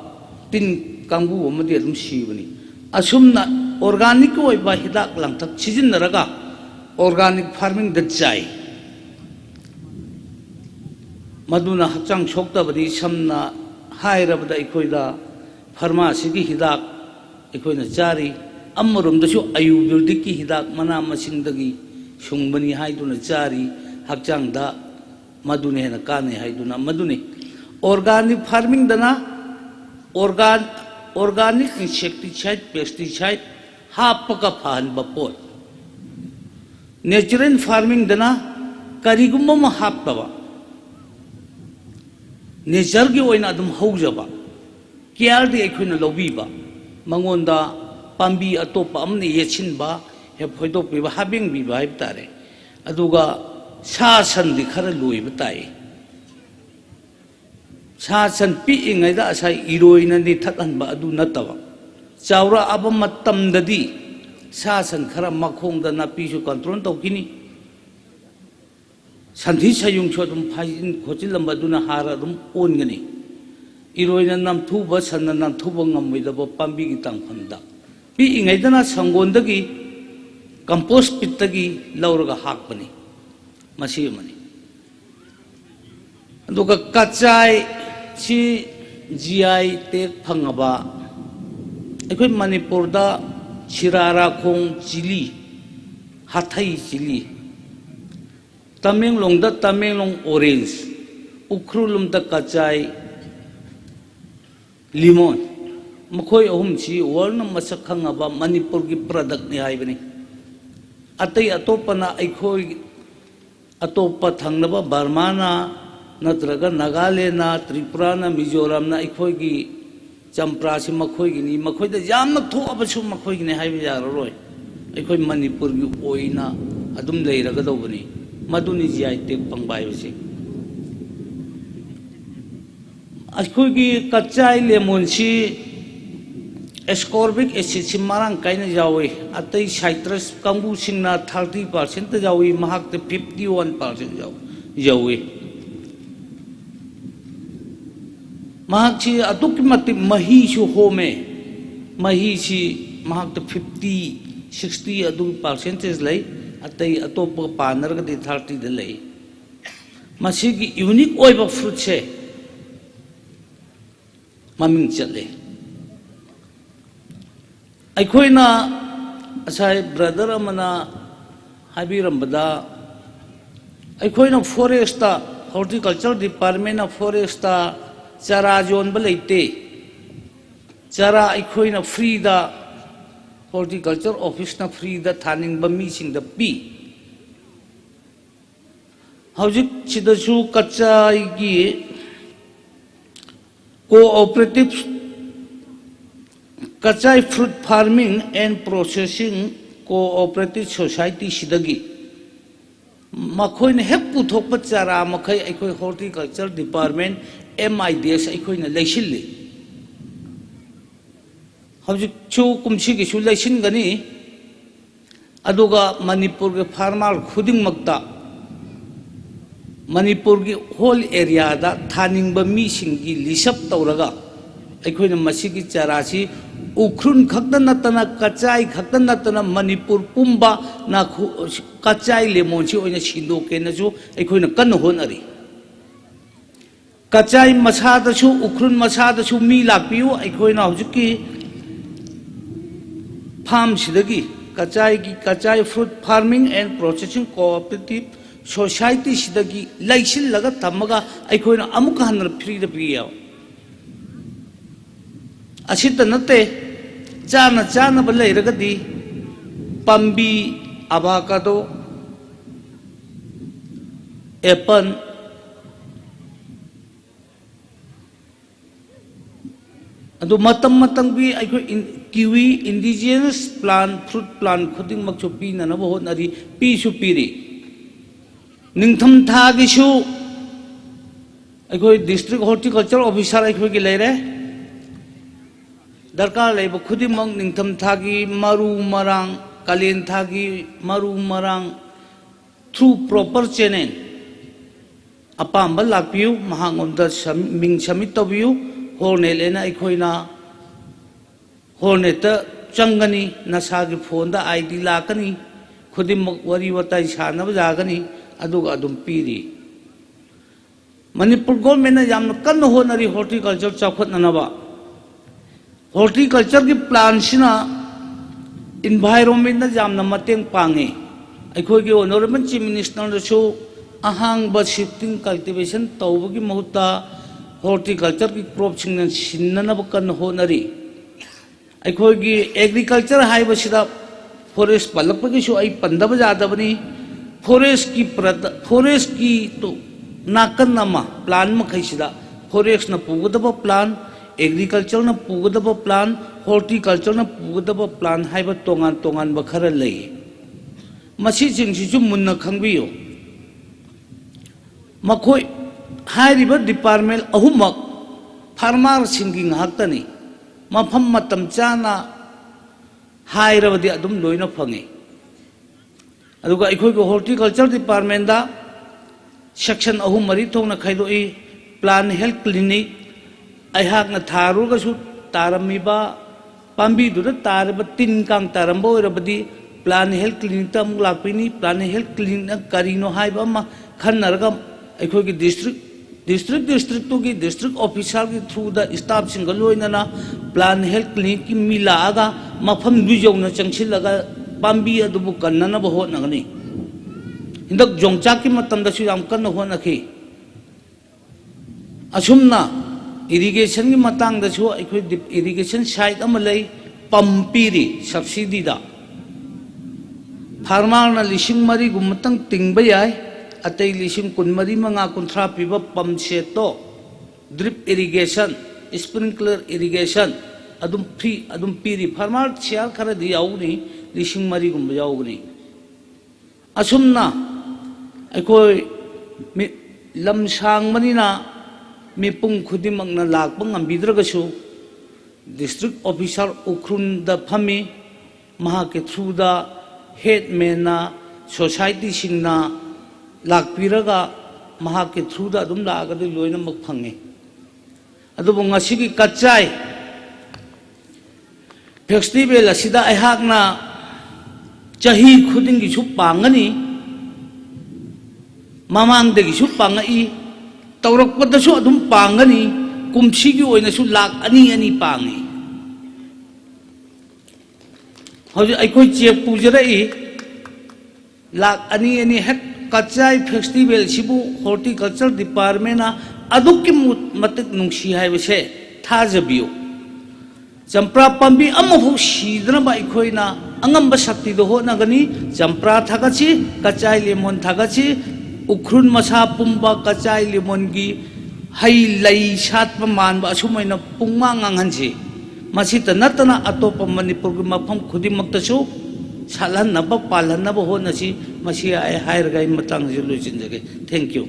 tin kangbu amadi athum shibani. Asumna organic wui ba hidak langthak sijinnaraga organic farming da chāi. Maduna hakchāng shoktabani. Samna hairabada aikhoida pharmacy ki hidak aikhoina chāri, amarumdasu ayurvedic ki hidak mana masingdagi shungbani haiduna chāri, hakchāngda maduni hena kānei haiduna maduni. Organic farming dana organ, organic insecticide, pesticide happaga phānba pot. Natural farming dana karigumba mahaptaba, nature ki oina athum haujaba, care di aikhoina lobiba, mangonda pambi atopa amna yechinba, hephoidokpiba, habingbiba haiba tare. Aduga sāsan di khara luiba tai. Sāsan piingaida asai iroina ni thathanba adu nattaba. Chaura aba matamdadi sāsan khara makhongda napisu control taukhini. Santhi sayung shotum phaijin khochin lamba duna hara athum ongani. Iroina namthuba, sanna namthuba ngamwidaba pambi ki tangkhamda piingaidana sangondagi, compost pit dagi lauraga hakpani. Masi mani. Aduga kachai chi G I tag phangaba, aikhoi Manipur da Chirara khong chili, Hathei chili, Tamenglong da Tamenglong orange, Ukhrul lum da kachai lemon, makhoi ahum chi world na masak khangaba Manipur ki product ni haibani. Atai atopana aikhoi, atopa thangnaba Burma na, natraga Nagaland na, Tripura na, Mizoram na, aikhoi ki champra si makhoi kini, makhoida yamna thoabasu makhoi kini haiba yararoi. Aikhoi Manipur ki oina athum leiraga daobani. Maduni G I tag phangbai basi. Aikhoi ki kachai lemon si ascorbic acid si marang kaina yaoi, atai citrus kangbu singna thirty percent ta yaoi, mahakta fifty-one percent yao, yaoi. Mahak chi atukki matik mahi su home, mahi si mahakta fifty, sixty adu percentage lei, atai atopa panarga di thirty da lei. Masiki unique oiba fruit se maming chatle. Aikhoina asai brother amana haibirambada, aikhoina forest ta, horticulture department na forest ta chara yonba leite. Chara aikhoina free da, horticulture office na free da thaningba misingda pi. Hojik sidasu kachai ki cooperative, kachai fruit farming and processing cooperative society sidagi makhoina hek puthokpa chara makhai aikhoi horticulture department M I D S aikhoina leishili. Hojik chu kumsiki su leishingani. Aduga Manipur ki farmer khudingmakta, Manipur ki whole area da thaningba misingki lisap tauraga, aikhoina masiki chara si Ukhrul khakta nattana, kachai khakta nattana, Manipur pumba na khu, kachai lemon si oina sindoke na su aikhoina kanna honari. Kachai masādasu, Ukhrul masādasu mi lakpiu, aikhoina hojiki farm sidagi, kachai ki, kachai fruit farming and processing cooperative society sidagi leishilaga tamaga, aikhoina amuka hanra free da piyao. Asita nate, chana chana ba leiragadi, pambi, avocado, apple, adu matam matam bi aikho in, kiwi indigenous plant, fruit plant khudingmak chu pinanaba honari, pisu piri. Ningtham thakisu, aikhoi district horticulture officer aikhoiki leire. Darkar leiba khudimang, ningtham thāki maru marāng, kalen thāki maru marāng, through proper channel, apāmba lākpiyu, mahāngomda sam-, ming submit taubiyu, hornet eina, ꯑꯩꯈꯣꯏꯅ hornet ta zangkani, ꯅꯁꯥꯒꯤ phone da ID lākani, khudimang ꯋꯥꯔꯤ ꯋꯥꯇꯥꯏ ꯁꯥꯟꯅꯕ ꯌꯥꯒꯅꯤ, ꯑꯗꯨꯒ ꯑꯗꯨꯝ ꯄꯤꯔꯤ꯫ Manipur government na ꯌꯥꯝꯅ ꯀꯟꯅ ꯍꯣꯠꯅꯔꯤ horticulture ꯆꯥꯎꯈꯠꯅꯅꯕ꯫ Horticulture ꯒꯤ plan ꯁꯤꯅ environment ꯗ ꯌꯥꯝꯅ ꯃꯇꯦꯡ ꯄꯥꯡꯉꯤ꯫ ꯑꯩꯈꯣꯏꯒꯤ Honourable Chief Minister ꯅꯁꯨ ꯑꯍꯥꯡꯕ shifting cultivation ꯇꯧꯕꯒꯤ ꯃꯍꯨꯠꯇ horticulture ꯒꯤ crop ꯁꯤꯡꯅ ꯁꯤꯟꯅꯅꯕ ꯀꯟꯅ ꯍꯣꯠꯅꯔꯤ꯫ ꯑꯩꯈꯣꯏꯒꯤ agriculture ꯍꯥꯏꯕꯁꯤꯗ forest ꯄꯜꯂꯛꯄꯒꯤꯁꯨ ꯑꯩ ꯄꯟꯗꯕ ꯌꯥꯗꯕꯅꯤ꯫ Forest ꯀꯤ ꯄ꯭ꯔꯗꯛ, forest ꯀꯤ ꯇꯨ ꯅꯥꯀꯟ ꯑꯃ plan ꯃꯈꯩꯁꯤꯗ forest ꯅ ꯄꯨꯒꯗꯕ plan, agriculture ꯅ ꯄꯨꯒꯗꯕ plan, horticulture ꯅ ꯄꯨꯒꯗꯕ plan ꯍꯥꯏꯕ ꯇꯣꯉꯥꯟ ꯇꯣꯉꯥꯟꯕ ꯈꯔ ꯂꯩ꯫ ꯃꯁꯤꯁꯤꯡꯁꯤꯁꯨ ꯃꯨꯟꯅ ꯈꯪꯕꯤꯌꯨ꯫ ꯃꯈꯣꯏ ꯍꯥꯏꯔꯤꯕ department ꯑꯍꯨꯝꯃꯛ farmer ꯁꯤꯡꯒꯤ ꯉꯥꯛꯇꯅꯤ꯫ ꯃꯐꯝ ꯃꯇꯝ ꯆꯥꯅ ꯍꯥꯏꯔꯕꯗꯤ ꯑꯗꯨꯝ ꯂꯣꯏꯅ ꯐꯪꯉꯤ꯫ ꯑꯗꯨꯒ ꯑꯩꯈꯣꯏꯒꯤ horticulture department ꯗ section ꯑꯍꯨꯝ ꯃꯔꯤ ꯊꯣꯛꯅ ꯈꯥꯏꯗꯣꯛꯏ꯫ Plant health clinic, ꯑꯩꯍꯥꯛꯅ ꯊꯥꯔꯨꯔꯒꯁꯨ ꯇꯥꯔꯝꯃꯤꯕ ꯄꯥꯝꯕꯤꯗꯨꯗ ꯇꯥꯔꯤꯕ ꯇꯤꯟ ꯀꯥꯡ ꯇꯥꯔꯝꯕ ꯑꯣꯏꯔꯕꯗꯤ plant health clinic ꯇ ꯑꯃꯨꯛ ꯂꯥꯛꯄꯤꯅꯤ꯫ Plant health clinic ꯅ ꯀꯔꯤꯅꯣ ꯍꯥꯏꯕ ꯑꯃ ꯈꯟꯅꯔꯒ ꯑꯩꯈꯣꯏꯒꯤ district, district, district ꯇꯨꯒꯤ district officer ꯒꯤ through ꯗ staff ꯁꯤꯡꯒ ꯂꯣꯏꯅꯅ plant health clinic ꯀꯤ ꯃꯤ ꯂꯥꯛꯑꯒ ꯃꯐꯝꯗꯨ ꯌꯧꯅ ꯆꯪꯁꯤꯜꯂꯒ ꯄꯥꯝꯕꯤ ꯑꯗꯨꯕꯨ ꯀꯟꯅꯅꯕ ꯍꯣꯠꯅꯒꯅꯤ꯫ ꯍꯟꯗꯛ ꯌꯣꯡꯆꯥꯛꯀꯤ ꯃꯇꯝꯗꯁꯨ ꯌꯥꯝ ꯀꯟꯅ ꯍꯣꯠꯅꯈꯤ꯫ ꯑꯁꯨꯝꯅ irrigation ꯒꯤ ꯃꯇꯥꯡꯗꯁꯨ ꯑꯩꯈꯣꯏ dip-, irrigation site ꯑꯃ ꯂꯩ, pump ꯄꯤꯔꯤ subsidy ꯗ꯫ Farmer ꯅ ꯂꯤꯁꯤꯡ ꯃꯔꯤꯒꯨꯝꯕꯇꯪ ꯇꯤꯡꯕ ꯌꯥꯏ, ꯑꯇꯩ ꯂꯤꯁꯤꯡ ꯀꯨꯟꯃꯔꯤ, ꯃꯉꯥ, ꯀꯨꯟꯊ꯭ꯔꯥ ꯄꯤꯕ pump set ꯇꯣ, drip irrigation, sprinkler irrigation ꯑꯗꯨꯝ free ꯑꯗꯨꯝ ꯄꯤꯔꯤ꯫ Farmer ꯁꯦꯜ ꯈꯔꯗꯤ ꯌꯥꯎꯒꯅꯤ, ꯂꯤꯁꯤꯡ ꯃꯔꯤꯒꯨꯝꯕ ꯌꯥꯎꯒꯅꯤ꯫ ꯑꯁꯨꯝꯅ ꯑꯩꯈꯣꯏ ꯃꯤ, ꯂꯝ ꯁꯥꯡꯕꯅꯤꯅ ꯃꯤꯄꯨꯝ ꯈꯨꯗꯤꯡꯃꯛꯅ ꯂꯥꯛꯄ ꯉꯝꯕꯤꯗ꯭ꯔꯒꯁꯨ, district officer ꯎꯈ꯭ꯔꯨꯜꯗ ꯐꯝꯃꯤ, ꯃꯍꯥꯛꯀꯤ through ꯗ headman ꯅ, society ꯁꯤꯡꯅ ꯂꯥꯛꯄꯤꯔꯒ ꯃꯍꯥꯛꯀꯤ through ꯗ ꯑꯗꯨꯝ ꯂꯥꯛꯑꯒꯗꯤ ꯂꯣꯏꯅꯃꯛ ꯐꯪꯉꯤ꯫ ꯑꯗꯨꯕꯨ ꯉꯁꯤꯒꯤ ꯀꯆꯥꯏ festival ꯑꯁꯤꯗ ꯑꯩꯍꯥꯛꯅ ꯆꯍꯤ ꯈꯨꯗꯤꯡꯒꯤꯁꯨ ꯄꯥꯡꯒꯅꯤ, ꯃꯃꯥꯡꯗꯒꯤꯁꯨ ꯄꯥꯡꯉꯛꯏ, ꯇꯧꯔꯛꯄꯗꯁꯨ ꯑꯗꯨꯝ ꯄꯥꯡꯒꯅꯤ, ꯀꯨꯝꯁꯤꯒꯤ ꯑꯣꯏꯅꯁꯨ ꯂꯥꯛ ꯑꯅꯤ ꯑꯅꯤ ꯄꯥꯡꯉꯤ꯫ ꯍꯧꯖꯤꯛ ꯑꯩꯈꯣꯏ cheque ꯄꯨꯖꯔꯛꯏ, ꯂꯥꯛ ꯑꯅꯤ ꯑꯅꯤ ꯍꯦꯛ ꯀꯆꯥꯏ festival ꯁꯤꯕꯨ horticulture department ꯅ ꯑꯗꯨꯛꯀꯤ ꯃꯨ-, ꯃꯇꯤꯛ ꯅꯨꯡꯁꯤ ꯍꯥꯏꯕꯁꯦ ꯊꯥꯖꯕꯤꯌꯨ꯫ ꯆꯝꯄ꯭ꯔꯥ ꯄꯥꯝꯕꯤ ꯑꯃꯐꯥꯎ ꯁꯤꯗꯅꯕ ꯑꯩꯈꯣꯏꯅ ꯑꯉꯝꯕ ꯁꯛꯇꯤꯗ ꯍꯣꯠꯅꯒꯅꯤ꯫ ꯆꯝꯄ꯭ꯔꯥ ꯊꯥꯒꯠꯁꯤ, ꯀꯆꯥꯏ lemon ꯊꯥꯒꯠꯁꯤ, ꯎꯈ꯭ꯔꯨꯜ ꯃꯁꯥ ꯄꯨꯝꯕ ꯀꯆꯥꯏ lemonꯒꯤ ꯍꯩ ꯂꯩ ꯁꯥꯠꯄ ꯃꯥꯟꯕ ꯑꯁꯨꯃꯥꯏꯅ ꯄꯨꯡꯉꯥꯡ ꯉꯥꯡꯍꯟꯁꯤ꯫ ꯃꯁꯤꯇ ꯅꯠꯇꯅ ꯑꯇꯣꯞꯄ ꯃꯅꯤꯄꯨꯔꯒꯤ ꯃꯐꯝ ꯈꯨꯗꯤꯡꯃꯛꯇꯁꯨ ꯁꯥꯠꯍꯟꯅꯕ, ꯄꯥꯜꯍꯟꯅꯕ ꯍꯣꯠꯅꯁꯤ꯫ ꯃꯁꯤ ꯑꯩ ꯍꯥꯏꯔꯒ ꯑꯩ ꯃꯇꯥꯡꯁꯤ ꯂꯣꯏꯁꯤꯟꯖꯒꯦ꯫ Thank you꯫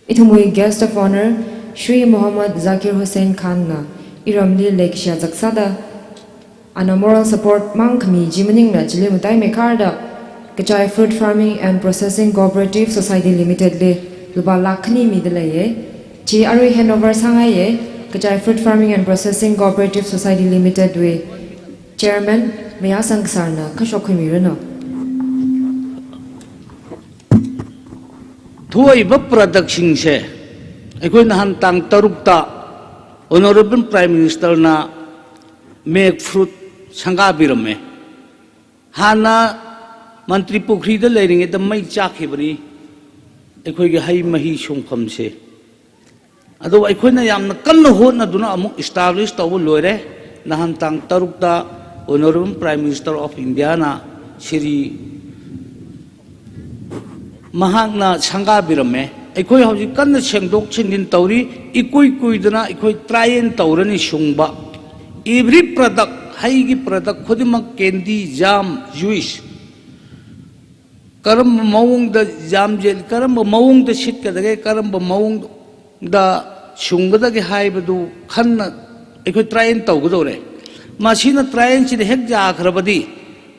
Ithumwui Guest of Honour, Shri Mohammad Zakir Hussain Khan na iramli leikashiya zaksāda, ana moral support māng khami chi maningla chili mataimeikārda, Kachai Fruit Farming and Processing Cooperative Society Limited li lupā lakh khani mida leiya. Chi arui handover sāngaiya, Kachai Fruit Farming and Processing Cooperative Society Limited wui Chairman Mayasang Kasar na kashok khuimiranu. Thuiva product singse, ꯑꯩꯈꯣꯏ ꯅꯍꯥꯟ ꯇꯥꯡ ꯇꯔꯨꯛꯇ Honourable Prime Minister ꯅ make fruit ꯁꯪꯒꯥꯕꯤꯔꯝꯃꯦ꯫ ꯍꯥꯟꯅ ꯃꯟꯇ꯭ꯔꯤ ꯄꯨꯈ꯭ꯔꯤꯗ ꯂꯩꯔꯤꯉꯩꯗ ꯃꯩ ꯆꯥꯛꯈꯤꯕꯅꯤ ꯑꯩꯈꯣꯏꯒꯤ ꯍꯩ ꯃꯍꯤ ꯁꯨꯡꯐꯝꯁꯦ꯫ ꯑꯗꯨꯕꯨ ꯑꯩꯈꯣꯏꯅ ꯌꯥꯝꯅ ꯀꯟꯅ ꯍꯣꯠꯅꯗꯨꯅ ꯑꯃꯨꯛ establish ꯇꯧꯕ ꯂꯣꯏꯔꯦ꯫ ꯅꯍꯥꯟ ꯇꯥꯡ ꯇꯔꯨꯛꯇ Honourable Prime Minister of India ꯅ ꯁꯤꯔꯤ ꯃꯍꯥꯛꯅ ꯁꯪꯒꯥꯕꯤꯔꯝꯃꯦ꯫ ꯑꯩꯈꯣꯏ ꯍꯧꯖꯤꯛ ꯀꯟꯅ ꯁꯦꯡꯗꯣꯛ ꯁꯦꯡꯖꯤꯟ ꯇꯧꯔꯤ꯫ ꯏꯀꯨꯏ ꯀꯨꯏꯗꯅ ꯑꯩꯈꯣꯏ try and ꯇꯧꯔꯅꯤ ꯁꯨꯡꯕ꯫ Every product, ꯍꯩꯒꯤ product ꯈꯨꯗꯤꯡꯃꯛ, candy, jam, juice, Karamba maungda yamjel, karamba maungda shitkadage, karamba maungda shungkadage haibadu khanna, ꯑꯩꯈꯣꯏ try ꯇꯧꯒꯗꯧꯔꯦ꯫ ꯃꯁꯤꯅ try ꯁꯤꯗ ꯍꯦꯛ ꯌꯥꯈ꯭ꯔꯕꯗꯤ,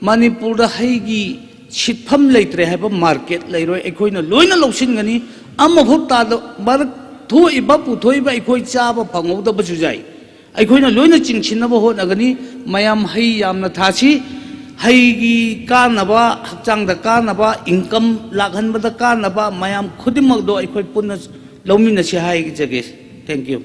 ꯃꯅꯤꯄꯨꯔꯗ ꯍꯩꯒꯤ ꯁꯤꯠꯐꯝ ꯂꯩꯇ꯭ꯔꯦ ꯍꯥꯏꯕ market ꯂꯩꯔꯣꯏ, ꯑꯩꯈꯣꯏꯅ ꯂꯣꯏꯅ ꯂꯧꯁꯤꯟꯒꯅꯤ꯫ ꯑꯃꯐꯥꯎ ꯇꯥꯗ-, ꯃꯔꯛ ꯊꯣꯛꯏꯕ, ꯄꯨꯊꯣꯛꯏꯕ ꯑꯩꯈꯣꯏ ꯆꯥꯕ ꯐꯪꯍꯧꯗꯕꯁꯨ ꯌꯥꯏ꯫ ꯑꯩꯈꯣꯏꯅ ꯂꯣꯏꯅ ꯆꯤꯡꯁꯤꯟꯅꯕ ꯍꯣꯠꯅꯒꯅꯤ꯫ ꯃꯌꯥꯝ ꯍꯩ ꯌꯥꯝꯅ ꯊꯥꯁꯤ꯫ ꯍꯩꯒꯤ ꯀꯥꯟꯅꯕ, ꯍꯛꯆꯥꯡꯗ ꯀꯥꯟꯅꯕ, income ꯂꯥꯛꯍꯟꯕꯗ ꯀꯥꯟꯅꯕ, ꯃꯌꯥꯝ ꯈꯨꯗꯤꯡꯃꯛꯇꯣ ꯑꯩꯈꯣꯏ ꯄꯨꯟꯅ ꯂꯧꯃꯤꯟꯅꯁꯤ ꯍꯥꯏꯖꯒꯦ꯫ Thank you꯫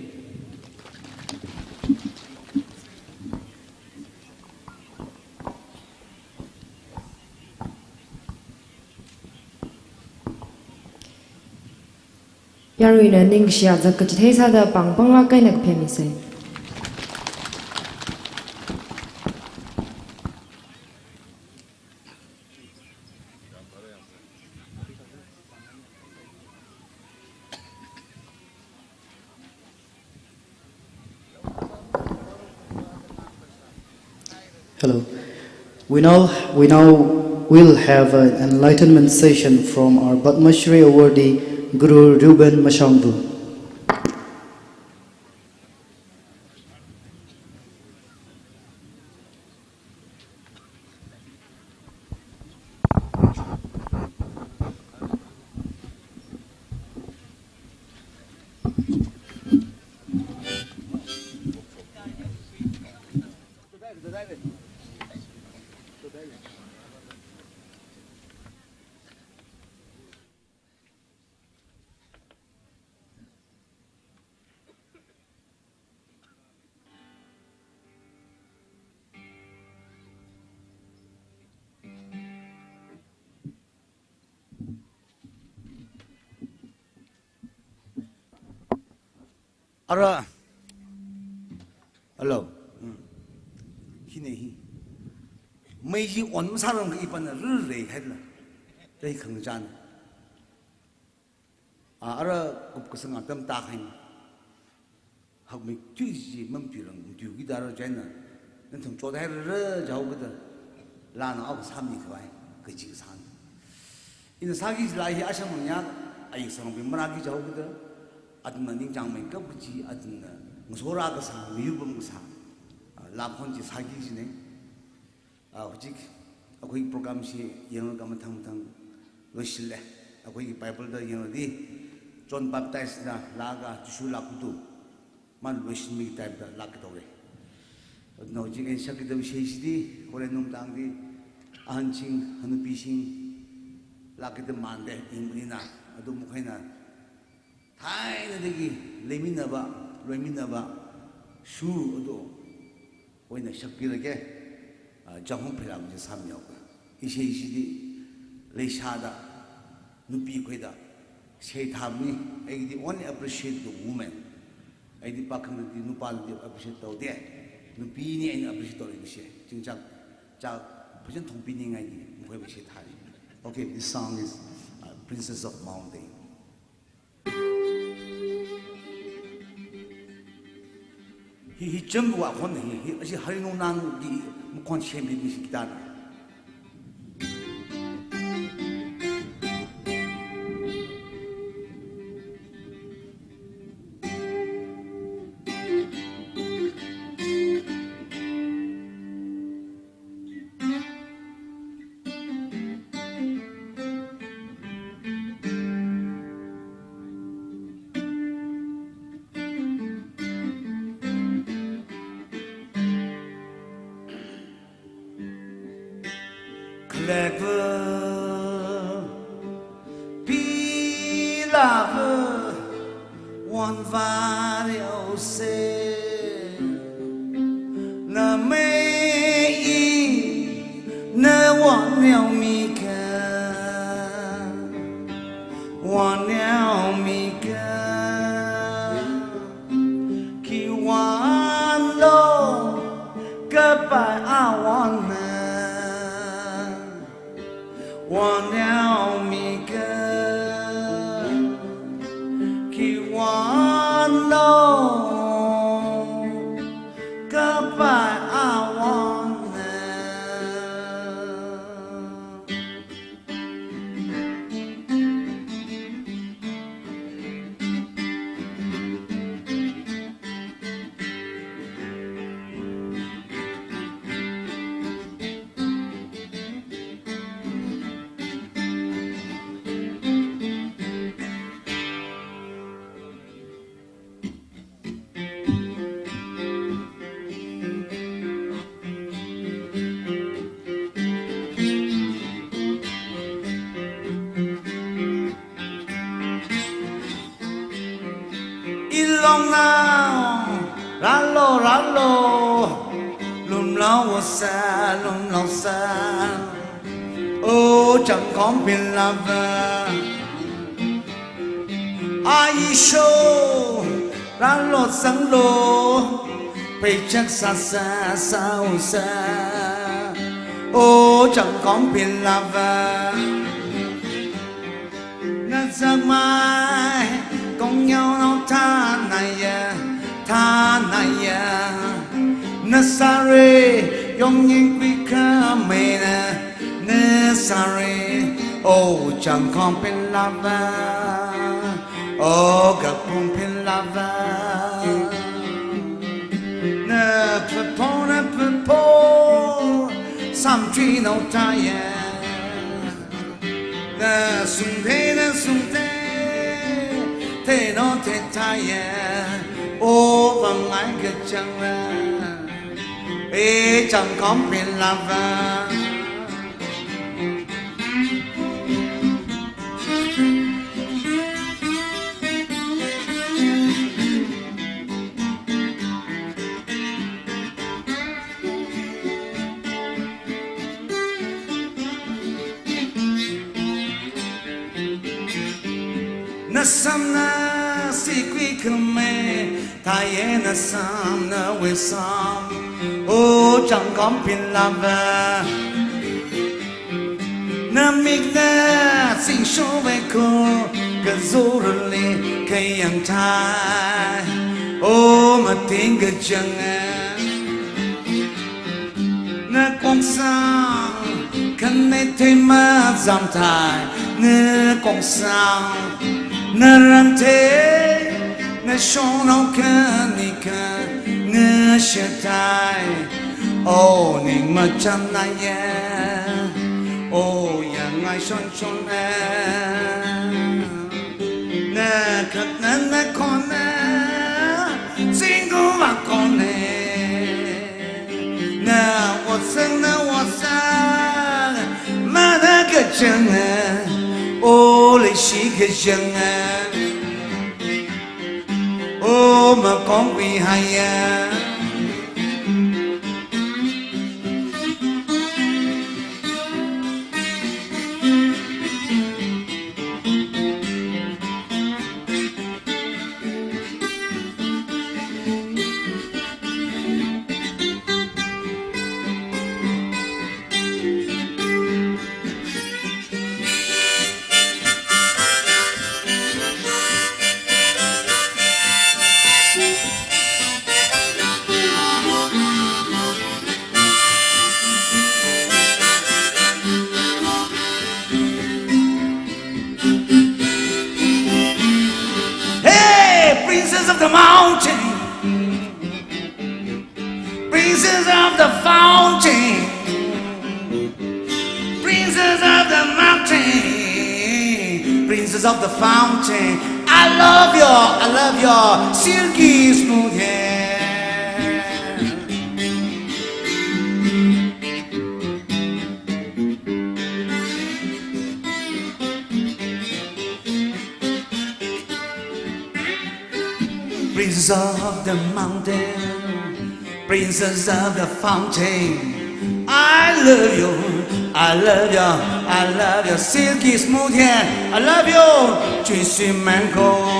Yaruina ningshiya zak kachithei sāda pāng panglāk eina kaphemisei. Hello. We now, we now will have an enlightenment session from our Padma Shri awardee, Guru Reuben Mashangbu. Ara, hello. Hmm. Hine hi. Mei hi on masāranglakha ipana rurei haila. Rei khangachān. A, ara kupkasang atam tākhaina. Hakmeithui chi mampirang, mthui kida ara china, nathum chothairara jihaokida, lana au sāmi khavai, kaji kasāna. Ina sāki jilā hi ashang mangya, ayi sangbing marāki jihaokida, athumna ningchāngmeikap kaji, athumna ngasorā kasā, ngayurpam kasā, a, laa khon chi sāki kajina. Ah, hojik, ꯑꯩꯈꯣꯏꯒꯤ program ꯁꯤ ꯌꯦꯡꯂꯒ ꯃꯊꯪ ꯃꯊꯪ ꯂꯣꯏꯁꯤꯜꯂꯦ꯫ ꯑꯩꯈꯣꯏꯒꯤ Bible ꯗ ꯌꯦꯡꯂꯗꯤ, John Baptist ꯅ ꯂꯥꯛꯑꯒ ꯖꯤꯁꯨ ꯂꯥꯛꯄꯗꯨ ꯃꯥꯅ ꯂꯣꯏꯁꯤꯟꯕꯒꯤ type ꯇ ꯂꯥꯛꯀꯗꯧꯔꯦ꯫ ꯑꯗꯨꯅ ꯍꯧꯖꯤꯛ ꯑꯩꯅ ꯁꯛꯀꯗꯕ ꯏꯁꯩꯁꯤꯗꯤ ꯍꯣꯔꯦꯟ ꯅꯨꯡꯗꯥꯡꯗꯤ ꯑꯍꯟꯁꯤꯡ, ꯍꯅꯨꯕꯤꯁꯤꯡ ꯂꯥꯛꯀꯗꯕ ꯃꯥꯟꯗꯦ, ꯏꯪꯕꯅꯤꯅ꯫ ꯑꯗꯨ ꯃꯈꯣꯏꯅ ꯊꯥꯏꯅꯗꯒꯤ ꯂꯩꯃꯤꯟꯅꯕ, ꯂꯣꯏꯃꯤꯟꯅꯕ ꯁꯨꯔ ꯑꯗꯨ ꯑꯣꯏꯅ ꯁꯛꯄꯤꯔꯒꯦ꯫ ꯑ, ꯖꯪꯍꯣꯡ ꯐꯤꯂꯝꯁꯦ ꯁꯥꯃꯤꯌꯥꯎꯒ꯫ ꯏꯁꯩꯁꯤꯗꯤ ꯂꯩꯁꯥꯗ, ꯅꯨꯄꯤꯈꯣꯏꯗ ꯏꯁꯩ ꯊꯥꯕꯅꯤ꯫ ꯑꯩꯒꯤꯗꯤ only appreciate the woman꯫ ꯑꯩꯗꯤ ꯄꯥꯈꯪꯗꯗꯤ, ꯅꯨꯄꯥꯗꯗꯤ appreciate ꯇꯧꯗꯦ꯫ ꯅꯨꯄꯤꯅꯤ ꯑꯩꯅ appreciate ꯇꯧꯔꯤꯕꯁꯦ꯫ ꯆꯤꯡꯖꯥꯛ, ꯆꯥꯛ ꯐꯖꯅ ꯊꯣꯡꯕꯤꯅꯤꯡꯉꯥꯏꯒꯤ ꯃꯈꯣꯏꯕꯨ ꯏꯁꯩ ꯊꯥꯔꯤ꯫ Okay, this song is, uh, Princess of Mountain. Hi, hi, cham wa khon hi, hi, ashi Hari Nungnang gi makhon shemli mi shi kitana. Khalekva, pilava, wanvare ose, na mei, na wan yao mi ka, wan yao mi ka. Khi wanlo, kapai awanna, wan yao mi ka. Khi wanlo, kapai awanna. Tongnao, rālu, rālu, lumlao sa, lumlao sa. Oh, Changkhong Beloved. Aisho, rālu zanglu, peichak sāsa, sāusa. Oh, Changkhong Beloved. Nazakmai, kongyaonao thanaya, thanaya. Nasari, yongning kui khamena, nasari. Oh, Changkhong Beloved, oh, Kapung Beloved. Na pepo, na pepo, samtrinao taya. Na sungte, na sungte, teno te taya. Oh, vāngai kachangla. Eh, Changkhong Beloved. Nasamna sikui khame, taye nasamna wesam. Oh, Changkhong Beloved. Namikna singsho veko, kazurli kayang thai. Oh, mating kachanga. Na kongsang, kane te mazam thai, na kongsang, na rante, na shonao kani ka, na shatai. Oh, ning machan na ye, oh, yangai shon shon e. Na kap na na kona, singu ma kone. Na wasang, na wasang, mana kachanga, o leishi kachanga, o makongwi haya. Hey, princess of the mountain, princess of the fountain, princess of the mountain, princess of the fountain. I love you, I love you, silky smooth hair. Princess of the mountain, princess of the fountain. I love you, I love you, I love you, silky smooth hair. I love you, juicy mango.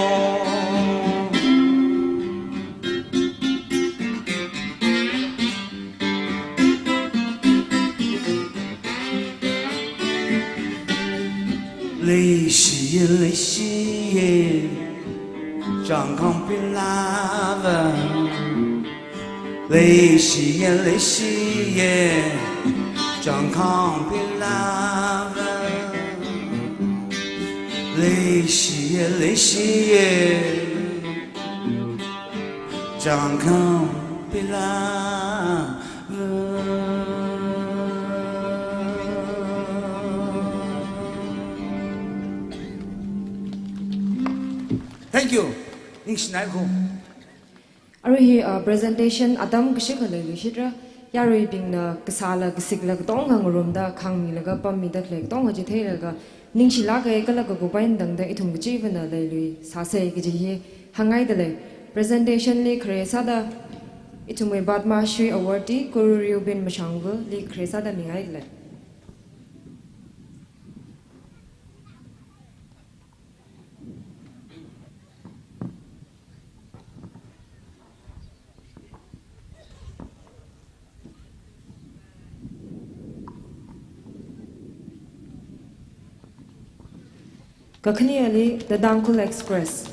Leishiye, leishiye, Changkhong Beloved. Leishiye, leishiye, Changkhong Beloved. Leishiye, leishiye, Changkhong Beloved. Thank you. Ningshinai ko. Arui hi, uh, presentation atam kashikha leiluishitra, yaruibingna kasāla kasikla katonga ngarumda khangmilaga pammida khalei katonga chi theilaga ningshilāka kala kakupain tangda ithum kachivana leiluisāsa kaji hi hāngngaida lei. Presentation li khare sāda ithumwui Padma Shri Awardee Guru Riubin Mashangvuli khare sāda mingaile. Kakhaneli The Tangkhul Express.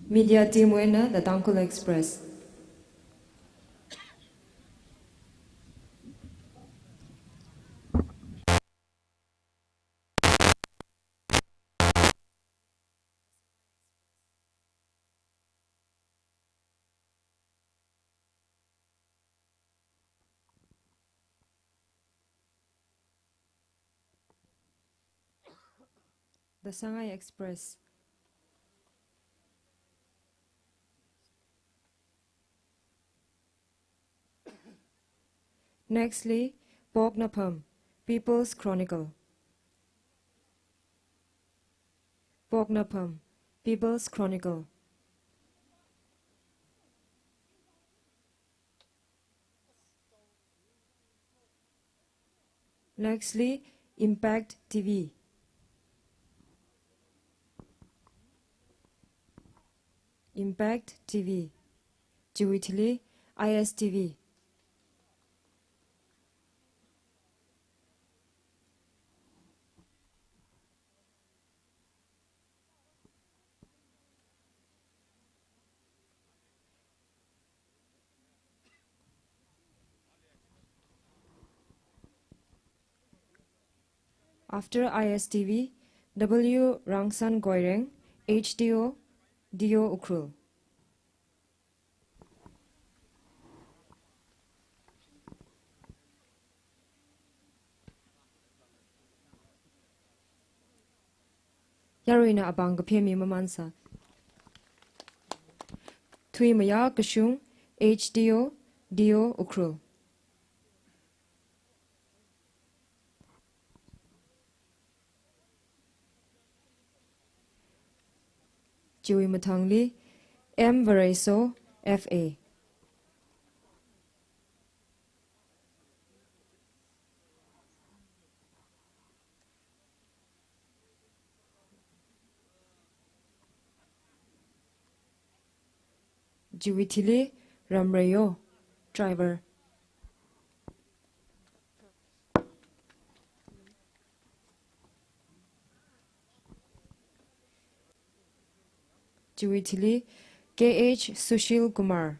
Media team wui eina The Tangkhul Express. The Sangai Express. Nextly, Poknapham, People's Chronicle. Poknapham, People's Chronicle. Nextly, Impact T V. Impact T V. Chiwui thili, I S T V. After I S T V, W Rangsan Goireng, H D O, D O Ukhrul. Yaruina apāng kaphemi mamansa. Thuimayā Kashung, H D O, D O Ukhrul. Chiwui mathangli, M Vareiso, F A. Chiwui thili, Ramreio, driver. Chiwui thili, K H Sushil Kumar.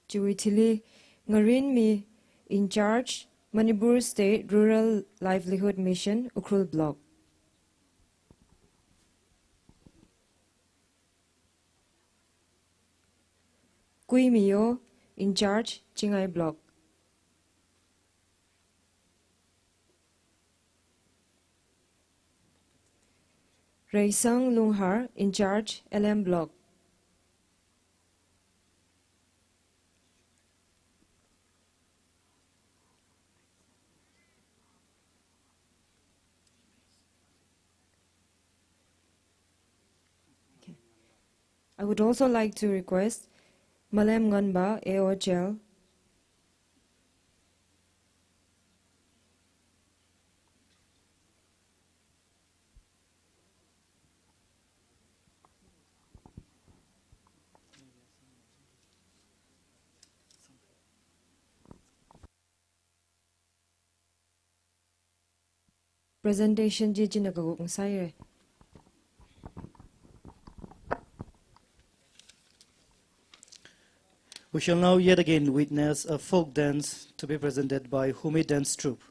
Chiwui thili, Ngarinmi, in charge, Manipur State Rural Livelihood Mission, Ukhrul Block. Kuimiyo, in charge, Chingai Block. Reisang Lunghar, in charge, L M Block. Okay. I would also like to request Malem Nganba, A O Jail. Presentation chi china kakuk ngasāire. We shall now yet again witness a folk dance to be presented by Humi Dance Troupe.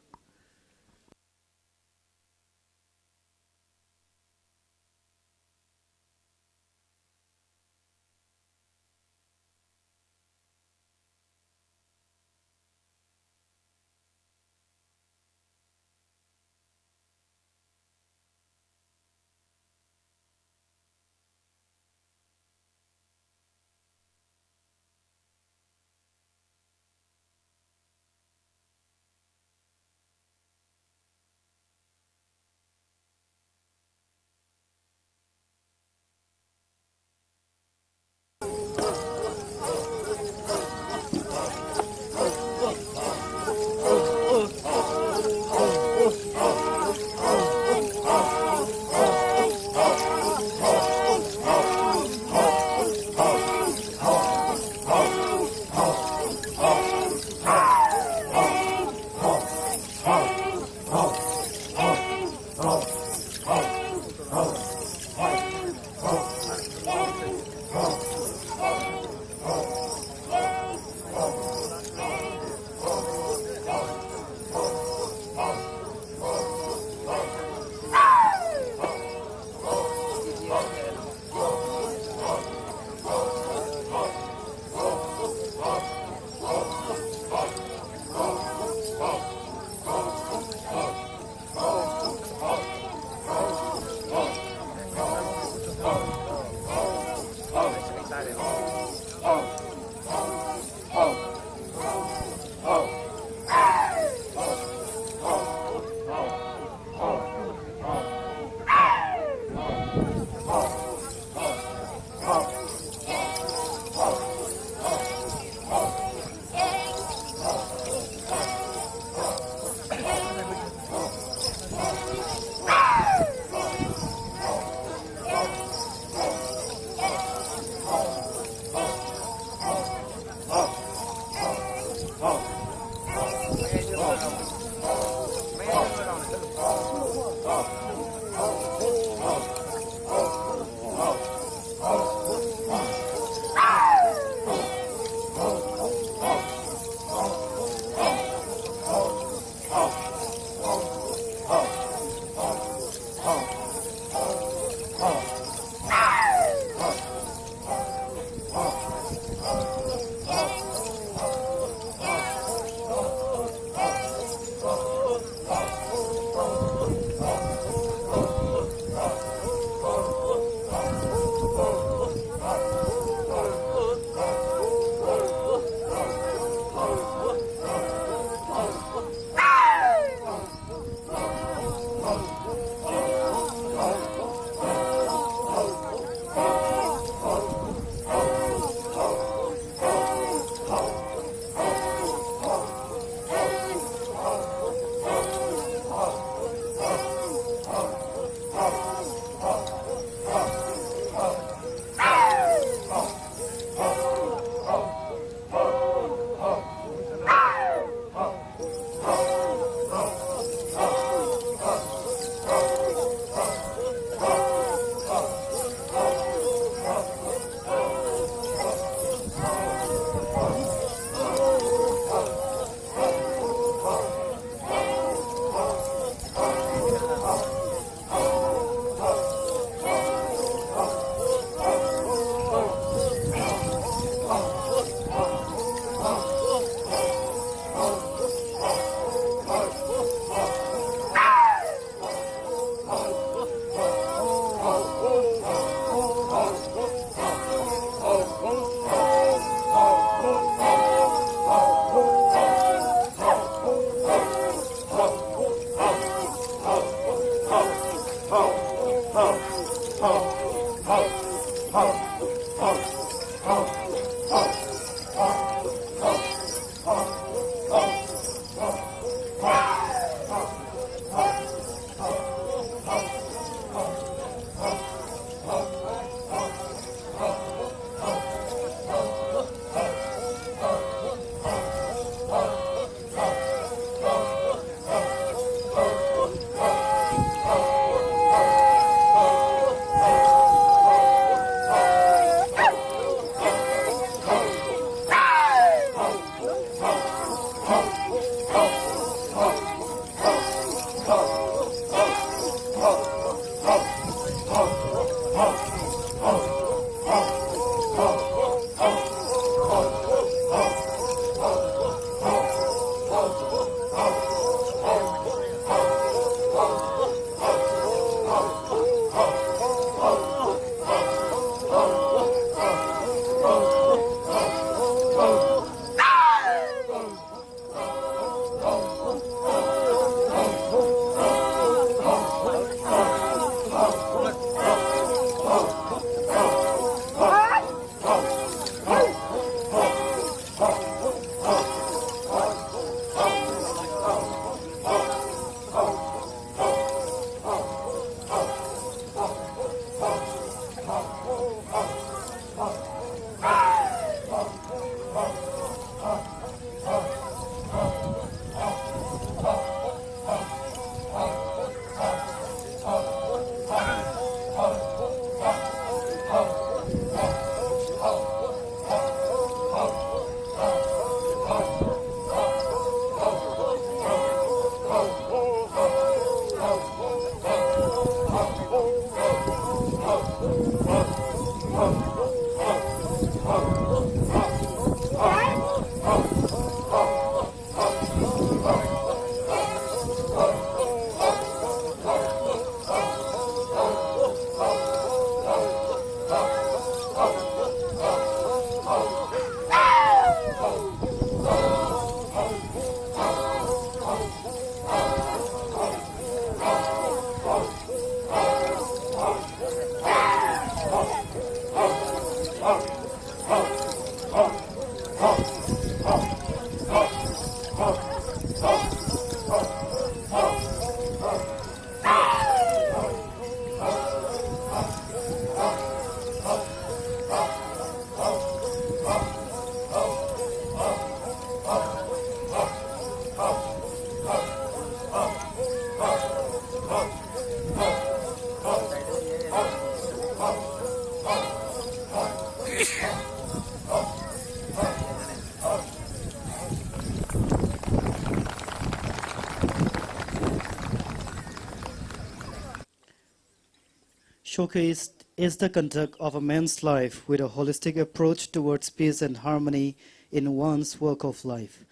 showcased is the conduct of a man's life with a holistic approach towards peace and harmony in one's walk of life.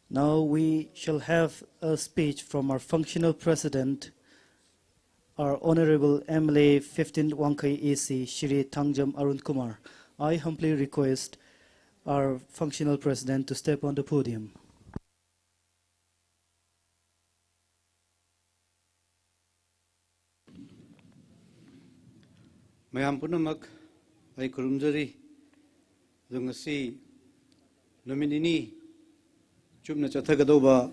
Now we shall have a speech from our functional president, our Honorable M L A fifteen Wangkhei E C, Shri Thangjam Arun Kumar. I humbly request our functional president to step on the podium. Mayam punamak, ai khurumjari, zungasi, numit nini, chupna chathakadauba,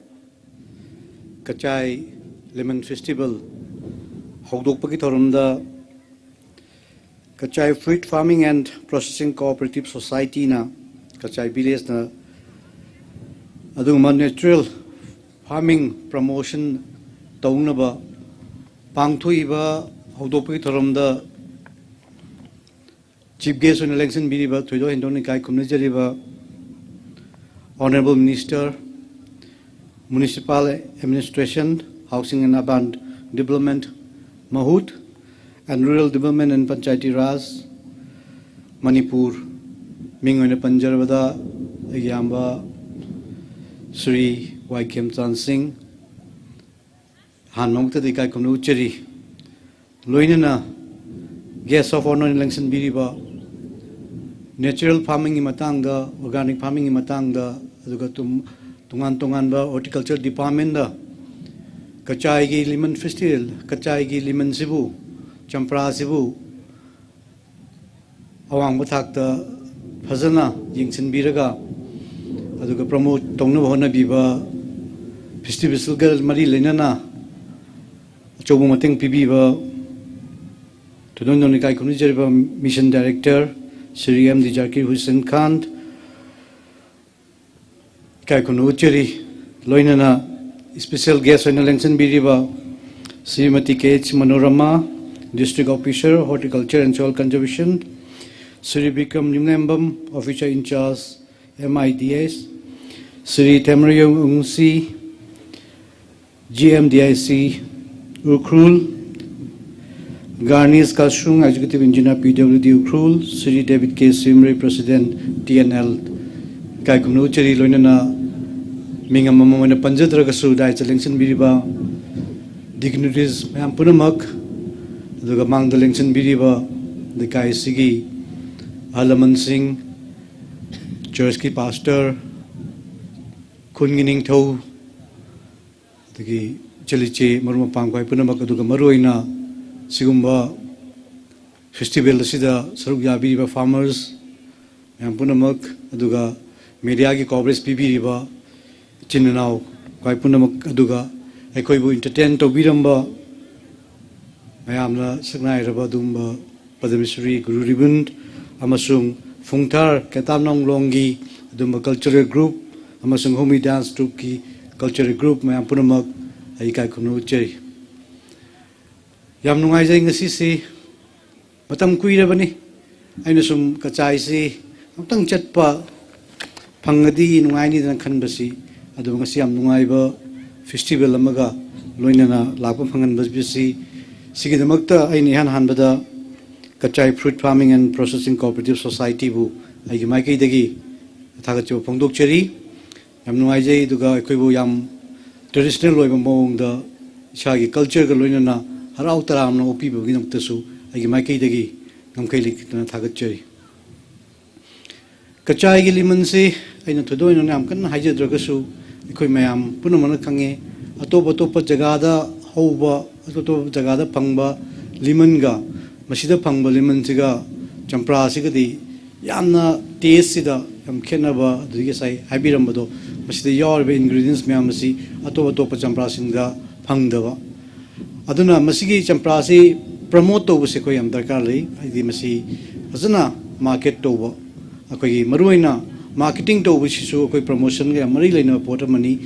Kachai Lemon Festival, haudokpaki thoramda, Kachai Fruit Farming and Processing Cooperative Society na, Kachai Village na, adungma natural farming promotion taungnaba, pangthuiba, haudokpaki thoramda, Chief Guest oina lengsinbiriba, thuido hindon ikai khumnijariba, Honorable Minister, Municipal Administration, Housing and Urban Development, MAHUD, and Rural Development and Panchayati Raj, Manipur, ming oina panjarabada, iyamba, Shri Y Khemchand Singh, hanmang tadi ikai khumna uchari. Loinana guest of honour lengsinbiriba, natural farming i matangda, organic farming i matangda, aduga tum, tungan tunganba horticulture department da, Kachai gi Lemon Festival, Kachai gi lemon sibu, champra sibu, awang mathakta phazana yingsinbiraga, aduga promote taungnaba honabiba, festival ga mari leinana, achouba mateng pibiba, thuido hindon ikai khumnijariba Mission Director, Shri M D Zakir Hussain Khan, ikai khumna uchari, loinana special guest oina lengsinbiriba, Srimati K H Manorama, District Officer, Horticulture and Soil Conservation, Shri Bikram Nimlembam, Officer in Charge, M I D S, Shri Themrayong Ungsi, G M D I C Ukhrul, Garnis Kashung, Executive Engineer P W D Ukhrul, Shri David K Simre, President T N L, ikai khumna uchari loinana ming amamam oina panjadragasu dai cha lengsinbiriba, dignitaries mayam punamak, aduga mangda lengsinbiriba, leikashi gi ahalaman sing, church ki pastor, khun ningthou, adagi chili chi marup mapang khavai punamak aduga maruoina sigumba festival asida saruk yabiriba farmers mayam punamak aduga media ki coverage pibiriba ichin inao khavai punamak aduga aikhoibu entertain toubiramba mayamna saknairaba adungba Padma Shri Guru Ribun, amasung Phungthar Ketamnong Longgi, adungba cultural group, amasung Humi Dance Troupe ki cultural group, mayam punamak, ai ikai khumna uchari. Yam nungaijai ngasisi, matam kuirabani, aina sum Kachai si, amtang chatpa, phangadi nungaini dana khanbasi, adungasi yam nungaiba festival amaga loinana lakpa phanghanbasi, sigidamakta aina ihanhanbada Kachai Fruit Farming and Processing Cooperative Society bu aigi maikaidagi thagatchao phongdokchari, yam nungaijai aduga aikhoibu yam traditional oiba maungda ishagi culture ga loinana harau taramna opiba gidamaktasu aigi maikaidagi ngamkhailik dana thagatchari. Kachai gi lemon si, aina thuido hindon yam khanna haijadragasu, aikhoi mayam punamakna khange, atop atoppa jagada houba, atop atoppa jagada phangba lemon ga, masida phangba lemon siga, champra sigadi, yamna taste sida, yam khenaba, adagi sai, haibirambado, masida yaoriba ingredients mayam masi, atop atoppa champra singda phangdaba. Aduna masigi champra si promote toubasi khoi yam darkar lei, haidi masi phazana market touba. Akhoigi maruoina marketing toubasisu akhoi promotion ga yam mari leina pot amani.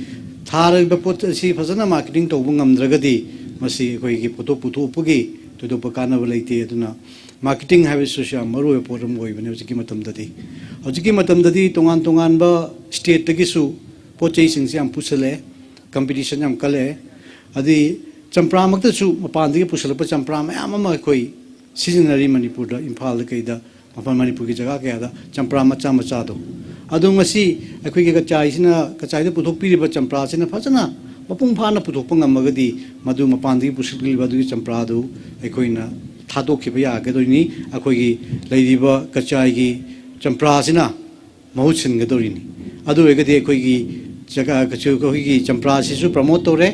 Tharaiba pot si phazana marketing touba ngamdragadi, masi akhoigi photo puthopagi, thuidopa kanaba leite, aduna marketing haibasisu yam maruoiba pot ama oibane, hujiki matamdadi. Hujiki matamdadi, tongan tonganba state dagisu, potchei singsi yam pusale, competition yam kale, adi ꯆꯝꯄ꯭ꯔꯥꯃꯛꯇꯁꯨ ꯃꯄꯥꯟꯗꯒꯤ ꯄꯨꯁꯤꯜꯂꯛꯄ ꯆꯝꯄ꯭ꯔꯥ ꯃꯌꯥꯝ ꯑꯃ ꯑꯩꯈꯣꯏ ꯁꯤꯖꯤꯟꯅꯔꯤ ꯃꯅꯤꯄꯨꯔꯗ, ꯏꯝꯐꯥꯜꯗ ꯀꯩꯗ, ꯃꯐꯝ ꯃꯅꯤꯄꯨꯔꯒꯤ ꯖꯒꯥ ꯀꯌꯥꯗ ꯆꯝꯄ꯭ꯔꯥ ꯃꯆꯥ ꯃꯆꯥꯗꯣ꯫ ꯑꯗꯣ ꯉꯁꯤ ꯑꯩꯈꯣꯏꯒꯤ ꯀꯆꯥꯏꯁꯤꯅ, ꯀꯆꯥꯏꯗ ꯄꯨꯊꯣꯛꯄꯤꯔꯤꯕ ꯆꯝꯄ꯭ꯔꯥꯁꯤꯅ ꯐꯖꯅ ꯃꯄꯨꯡ ꯐꯥꯅ ꯄꯨꯊꯣꯛꯄ ꯉꯝꯃꯒꯗꯤ, ꯃꯗꯨ ꯃꯄꯥꯟꯗꯒꯤ ꯄꯨꯁꯤꯜꯂꯛꯂꯤꯕ ꯑꯗꯨꯒꯤ ꯆꯝꯄ꯭ꯔꯥꯗꯨ ꯑꯩꯈꯣꯏꯅ ꯊꯥꯗꯣꯛꯈꯤꯕ ꯌꯥꯒꯗꯣꯏꯅꯤ꯫ ꯑꯩꯈꯣꯏꯒꯤ ꯂꯩꯔꯤꯕ ꯀꯆꯥꯏꯒꯤ ꯆꯝꯄ꯭ꯔꯥꯁꯤꯅ ꯃꯍꯨꯠ ꯁꯤꯟꯒꯗꯧꯔꯤꯅꯤ꯫ ꯑꯗꯨ ꯑꯣꯏꯔꯒꯗꯤ ꯑꯩꯈꯣꯏꯒꯤ ꯖꯒꯥ, ꯑꯩꯈꯣꯏꯒꯤ ꯆꯝꯄ꯭ꯔꯥꯁꯤꯁꯨ promote ꯇꯧꯔꯦ,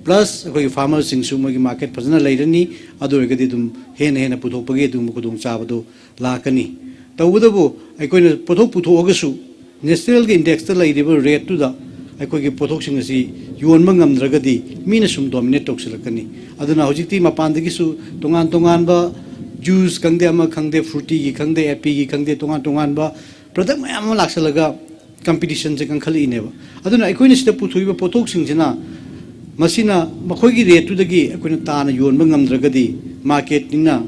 plus ꯑꯩꯈꯣꯏꯒꯤ farmerꯁꯤꯡꯁꯨ ꯃꯣꯏꯒꯤ market ꯐꯖꯅ ꯂꯩꯔꯅꯤ꯫ ꯑꯗꯨ ꯑꯣꯏꯔꯒꯗꯤ ꯑꯗꯨꯝ ꯍꯦꯟꯅ ꯍꯦꯟꯅ ꯄꯨꯊꯣꯛꯄꯒꯤ ꯑꯗꯨꯒꯨꯝꯕ ꯈꯨꯗꯣꯡꯆꯥꯕꯗꯨ ꯂꯥꯛꯀꯅꯤ꯫ ꯇꯧꯕꯇꯕꯨ ꯑꯩꯈꯣꯏꯅ ꯄꯣꯠꯊꯣꯛ ꯄꯨꯊꯣꯛꯑꯒꯁꯨ nationalꯒꯤ indexꯇ ꯂꯩꯔꯤꯕ rateꯇꯨꯗ ꯑꯩꯈꯣꯏꯒꯤ ꯄꯣꯠꯊꯣꯛꯁꯤꯡ ꯑꯁꯤ ꯌꯣꯟꯕ ꯉꯝꯗ꯭ꯔꯒꯗꯤ ꯃꯤꯅ ꯁꯨꯝ dominate ꯇꯧꯁꯤꯜꯂꯛꯀꯅꯤ꯫ ꯑꯗꯨꯅ ꯍꯧꯖꯤꯛꯇꯤ ꯃꯄꯥꯟꯗꯒꯤꯁꯨ ꯇꯣꯉꯥꯟ ꯇꯣꯉꯥꯟꯕ juice ꯈꯪꯗꯦ, ꯑꯃ ꯈꯪꯗꯦ, fruityꯒꯤ ꯈꯪꯗꯦ, appleꯒꯤ ꯈꯪꯗꯦ, ꯇꯣꯉꯥꯟ ꯇꯣꯉꯥꯟꯕ product ꯃꯌꯥꯝ ꯑꯃ ꯂꯥꯛꯁꯤꯜꯂꯒ competitionꯁꯦ ꯀꯟꯈꯠꯂꯛꯏꯅꯦꯕ꯫ ꯑꯗꯨꯅ ꯑꯩꯈꯣꯏꯅ ꯁꯤꯗ ꯄꯨꯊꯣꯛꯏꯕ ꯄꯣꯠꯊꯣꯛꯁꯤꯡꯁꯤꯅ, ꯃꯁꯤꯅ ꯃꯈꯣꯏꯒꯤ rateꯇꯨꯗꯒꯤ ꯑꯩꯈꯣꯏꯅ ꯇꯥꯅ ꯌꯣꯟꯕ ꯉꯝꯗ꯭ꯔꯒꯗꯤ, marketꯅꯤꯅ,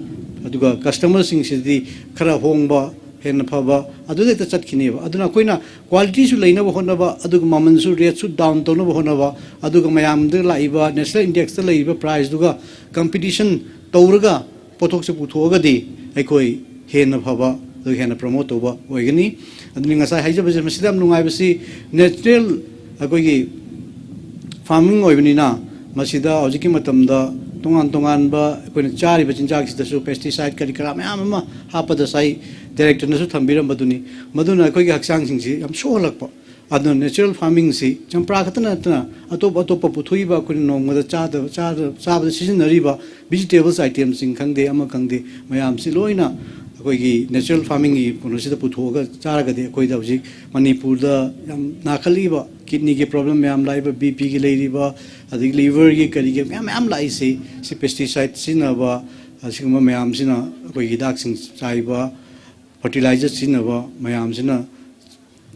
ꯑꯗꯨꯒ customerꯁꯤꯡꯁꯤꯗꯤ ꯈꯔ ꯍꯣꯡꯕ, ꯍꯦꯟꯅ ꯐꯕ ꯑꯗꯨꯗ ꯍꯦꯛꯇ ꯆꯠꯈꯤꯅꯦꯕ꯫ ꯑꯗꯨꯅ ꯑꯩꯈꯣꯏꯅ qualityꯁꯨ ꯂꯩꯅꯕ ꯍꯣꯠꯅꯕ, ꯑꯗꯨꯒ ꯃꯃꯜꯁꯨ, rateꯁꯨ down ꯇꯧꯅꯕ ꯍꯣꯠꯅꯕ, ꯑꯗꯨꯒ ꯃꯌꯥꯝꯗ ꯂꯥꯛꯏꯕ national indexꯇ ꯂꯩꯔꯤꯕ priceꯗꯨꯒ competition ꯇꯧꯔꯒ ꯄꯣꯠꯊꯣꯛꯁꯦ ꯄꯨꯊꯣꯛꯑꯒꯗꯤ ꯑꯩꯈꯣꯏ ꯍꯦꯟꯅ ꯐꯕ, ꯑꯗꯨꯒ ꯍꯦꯟꯅ promote ꯇꯧꯕ ꯑꯣꯏꯒꯅꯤ꯫ ꯑꯗꯨꯅꯤ ꯉꯁꯥꯏ ꯍꯥꯏꯖꯕꯁꯦ, ꯃꯁꯤꯗ ꯌꯥꯝ ꯅꯨꯡꯉꯥꯏꯕꯁꯤ natural ꯑꯩꯈꯣꯏꯒꯤ farming ꯑꯣꯏꯕꯅꯤꯅ, ꯃꯁꯤꯗ ꯍꯧꯖꯤꯛꯀꯤ ꯃꯇꯝꯗ ꯇꯣꯉꯥꯟ ꯇꯣꯉꯥꯟꯕ ꯑꯩꯈꯣꯏꯅ ꯆꯥꯔꯤꯕ ꯆꯤꯟꯖꯥꯛꯁꯤꯗꯁꯨ pesticide ꯀꯔꯤ ꯀꯔꯥ ꯃꯌꯥꯝ ꯑꯃ ꯍꯥꯞꯄꯗ ꯉꯁꯥꯏ directorꯅꯁꯨ ꯊꯝꯕꯤꯔꯝꯕꯗꯨꯅꯤ꯫ ꯃꯗꯨꯅ ꯑꯩꯈꯣꯏꯒꯤ ꯍꯛꯆꯥꯡꯁꯤꯡꯁꯤ ꯌꯥꯝ ꯁꯣꯛꯍꯜꯂꯛꯄ꯫ ꯑꯗꯨꯅ natural farmingꯁꯤ ꯆꯝꯄ꯭ꯔꯥ ꯈꯛꯇ ꯅꯠꯇꯅ ꯑꯇꯣꯞ ꯑꯇꯣꯞꯄ ꯄꯨꯊꯣꯛꯏꯕ, ꯑꯩꯈꯣꯏꯅ ꯅꯣꯡꯃꯗ ꯆꯥꯗꯕ, ꯆꯥꯗ-, ꯆꯥꯕꯗ ꯁꯤꯖꯤꯟꯅꯔꯤꯕ vegetables itemꯁꯤꯡ ꯈꯪꯗꯦ, ꯑꯃ ꯈꯪꯗꯦ, ꯃꯌꯥꯝꯁꯤ ꯂꯣꯏꯅ ꯑꯩꯈꯣꯏꯒꯤ natural farmingꯒꯤ ꯀꯩꯅꯣꯁꯤꯗ ꯄꯨꯊꯣꯛꯑꯒ ꯆꯥꯔꯒꯗꯤ, ꯑꯩꯈꯣꯏꯗ ꯍꯧꯖꯤꯛ ꯃꯅꯤꯄꯨꯔꯗ ꯌꯥꯝ ꯅꯥꯈꯠꯂꯛꯏꯕ kidneyꯒꯤ problem ꯃꯌꯥꯝ ꯂꯥꯛꯏꯕ, BPꯒꯤ ꯂꯩꯔꯤꯕ, ꯑꯗꯒꯤ liverꯒꯤ ꯀꯔꯤꯒꯤ ꯃꯌꯥꯝ ꯃꯌꯥꯝ ꯂꯥꯛꯏꯁꯤ, ꯁꯤ pesticide ꯁꯤꯖꯤꯟꯅꯕ, ꯑꯁꯤꯒꯨꯝꯕ ꯃꯌꯥꯝꯁꯤꯅ, ꯑꯩꯈꯣꯏꯒꯤ ꯍꯤꯗꯥꯛꯁꯤꯡ ꯆꯥꯏꯕ, fertilizer ꯁꯤꯖꯤꯟꯅꯕ ꯃꯌꯥꯝꯁꯤꯅ,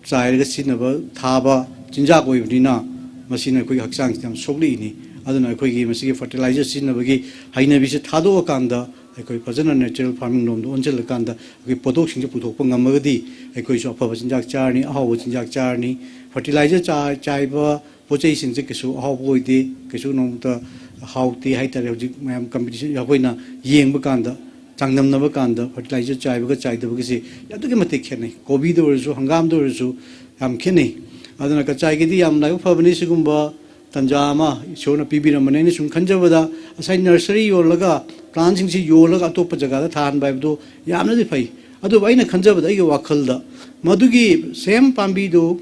ꯆꯥꯏꯔꯒ ꯁꯤꯖꯤꯟꯅꯕ, ꯊꯥꯕ ꯆꯤꯟꯖꯥꯛ ꯑꯣꯏꯕꯅꯤꯅ, ꯃꯁꯤꯅ ꯑꯩꯈꯣꯏꯒꯤ ꯍꯛꯆꯥꯡꯁꯤꯗ ꯌꯥꯝ ꯁꯣꯛꯂꯛꯏꯅꯤ꯫ ꯑꯗꯨꯅ ꯑꯩꯈꯣꯏꯒꯤ ꯃꯁꯤꯒꯤ fertilizer ꯁꯤꯖꯤꯟꯅꯕꯒꯤ ꯍꯩꯅꯕꯤꯁꯦ ꯊꯥꯗꯣꯛꯑꯀꯥꯟꯗ, ꯑꯩꯈꯣꯏ ꯐꯖꯅ natural farming ꯂꯣꯝꯗ ꯑꯣꯟꯁꯤꯜꯂꯀꯥꯟꯗ, ꯑꯩꯈꯣꯏ ꯄꯣꯠꯊꯣꯛꯁꯤꯡꯁꯦ ꯄꯨꯊꯣꯛꯄ ꯉꯝꯃꯒꯗꯤ, ꯑꯩꯈꯣꯏꯁꯨ ꯑꯐꯕ ꯆꯤꯟꯖꯥꯛ ꯆꯥꯔꯅꯤ, ꯑꯍꯥꯎꯕ ꯆꯤꯟꯖꯥꯛ ꯆꯥꯔꯅꯤ꯫ Fertilizer ꯆꯥ-, ꯆꯥꯏꯕ ꯄꯣꯠ ꯆꯩꯁꯤꯡꯁꯦ ꯀꯩꯁꯨ ꯑꯍꯥꯎꯕ ꯑꯣꯏꯗꯦ, ꯀꯩꯁꯨ ꯅꯣꯡꯃꯇ ꯍꯥꯎꯇꯦ ꯍꯥꯏꯇꯥꯔꯦ꯫ ꯍꯧꯖꯤꯛ ꯃꯌꯥꯝ competition ꯑꯩꯈꯣꯏꯅ ꯌꯦꯡꯕ ꯀꯥꯟꯗ, ꯆꯥꯡꯗꯝꯅꯕ ꯀꯥꯟꯗ fertilizer ꯆꯥꯏꯕꯒ ꯆꯥꯏꯗꯕꯒꯁꯦ ꯑꯗꯨꯛꯀꯤ ꯃꯇꯤꯛ ꯈꯦꯠꯅꯩ꯫ ꯀꯣꯕꯤꯗ ꯑꯣꯏꯔꯁꯨ, ꯍꯪꯒꯥꯝꯗ ꯑꯣꯏꯔꯁꯨ ꯌꯥꯝ ꯈꯦꯠꯅꯩ꯫ ꯑꯗꯨꯅ ꯀꯆꯥꯏꯒꯤꯗꯤ ꯌꯥꯝ ꯂꯥꯏꯕꯛ ꯐꯕꯅꯤ, ꯁꯤꯒꯨꯝꯕ ꯇꯟꯖꯥ ꯑꯃ ꯏꯁꯣꯔꯅ ꯄꯤꯕꯤꯔꯝꯕꯅꯤ꯫ ꯑꯩꯅ ꯁꯨꯝ ꯈꯟꯖꯕꯗ, ꯉꯁꯥꯏ nursery ꯌꯣꯜꯂꯒ plantꯁꯤꯡꯁꯤ ꯌꯣꯜꯂꯒ ꯑꯇꯣꯞꯄ ꯖꯒꯥꯗ ꯊꯥꯍꯟꯕ ꯍꯥꯏꯕꯗꯨ ꯌꯥꯝꯅꯗꯤ ꯐꯩ꯫ ꯑꯗꯨꯕꯨ ꯑꯩꯅ ꯈꯟꯖꯕꯗ, ꯑꯩꯒꯤ ꯋꯥꯈꯜꯗ, ꯃꯗꯨꯒꯤ same ꯄꯥꯝꯕꯤꯗꯨ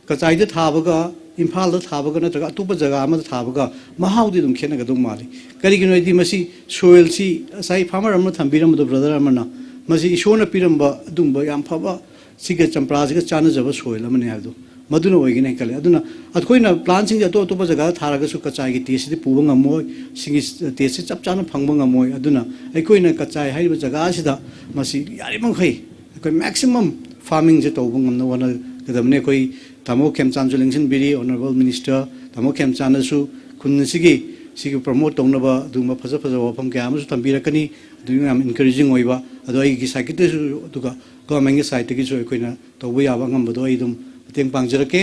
ꯀꯆꯥꯏꯗ ꯊꯥꯕꯒ, ꯏꯝꯐꯥꯜꯗ ꯊꯥꯕꯒ, ꯅꯠꯇ꯭ꯔꯒ ꯑꯇꯣꯞꯄ ꯖꯒꯥ ꯑꯃꯗ ꯊꯥꯕꯒ ꯃꯍꯥꯎꯗꯤ ꯑꯗꯨꯝ ꯈꯦꯠꯅꯒꯗꯧ ꯃꯥꯜꯂꯤ꯫ ꯀꯔꯤꯒꯤꯅꯣ ꯍꯥꯏꯗꯤ, ꯃꯁꯤ soilꯁꯤ ꯉꯁꯥꯏ farmer ꯑꯃꯅ ꯊꯝꯕꯤꯔꯝꯕꯗꯣ, brother ꯑꯃꯅ, ꯃꯁꯤ ꯏꯁꯣꯔꯅ ꯄꯤꯔꯝꯕ ꯑꯗꯨꯒꯨꯝꯕ ꯌꯥꯝ ꯐꯕ, ꯁꯤꯒ ꯆꯝꯄ꯭ꯔꯥꯁꯤꯒ ꯆꯥꯟꯅꯖꯕ soil ꯑꯃꯅꯤ ꯍꯥꯏꯕꯗꯣ, ꯃꯗꯨꯅ ꯑꯣꯏꯒꯅꯤ ꯈꯜꯂꯤ꯫ ꯑꯗꯨꯅ ꯑꯩꯈꯣꯏꯅ plantꯁꯤꯡꯁꯦ ꯑꯇꯣꯞ ꯑꯇꯣꯞꯄ ꯖꯒꯥꯗ ꯊꯥꯔꯒꯁꯨ ꯀꯆꯥꯏꯒꯤ tasteꯁꯤꯗꯤ ꯄꯨꯕ ꯉꯝꯃꯣꯏ, ꯁꯤꯒꯤ tasteꯁꯤ ꯆꯞ ꯆꯥꯅ ꯐꯪꯕ ꯉꯝꯃꯣꯏ꯫ ꯑꯗꯨꯅ ꯑꯩꯈꯣꯏꯅ ꯀꯆꯥꯏ ꯍꯥꯏꯔꯤꯕ ꯖꯒꯥꯁꯤꯗ ꯃꯁꯤ ꯌꯥꯔꯤꯕꯃꯈꯩ ꯑꯩꯈꯣꯏ maximum farmingꯁꯦ ꯇꯧꯕ ꯉꯝꯅꯕ ꯍꯣꯠꯅꯒꯗꯕꯅꯤ꯫ ꯑꯩꯈꯣꯏ ꯇꯥꯃꯣ ꯈꯦꯝꯆꯥꯟꯁꯨ ꯂꯦꯡꯁꯤꯟꯕꯤꯔꯤ, Honourable Minister ꯇꯥꯃꯣ ꯈꯦꯝꯆꯥꯟꯅꯁꯨ ꯈꯨꯟ ꯑꯁꯤꯒꯤ, ꯁꯤꯒꯤ promote ꯇꯧꯅꯕ ꯑꯗꯨꯒꯨꯝꯕ ꯐꯖ ꯐꯖꯕ ꯋꯥꯐꯝ ꯀꯌꯥ ꯑꯃꯁꯨ ꯊꯝꯕꯤꯔꯛꯀꯅꯤ꯫ ꯑꯗꯨ ꯌꯥꯝ encouraging ꯑꯣꯏꯕ꯫ ꯑꯗꯣ ꯑꯩꯒꯤ sideꯇꯁꯨ, ꯑꯗꯨꯒ governmentꯀꯤ sideꯇꯒꯤꯁꯨ ꯑꯩꯈꯣꯏꯅ ꯇꯧꯕ ꯌꯥꯕ ꯑꯉꯝꯕꯗꯣ ꯑꯩ ꯑꯗꯨꯝ ꯃꯇꯦꯡ ꯄꯥꯡꯖꯔꯛꯀꯦ꯫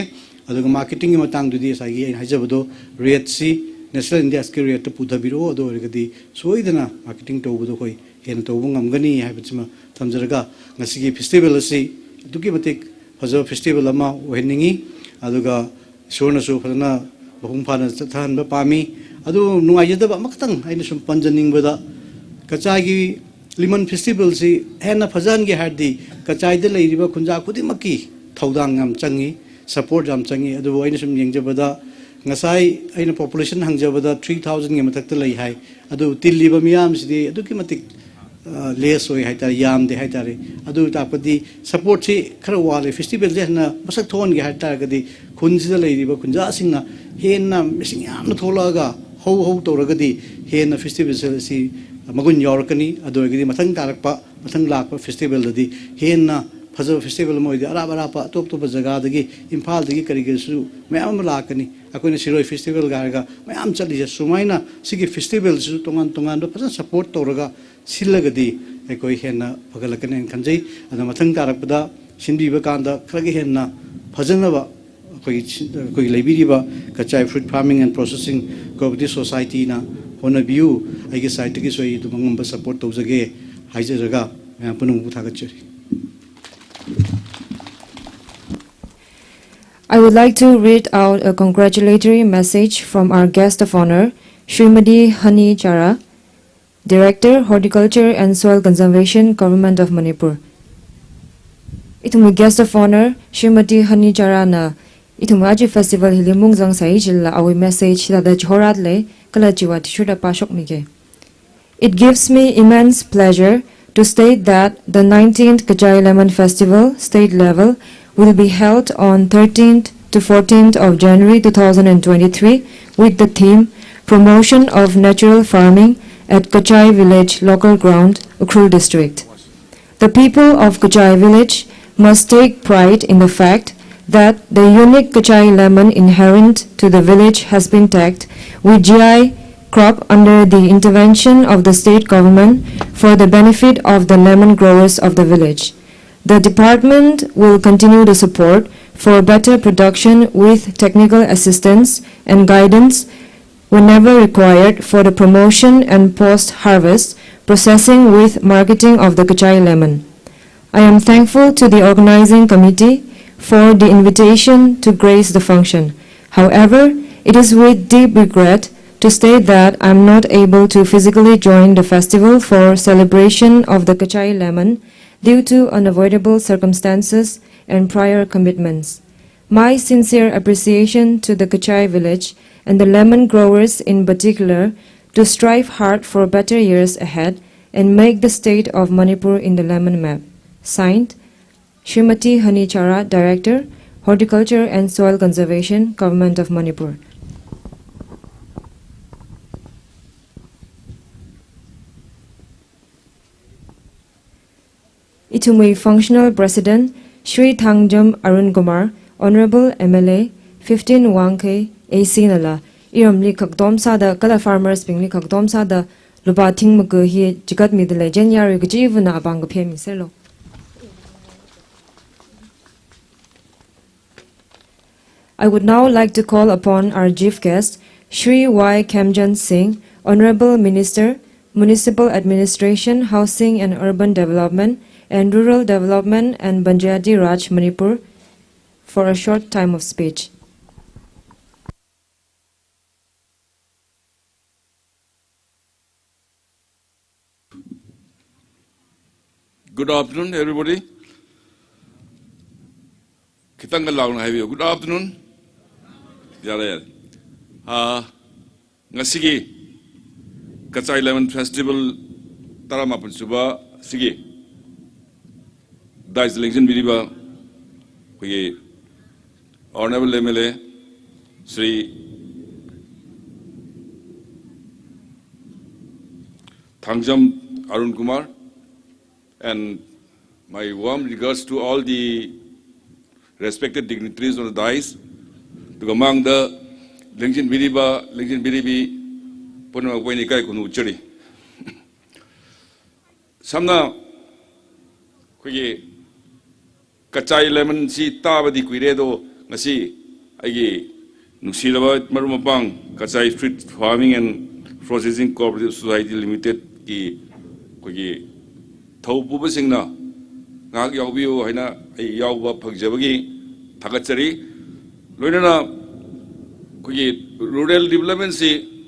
ꯑꯗꯨꯒ marketingꯒꯤ ꯃꯇꯥꯡꯗꯨꯗꯤ ꯉꯁꯥꯏꯒꯤ ꯑꯩꯅ ꯍꯥꯏꯖꯕꯗꯣ, rateꯁꯤ national indexꯀꯤ rateꯇ ꯄꯨꯊꯕꯤꯔꯛꯑꯣ꯫ ꯑꯗꯨ ꯑꯣꯏꯔꯒꯗꯤ ꯁꯣꯏꯗꯅ marketing ꯇꯧꯕꯗꯣ ꯑꯩꯈꯣꯏ ꯍꯦꯟꯅ ꯇꯧꯕ ꯉꯝꯒꯅꯤ ꯍꯥꯏꯕꯁꯤꯃ ꯊꯝꯖꯔꯒ, ꯉꯁꯤꯒꯤ festival ꯑꯁꯤ ꯑꯗꯨꯛꯀꯤ ꯃꯇꯤꯛ ꯐꯖꯕ festival ꯑꯃ ꯑꯣꯏꯍꯟꯅꯤꯡꯉꯤ꯫ ꯑꯗꯨꯒ ꯏꯁꯣꯔꯅꯁꯨ ꯐꯖꯅ ꯃꯄꯨꯡ ꯐꯥꯅ ꯆꯠꯊꯍꯟꯕ ꯄꯥꯝꯃꯤ꯫ ꯑꯗꯨ ꯅꯨꯡꯉꯥꯏꯖꯗꯕ ꯑꯃꯈꯛꯇꯪ ꯑꯩꯅ ꯁꯨꯝ ꯄꯟꯖꯅꯤꯡꯕꯗ, ꯀꯆꯥꯏꯒꯤ ꯂꯤꯃꯟ festivalꯁꯤ ꯍꯦꯟꯅ ꯐꯖꯍꯟꯒꯦ ꯍꯥꯏꯔꯗꯤ ꯀꯆꯥꯏꯗ ꯂꯩꯔꯤꯕ ꯈꯨꯟꯖꯥ ꯈꯨꯗꯤꯡꯃꯛꯀꯤ ꯊꯧꯗꯥꯡ ꯌꯥꯝ ꯆꯪꯉꯤ, support ꯌꯥꯝ ꯆꯪꯉꯤ꯫ ꯑꯗꯨꯕꯨ ꯑꯩꯅ ꯁꯨꯝ ꯌꯦꯡꯖꯕꯗ, ꯉꯁꯥꯏ ꯑꯩꯅ population ꯍꯪꯖꯕꯗ three thousandꯒꯤ ꯃꯊꯛꯇ ꯂꯩ ꯍꯥꯏ꯫ ꯑꯗꯨ ꯇꯤꯜꯂꯤꯕ ꯃꯤꯌꯥꯝꯁꯤꯗꯤ ꯑꯗꯨꯛꯀꯤ ꯃꯇꯤꯛ, ꯑ, less ꯑꯣꯏ ꯍꯥꯏꯇꯥꯔꯦ, ꯌꯥꯝꯗꯦ ꯍꯥꯏꯇꯥꯔꯦ꯫ ꯑꯗꯨ ꯇꯥꯛꯄꯗꯤ supportꯁꯤ ꯈꯔ ꯋꯥꯠꯂꯦ꯫ Festivalꯁꯦ ꯍꯦꯟꯅ ꯃꯁꯛ ꯊꯣꯛꯍꯟꯒꯦ ꯍꯥꯏ ꯇꯥꯔꯒꯗꯤ, ꯈꯨꯟꯁꯤꯗ ꯂꯩꯔꯤꯕ ꯈꯨꯟꯖꯥꯁꯤꯡꯅ ꯍꯦꯟꯅ ꯃꯁꯤꯡ ꯌꯥꯝꯅ ꯊꯣꯛꯂꯛꯑꯒ, ꯍꯧ ꯍꯧ ꯇꯧꯔꯒꯗꯤ, ꯍꯦꯟꯅ festival ꯑꯁꯤ ꯃꯒꯨꯟ ꯌꯥꯎꯔꯛꯀꯅꯤ꯫ ꯑꯗꯨ ꯑꯣꯏꯔꯒꯗꯤ ꯃꯊꯪ ꯇꯥꯔꯛꯄ, ꯃꯊꯪ ꯂꯥꯛꯄ festivalꯗꯗꯤ ꯍꯦꯟꯅ ꯐꯖꯕ festival ꯑꯃ ꯑꯣꯏꯗꯤ, ꯑꯔꯥꯞ ꯑꯔꯥꯞꯄ, ꯑꯇꯣꯞ ꯑꯇꯣꯞꯄ ꯖꯒꯥꯗꯒꯤ, ꯏꯝꯐꯥꯜꯗꯒꯤ ꯀꯔꯤꯒꯤꯁꯨ ꯃꯌꯥꯝ ꯑꯃ ꯂꯥꯛꯀꯅꯤ꯫ ꯑꯩꯈꯣꯏꯅ ꯁꯤꯔꯣꯏ festivalꯒ ꯍꯥꯏꯔꯒ ꯃꯌꯥꯝ ꯆꯠꯂꯤꯁꯦ, ꯁꯨꯃꯥꯏꯅ ꯁꯤꯒꯤ festivalꯁꯤꯁꯨ ꯇꯣꯉꯥꯟ ꯇꯣꯉꯥꯟꯕ ꯐꯖꯅ support ꯇꯧꯔꯒ ꯁꯤꯜꯂꯒꯗꯤ ꯑꯩꯈꯣꯏ ꯍꯦꯟꯅ ꯐꯒꯠꯂꯛꯀꯅꯤ ꯍꯥꯏꯅ ꯈꯟꯖꯩ꯫ ꯑꯗꯣ ꯃꯊꯪ ꯇꯥꯔꯛꯄꯗ ꯁꯤꯟꯕꯤꯕ ꯀꯥꯟꯗ ꯈꯔꯒ ꯍꯦꯟꯅ ꯐꯖꯅꯕ ꯑꯩꯈꯣꯏꯒꯤ ꯁꯤ-, ꯑꯩꯈꯣꯏꯒꯤ ꯂꯩꯕꯤꯔꯤꯕ Kachai Fruit Farming and Processing Cooperative Societyꯅ ꯍꯣꯠꯅꯕꯤꯌꯨ꯫ ꯑꯩꯒꯤ side ꯇꯒꯤꯁꯨ ꯑꯩ ꯑꯗꯨꯝ ꯑꯉꯝꯕ support ꯇꯧꯖꯒꯦ ꯍꯥꯏꯖꯔꯒ, ꯃꯌꯥꯝ ꯄꯨꯝꯅꯃꯛꯄꯨ ꯊꯥꯒꯠꯆꯔꯤ꯫ I would like to read out a congratulatory message from our guest of honor, Srimati Honey Chara, Director, Horticulture and Soil Conservation, Government of Manipur. Ithumwui guest of honor, Srimati Honey Chara na, ithumwui aja festival hili mungzang sāi chila awui message hithāda chihorāda lei, kala chiwui athishurda pāshokmige. It gives me immense pleasure to state that the nineteenth Kachai Lemon Festival, state level, will be held on thirteenth to fourteenth of January two thousand and twenty-three with the theme Promotion of Natural Farming at Kachai Village Local Ground, Ukhrul District. The people of Kachai Village must take pride in the fact that the unique Kachai lemon inherent to the village has been tagged with G I crop under the intervention of the state government for the benefit of the lemon growers of the village. The department will continue the support for better production with technical assistance and guidance whenever required for the promotion and post-harvest processing with marketing of the Kachai lemon. I am thankful to the organizing committee for the invitation to grace the function. However, it is with deep regret to state that I am not able to physically join the festival for celebration of the Kachai lemon due to unavoidable circumstances and prior commitments. My sincere appreciation to the Kachai village and the lemon growers in particular to strive hard for better years ahead and make the state of Manipur in the lemon map. Signed, Srimati Honey Chara, Director, Horticulture and Soil Conservation, Government of Manipur. Ithumwui Functional President, Shri Thangjam Arun Kumar, Honorable M L A, fifteen Wangkhei A C nala, iramli khakdom sāda, kala farmers bingli khakdom sāda, lupā thing maka hi chigatmida lei, jen yarui kachivana apāng kaphemi selo. I would now like to call upon our chief guest, Shri Y Khemchand Singh, Honorable Minister, Municipal Administration, Housing and Urban Development, and Rural Development and Panchayati Raj, Manipur, for a short time of speech. Good afternoon, everybody. Khitang kalauna haibiyo. Good afternoon. Yare, yare. Ah, ngasiki Kachai Lemon Festival tara mapun suba siki dais lengzin biriba, khuiki Honorable M L A, Shri Thangjam Arun Kumar, and my warm regards to all the respected dignitaries on the dais. Tukamangda lengzin biriba, lengzin biribi, puna kweni kaikhanu chari. Samna, khuiki Kachai Lemon si tabadi kuire do, ngasi aiki nuksiraba maru mapāng Kachai Street Farming and Processing Cooperative Society Limited ki, khuiki thao pupasingna ngahak yaobiyo haina, ai yaoba phakjabagi thakatchari. Loinana, khuiki rural development si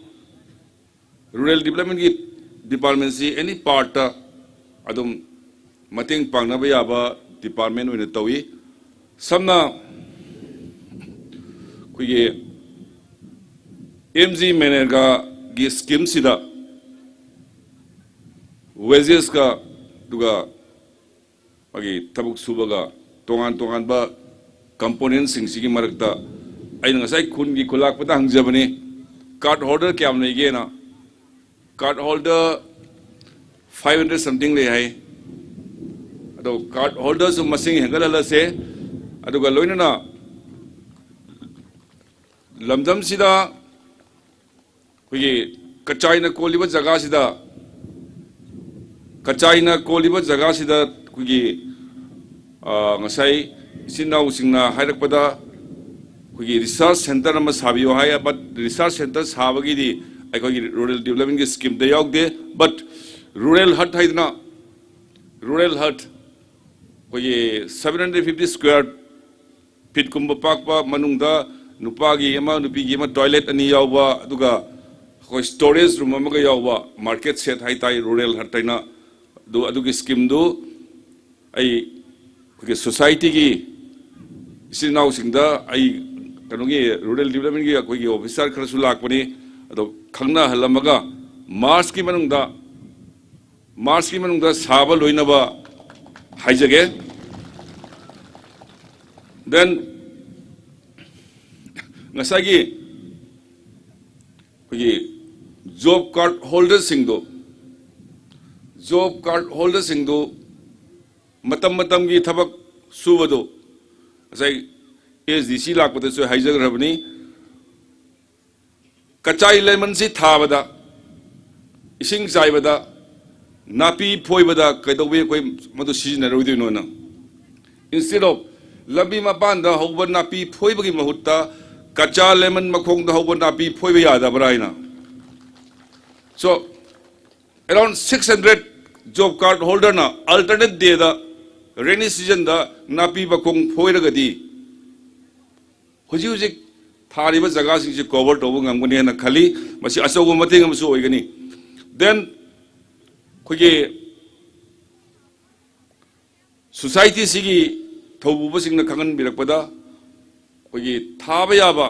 Rural Development ki department si any part ta adum mateng pangnaba yaba department wina tawi. Samna khuiki M G MGNREGA ki scheme sida wages ka tuga magi tabuk subaga tongan tonganba component sing siki marakta aina ngasai khunki khulak pata hangjabani, card holder kayam leigena, card holder five hundred something lei hai. Ado card holder su masing hengala lase, aduga loinana lamdam sida khuiki kachaina koliba jaga sida, kachaina koliba jaga sida khuiki, ah, ngasai sinao singna hairakpada khuiki research center ama sabiyo hai, but research center sabagidi ꯑꯩꯈꯣꯏꯒꯤ rural developmentꯀꯤ schemeꯗ ꯌꯥꯎꯗꯦ, but rural hut ꯍꯥꯏꯗꯅ, rural hut ꯑꯩꯈꯣꯏꯒꯤ seven hundred fifty square feetꯀꯨꯝꯕ ꯄꯥꯛꯄ, ꯃꯅꯨꯡꯗ ꯅꯨꯄꯥꯒꯤ ꯑꯃ, ꯅꯨꯄꯤꯒꯤ ꯑꯃ, toilet ꯑꯅꯤ ꯌꯥꯎꯕ, ꯑꯗꯨꯒ ꯑꯩꯈꯣꯏ storage room ꯑꯃꯒ ꯌꯥꯎꯕ market shed ꯍꯥꯏꯇꯥꯏ, rural hut ꯍꯥꯏꯅ꯫ ꯑꯗꯨ, ꯑꯗꯨꯒꯤ schemeꯗꯨ ꯑꯩ ꯑꯩꯈꯣꯏꯒꯤ societyꯒꯤ ꯏꯆꯤꯟ ꯏꯅꯥꯎꯁꯤꯡꯗ ꯑꯩ ꯀꯩꯅꯣꯒꯤ rural developmentꯀꯤ ꯑꯩꯈꯣꯏꯒꯤ officer ꯈꯔꯁꯨ ꯂꯥꯛꯄꯅꯤ, ꯑꯗꯣ ꯈꯪꯅꯍꯜꯂꯝꯃꯒ Marchꯀꯤ ꯃꯅꯨꯡꯗ, Marchꯀꯤ ꯃꯅꯨꯡꯗ ꯁꯥꯕ ꯂꯣꯏꯅꯕ ꯍꯥꯏꯖꯒꯦ꯫ Then ꯉꯁꯥꯏꯒꯤ ꯑꯩꯈꯣꯏꯒꯤ job card holderꯁꯤꯡꯗꯣ, job card holderꯁꯤꯡꯗꯣ ꯃꯇꯝ ꯃꯇꯝꯒꯤ ꯊꯕꯛ ꯁꯨꯕꯗꯣ, ꯉꯁꯥꯏ ASDC ꯂꯥꯛꯄꯗꯁꯨ ꯍꯥꯏꯖꯈ꯭ꯔꯕꯅꯤ, ꯀꯆꯥꯏ lemon ꯁꯤ ꯊꯥꯕꯗ, ꯏꯁꯤꯡ ꯆꯥꯏꯕꯗ, ꯅꯥꯄꯤ ꯐꯣꯏꯕꯗ ꯀꯩꯗꯧꯕꯩ ꯑꯩꯈꯣꯏ ꯃꯗꯨ ꯁꯤꯖꯤꯟꯅꯔꯣꯏꯗꯣꯏꯅꯣꯅ? Instead of ꯂꯝꯕꯤ ꯃꯄꯥꯟꯗ ꯍꯧꯕ ꯅꯥꯄꯤ ꯐꯣꯏꯕꯒꯤ ꯃꯍꯨꯠꯇ ꯀꯆꯥ lemon ꯃꯈꯣꯡꯗ ꯍꯧꯕ ꯅꯥꯄꯤ ꯐꯣꯏꯕ ꯌꯥꯗꯕ꯭ꯔꯥ ꯍꯥꯏꯅ꯫ So, around six hundred job card holderꯅ alternate dayꯗ, rainy seasonꯗ ꯅꯥꯄꯤ ꯃꯈꯣꯡ ꯐꯣꯏꯔꯒꯗꯤ, ꯍꯧꯖꯤꯛ ꯍꯧꯖꯤꯛ ꯊꯥꯔꯤꯕ ꯖꯒꯥꯁꯤꯡꯁꯤ cover ꯇꯧꯕ ꯉꯝꯒꯅꯤ ꯍꯥꯏꯅ ꯈꯜꯂꯤ꯫ ꯃꯁꯤ ꯑꯆꯧꯕ ꯃꯇꯦꯡ ꯑꯃꯁꯨ ꯑꯣꯏꯒꯅꯤ꯫ Then ꯑꯩꯈꯣꯏꯒꯤ societyꯁꯤꯒꯤ ꯊꯧꯄꯨꯕꯁꯤꯡꯅ ꯈꯪꯍꯟꯕꯤꯔꯛꯄꯗ, ꯑꯩꯈꯣꯏꯒꯤ ꯊꯥꯕ ꯌꯥꯕ,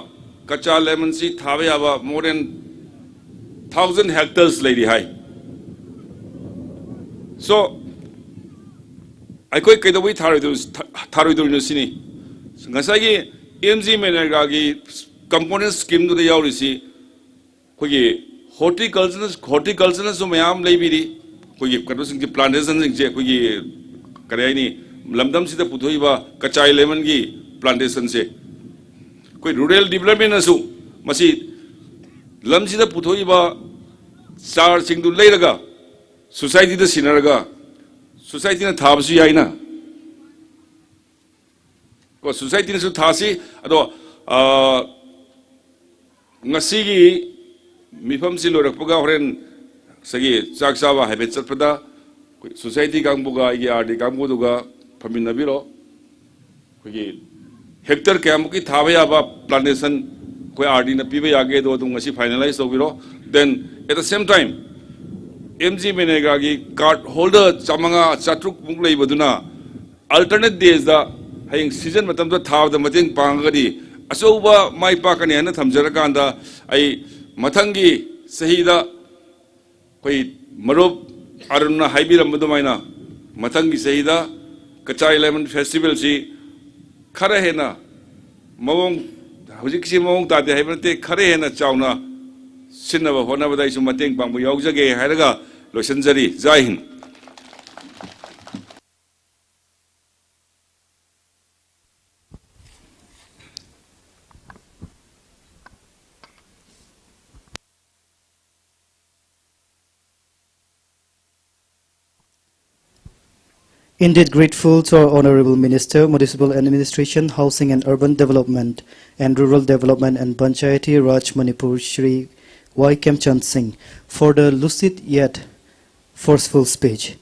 ꯀꯆꯥ lemonꯁꯤ ꯊꯥꯕ ꯌꯥꯕ more than thousand hectares ꯂꯩꯔꯤ ꯍꯥꯏ꯫ So, ꯑꯩꯈꯣꯏ ꯀꯩꯗꯧꯕꯩ ꯊꯥꯔꯣꯏꯗꯣꯏ-, ꯊꯥ-, ꯊꯥꯔꯣꯏꯗꯣꯏꯅꯣ ꯁꯤꯅꯤ꯫ ꯉꯁꯥꯏꯒꯤ MGNREGAꯒꯤ component schemeꯗꯨꯗ ꯌꯥꯎꯔꯤꯁꯤ ꯑꯩꯈꯣꯏꯒꯤ horticulture, horticultureꯅꯁꯨ ꯃꯌꯥꯝ ꯂꯩꯕꯤꯔꯤ꯫ ꯑꯩꯈꯣꯏꯒꯤ ꯀꯩꯅꯣꯁꯤꯡꯁꯦ, plantationꯁꯤꯡꯁꯦ, ꯑꯩꯈꯣꯏꯒꯤ ꯀꯔꯤ ꯍꯥꯏꯅꯤ, ꯂꯝꯗꯝꯁꯤꯗ ꯄꯨꯊꯣꯛꯏꯕ ꯀꯆꯥꯏ lemonꯒꯤ plantationꯁꯦ꯫ ꯑꯩꯈꯣꯏ rural developmentꯅꯁꯨ ꯃꯁꯤ ꯂꯝꯁꯤꯗ ꯄꯨꯊꯣꯛꯏꯕ ꯆꯥꯔꯁꯤꯡꯗꯨ ꯂꯩꯔꯒ societyꯗ ꯁꯤꯟꯅꯔꯒ societyꯅ ꯊꯥꯕꯁꯨ ꯌꯥꯏꯅ꯫ ꯀꯣ, societyꯅꯁꯨ ꯊꯥꯁꯤ꯫ ꯑꯗꯣ, ꯑ, ꯉꯁꯤꯒꯤ ꯃꯤꯐꯝꯁꯤ ꯂꯣꯏꯔꯛꯄꯒ ꯍꯣꯔꯦꯟ ꯉꯁꯥꯏꯒꯤ ꯆꯥꯛ ꯆꯥꯕ ꯍꯥꯏꯐꯦꯠ ꯆꯠꯄꯗ ꯑꯩꯈꯣꯏ society ꯀꯥꯡꯕꯨꯒ ꯑꯩꯒꯤ RD ꯀꯥꯡꯕꯨꯗꯨꯒ ꯐꯝꯃꯤꯟꯅꯕꯤꯔꯣ꯫ ꯑꯩꯈꯣꯏꯒꯤ hectare ꯀꯌꯥꯃꯨꯛꯀꯤ ꯊꯥꯕ ꯌꯥꯕ plantation ꯑꯩꯈꯣꯏ RDꯅ ꯄꯤꯕ ꯌꯥꯒꯦꯗꯣ ꯑꯗꯨꯝ ꯉꯁꯤ finalize ꯇꯧꯕꯤꯔꯣ꯫ Then at the same time, MGNREGAꯒꯤ card holder ꯆꯥꯃꯉꯥ, ꯆꯥꯇ꯭ꯔꯨꯛꯃꯨꯛ ꯂꯩꯕꯗꯨꯅ alternate daysꯗ ꯍꯌꯦꯡ season ꯃꯇꯝꯗ ꯊꯥꯕꯗ ꯃꯇꯦꯡ ꯄꯥꯡꯉꯒꯗꯤ ꯑꯆꯧꯕ ꯃꯥꯏ ꯄꯥꯛꯀꯅꯤ ꯍꯥꯏꯅ ꯊꯝꯖꯔꯀꯥꯟꯗ, ꯑꯩ ꯃꯊꯪꯒꯤ ꯆꯍꯤꯗ ꯑꯩꯈꯣꯏ ꯃꯔꯨꯞ ꯑꯔꯨꯟꯅ ꯍꯥꯏꯕꯤꯔꯝꯕ ꯑꯗꯨꯃꯥꯏꯅ ꯃꯊꯪꯒꯤ ꯆꯍꯤꯗ ꯀꯆꯥꯏ lemon festivalꯁꯤ ꯈꯔ ꯍꯦꯟꯅ ꯃꯑꯣꯡ, ꯍꯧꯖꯤꯛꯁꯤ ꯃꯑꯣꯡ ꯇꯥꯗꯦ ꯍꯥꯏꯕ ꯅꯠꯇꯦ, ꯈꯔ ꯍꯦꯟꯅ ꯆꯥꯎꯅ ꯁꯤꯟꯅꯕ ꯍꯣꯠꯅꯕꯗ ꯑꯩꯁꯨ ꯃꯇꯦꯡ ꯄꯥꯡꯕ ꯌꯥꯎꯖꯒꯦ ꯍꯥꯏꯔꯒ ꯂꯣꯏꯁꯤꯟꯖꯔꯤ꯫ ꯖꯥꯏ ꯍꯤꯟ꯫ Indeed grateful to our Honorable Minister, Municipal Administration, Housing and Urban Development, and Rural Development and Panchayati Raj Manipur, Shri Y Khemchand Singh, for the lucid yet forceful speech.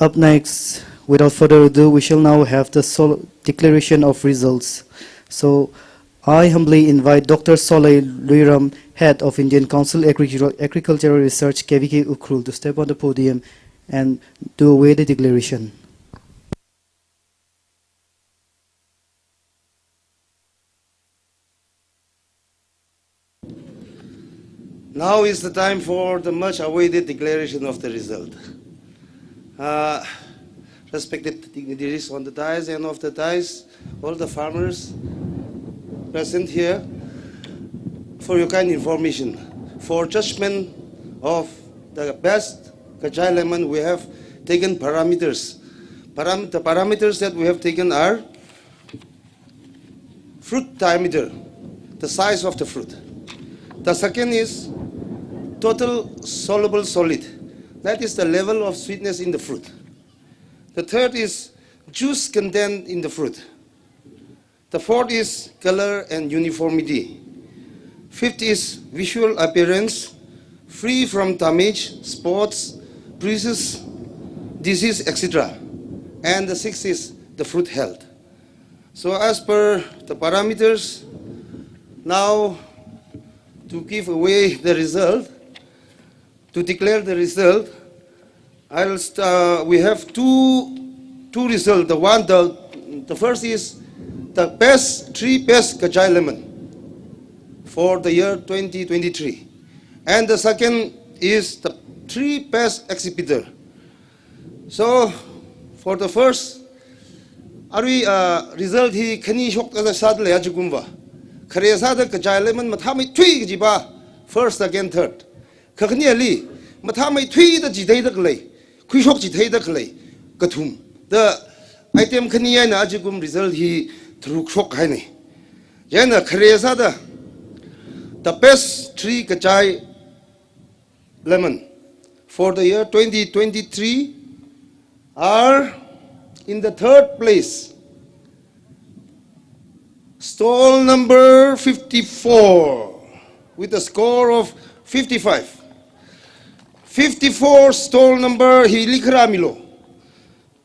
Up next, without further ado, we shall now have the sol-, declaration of results. So, I humbly invite Doctor Solei Luiram, Head of Indian Council Agricultural, Agricultural Research, K V K Ukhrul, to step on the podium and do away the declaration. Now is the time for the much awaited declaration of the result. Uh, respected dignitaries on the dais and off the dais, all the farmers present here, for your kind information, for judgment of the best Kachai lemon, we have taken parameters. Param-, the parameters that we have taken are fruit diameter, the size of the fruit. The second is total soluble solid, that is the level of sweetness in the fruit. The third is juice content in the fruit. The fourth is color and uniformity. Fifth is visual appearance. free from damage, spots, bruises, disease, et cetera. And the sixth is the fruit health. So as per the parameters, now to give away the result, to declare the result, I'll st-, uh, we have two, two results. The one, the, the first is the best, three best kachai lemon for the year twenty twenty-three. And the second is the three best exhibitor. So, for the first, arui, uh, result hi khani shok sāda lei ajikumva. Khare sāda kachai lemon mathāmeithui kajiva, first, second, third. Kakhaneli, mathāmeithuida chitheida khalei, khuishok chitheida khalei, kathum. The item khani eina ajikum result hi tharuk shokhaina. Chieina khare sāda, the best three kachai lemon for the year twenty twenty-three are in the third place. Stall number fifty-four with a score of fifty-five. Fifty-four stall number hi likharā milo.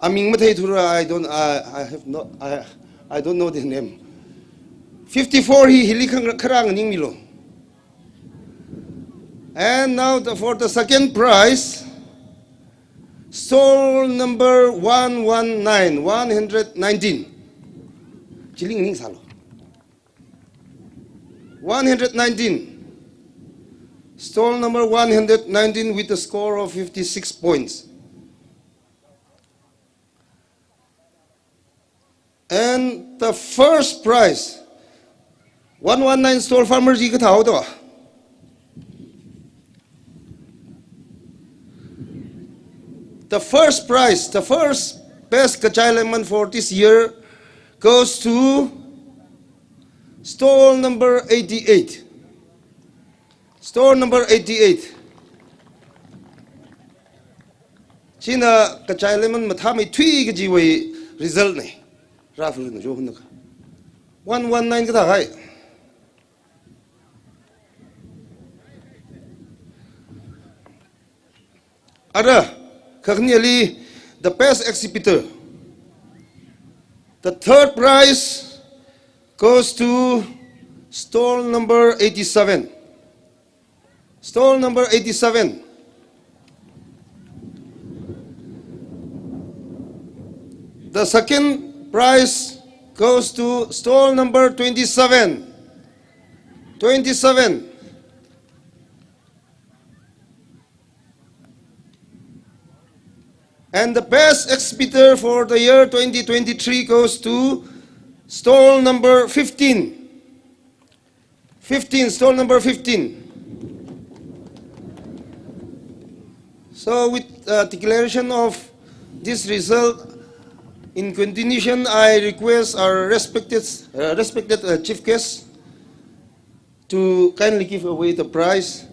Aming matheithura, I don't, I, I have no, I, I don't know the name. Fifty-four hi, hili khang-, kharā nganingmilo. And now the, for the second prize, stall number one one nine, one hundred nineteen. Chili nganingsālo. One hundred nineteen. Stall number one hundred nineteen with a score of fifty-six points. And the first prize, one one nine stall farmer ji kathā haoda. The first prize, the first best kachai lemon for this year goes to stall number eighty-eight. Stall number eighty-eight. China kachai lemon mathāmeithui kajiwui result na. Raffle na jo hunaka. One one nine kathā hai. Ara, kakhaneli, the best exhibitor. The third prize goes to stall number eighty-seven. Stall number eighty-seven. The second prize goes to stall number twenty-seven. Twenty-seven. And the best exhibitor for the year twenty twenty-three goes to stall number fifteen. Fifteen, stall number fifteen. So with, uh, declaration of this result, in continuation, I request our respected, uh, respected, uh, chief guest to kindly give away the prize.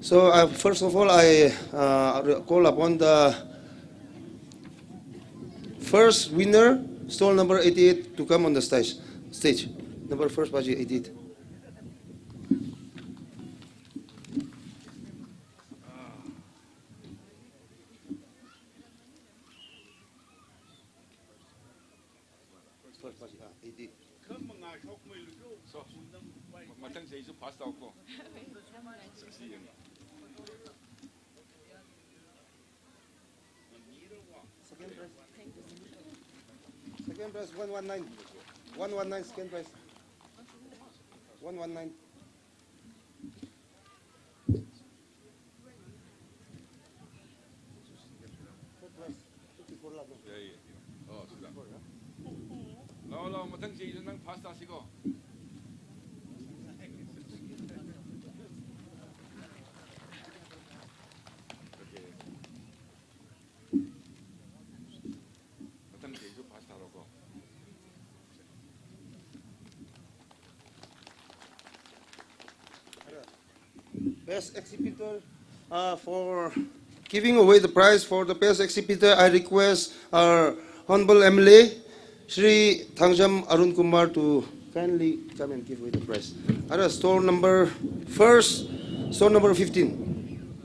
So, uh, first of all, I, uh, re-, call upon the first winner, stall number eighty-eight, to come on the stage. Stage. Number first, Paji, eighty-eight. First, first, ah, eighty. So, mathang chiesu pass tau ko. Sixty yeng. Second prize. Second prize, one one nine. One one nine, second prize. One one nine. Lao, lao, mathang chiesu nang pass ta siko. Okay. Mathang chiesu pass ta lo ko. Best exhibitor, uh, for giving away the prize for the best exhibitor, I request our Honorable M L A, Shri Thangjam Arun Kumar, to kindly come and give away the prize. Ara stall number first, stall number fifteen.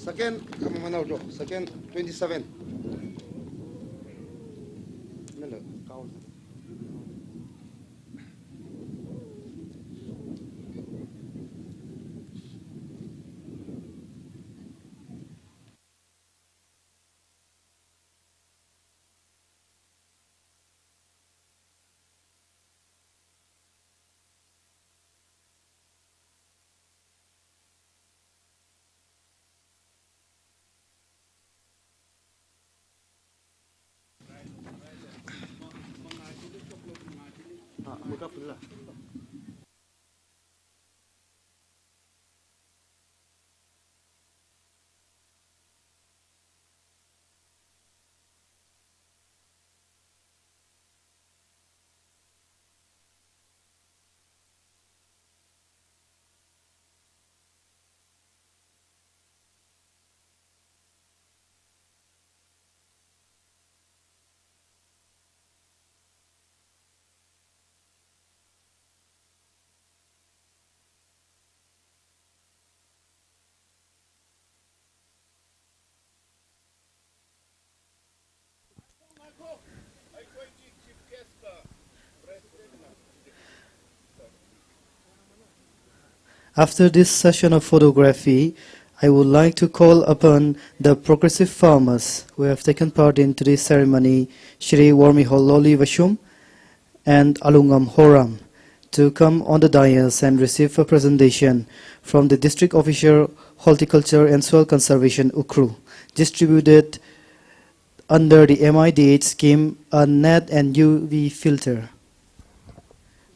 Second, kama manau jo. Second, twenty-seven. Melo, kau. After this session of photography, I would like to call upon the progressive farmers who have taken part in today's ceremony, Shri Wormihol Loli Vashum and Alungam Horam, to come on the dais and receive a presentation from the District Officer, Horticulture and Soil Conservation, Ukhrul, distributed under the M I D H scheme, a net and U V filter.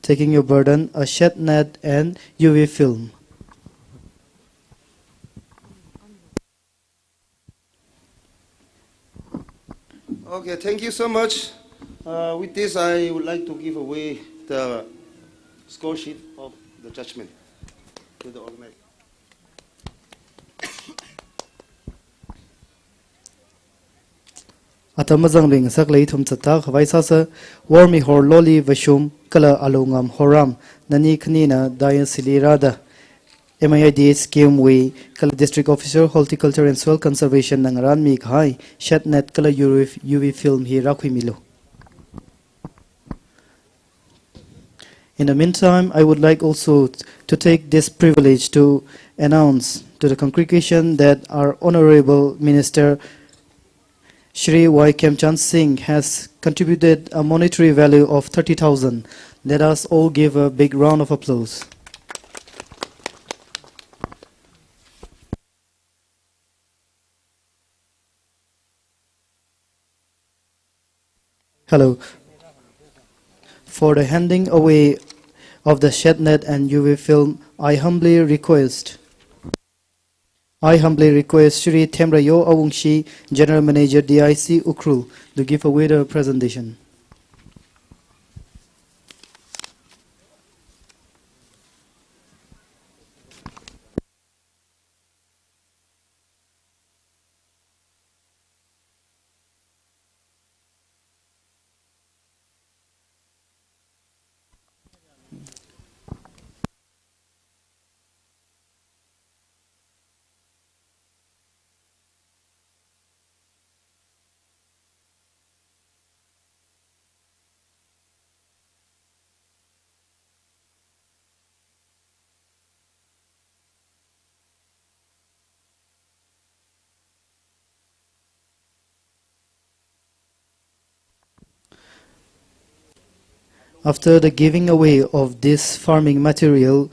Taking your burden, a shade net and U V film. Okay, thank you so much. Uh, with this, I would like to give away the score sheet of the judgment to the organizer. Atam mazanglui ngasaklei ithum chithākhavai sāsa. Wormihor Loli Vashum kala Alungam Horam, nani khanina dais hili rāda M I D H scheme wui kala District Officer, Horticulture and Soil Conservation na ngarānmi kahai shade net kala U V, U V film hi rākhuimilu. In the meantime, I would like also to take this privilege to announce to the congregation that our Honorable Minister Shri Y Khemchand Singh has contributed a monetary value of thirty thousand. Let us all give a big round of applause. Hello. For the handing away of the shade net and U V film, I humbly request, I humbly request Shri Themrayo Awungshi, General Manager D I C Ukhrul, to give away the presentation. After the giving away of this farming material,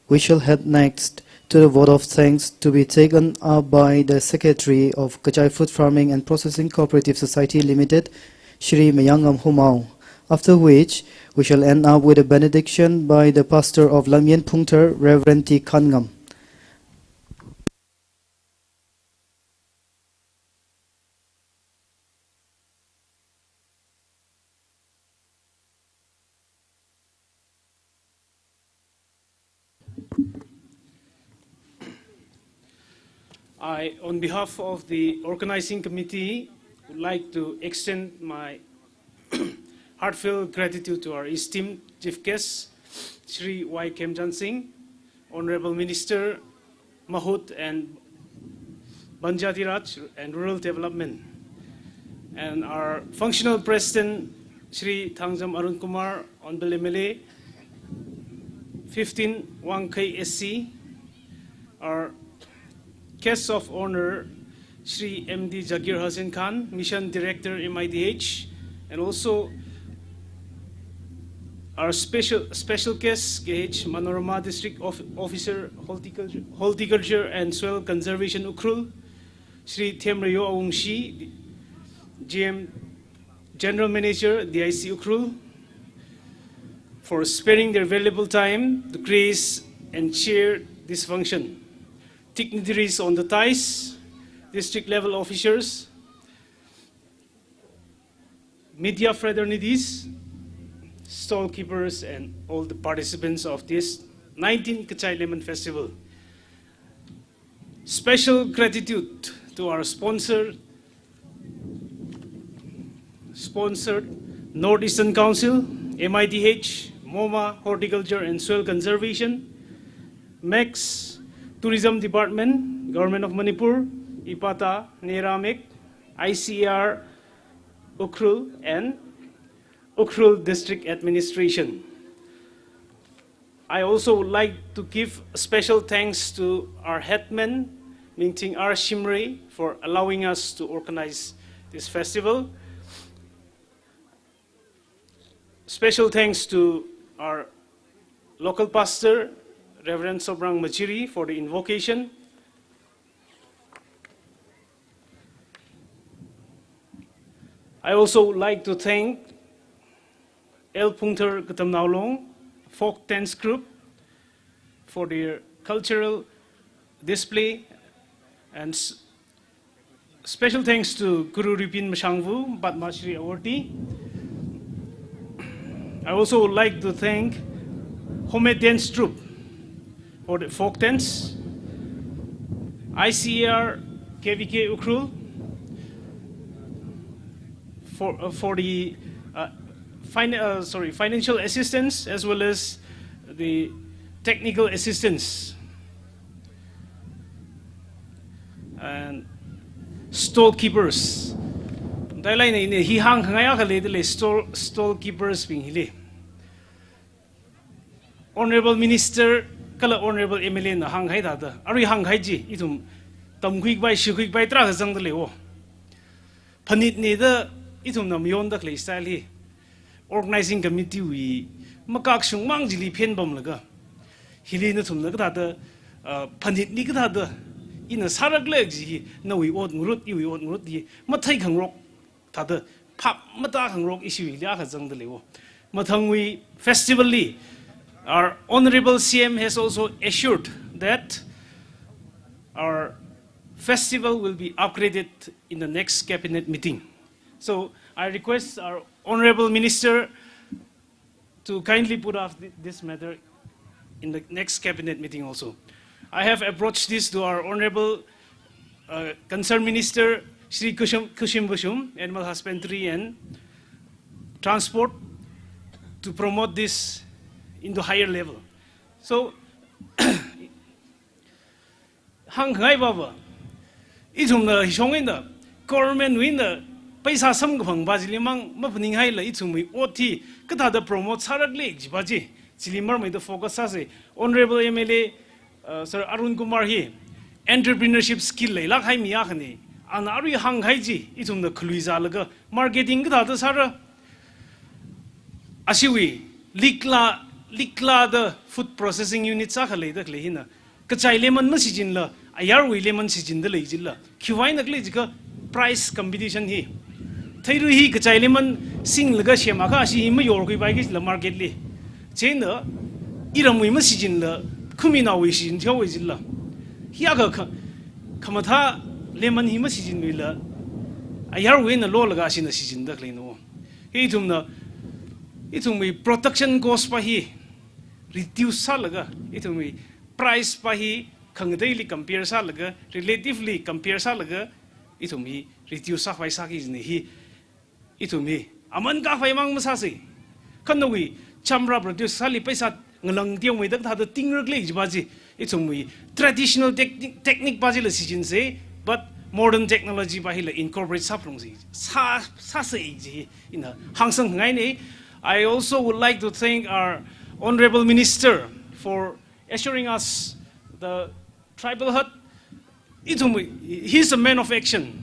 we shall head next to the vote of thanks to be taken up by the Secretary of Kachai Food Farming and Processing Cooperative Society Limited, Shri Mayangam Humao. After which, we shall end up with a benediction by the pastor of Lamyen Phungthar, Reverend T Khanngam. I, on behalf of the organizing committee, would like to extend my heartfelt gratitude to our esteemed chief guest, Shri Y Khemchand Singh, Honorable Minister Mahut and Panchayati Raj and Rural Development, and our functional president, Shri Thangjam Arun Kumar, Honorable M L A, fifteen Wangkhei S C, our guest of honor, Shri M D Zakir Hussain Khan, Mission Director, M I D H, and also our special, special guest, K H Manorama, District of, Officer, Horticulture, Horticulture and Soil Conservation, Ukhrul, Shri Themreyo Awungshi, G M, General Manager, D I C Ukhrul, for sparing their valuable time to grace and chair this function. Dignitaries on the dais, district level officers, media fraternities, stall keepers, and all the participants of this nineteenth Kachai Lemon Festival. Special gratitude to our sponsor, sponsored North Eastern Council, M I D H, MOMA, Horticulture and Soil Conservation, MEX, Tourism Department, Government of Manipur, IPATA, NERAMEC, I C A R Ukhrul, and Ukhrul District Administration. I also would like to give special thanks to our headman, Ningting R Shimray, for allowing us to organize this festival. Special thanks to our local pastor, Reverend Sobrang Machiri, for the invocation. I also would like to thank L Phungthar Katamnaolong Folk Dance Group for their cultural display, and s-, special thanks to Guru Ripin Mashangvu, Padma Shri Awardee. I also would like to thank Home Dance Troupe for the folk dance, I C A R K V K Ukhrul for, uh, for the, uh, fin-, uh, sorry, financial assistance as well as the technical assistance. And stall keepers. Dailaina ine hi hāngkhangai akha leidalei stall, stall keepers bing hili. Honorable Minister kala Honorable M L A na hānghai thāda, arui hānghai chi, ithum tamkhuikapai, shikhuikapai tarākha zangdalei wo. Phanitni da ithumna mayonda khalei style hi Organizing Committee wui makakshungmang chili phenpamlaga, hili nathumna kathāda, ah, phanitni kathāda ina sārakhala kaji hi, nawui ot ngarut, iwui ot ngarut hi matheikhangarok thāda, phap matākhangarok issue hili akha zangdalei wo. Mathangwui festival li, our Honorable C M has also assured that our festival will be upgraded in the next cabinet meeting. So I request our Honorable Minister to kindly put up thi-, this matter in the next cabinet meeting also. I have approached this to our Honorable, uh, Concerned Minister Shri Khashim, Khashim Bashum, Animal Husbandry and Transport, to promote this into higher level. So, hāngkhangai pava, ithumna hishong eina, government wui eina paisa samkaphang pa chilimang maphaninghaila, ithumwui ot hi kathāda promote sārakhala kaji pa chi, chili marmeida focus sāsa. Honorable M L A, uh, Sir Arun Kumar hi entrepreneurship skill leilāk kahai mi akhana. Ana arui hānghai chi, ithumna khalui zālaga marketing kathāda sāra, ashiwui likla, likla da food processing unit sākhalei da khalei hina, kachai lemon mashichinla, ayarwui lemon shichinda lei jila. Khiwui einakhala jiakha price competition hi. Theirui hi kachai lemon singlaga semakha ashi hi mayorkhuipai kajila market li. Chieina iramwui mashichinla, khaminaowui shichin theowui jila. Hi akha kha-, khamathā lemon hi mashichinluila, ayarwui eina lolaga ashina shichinda khaleina. Hi ithumna, ithumwui production cost pa hi reduce sālaga, ithumwui price pa hi khangateili compare sālaga, relatively compare sālaga, ithum hi reduce sākhavai sāki jina hi, ithum hi aman kaphāmang masāsa. Kha nawui chamra produce sāli paisa ngalang teomeida kathāda tingrakhala kaji pa chi, ithumwui traditional technique, technique pa chila shichinsa, But modern technology pa hila incorporate sāphalungsi, sā, sāsei ji ina hāngsang ngaine. I also would like to thank our Honorable Minister for assuring us the tribal hut. Ithum, he's a man of action.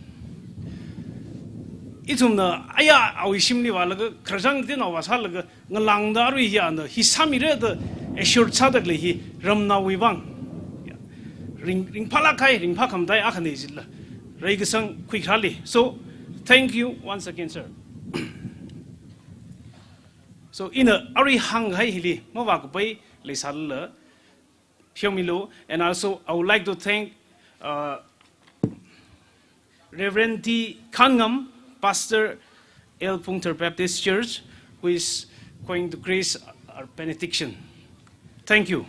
Ithumna aya awui shimli vālaga, khararchān kateonao vāsālaga, ngalāngda arui hi ana hi sāmira da assure sādalei hi ramnaowui vang. Ya. Ring, ringphālāk kahai, ringphā khamataiya akhana jila. Reikasang khuikharāli. So, thank you once again, sir. So, ina arui hānghai hili mavākapai leisālala, pheomilu, and also I would like to thank, uh, Reverend T Khanngam, Pastor L Pungthar Baptist Church, who is going to grace our benediction. Thank you.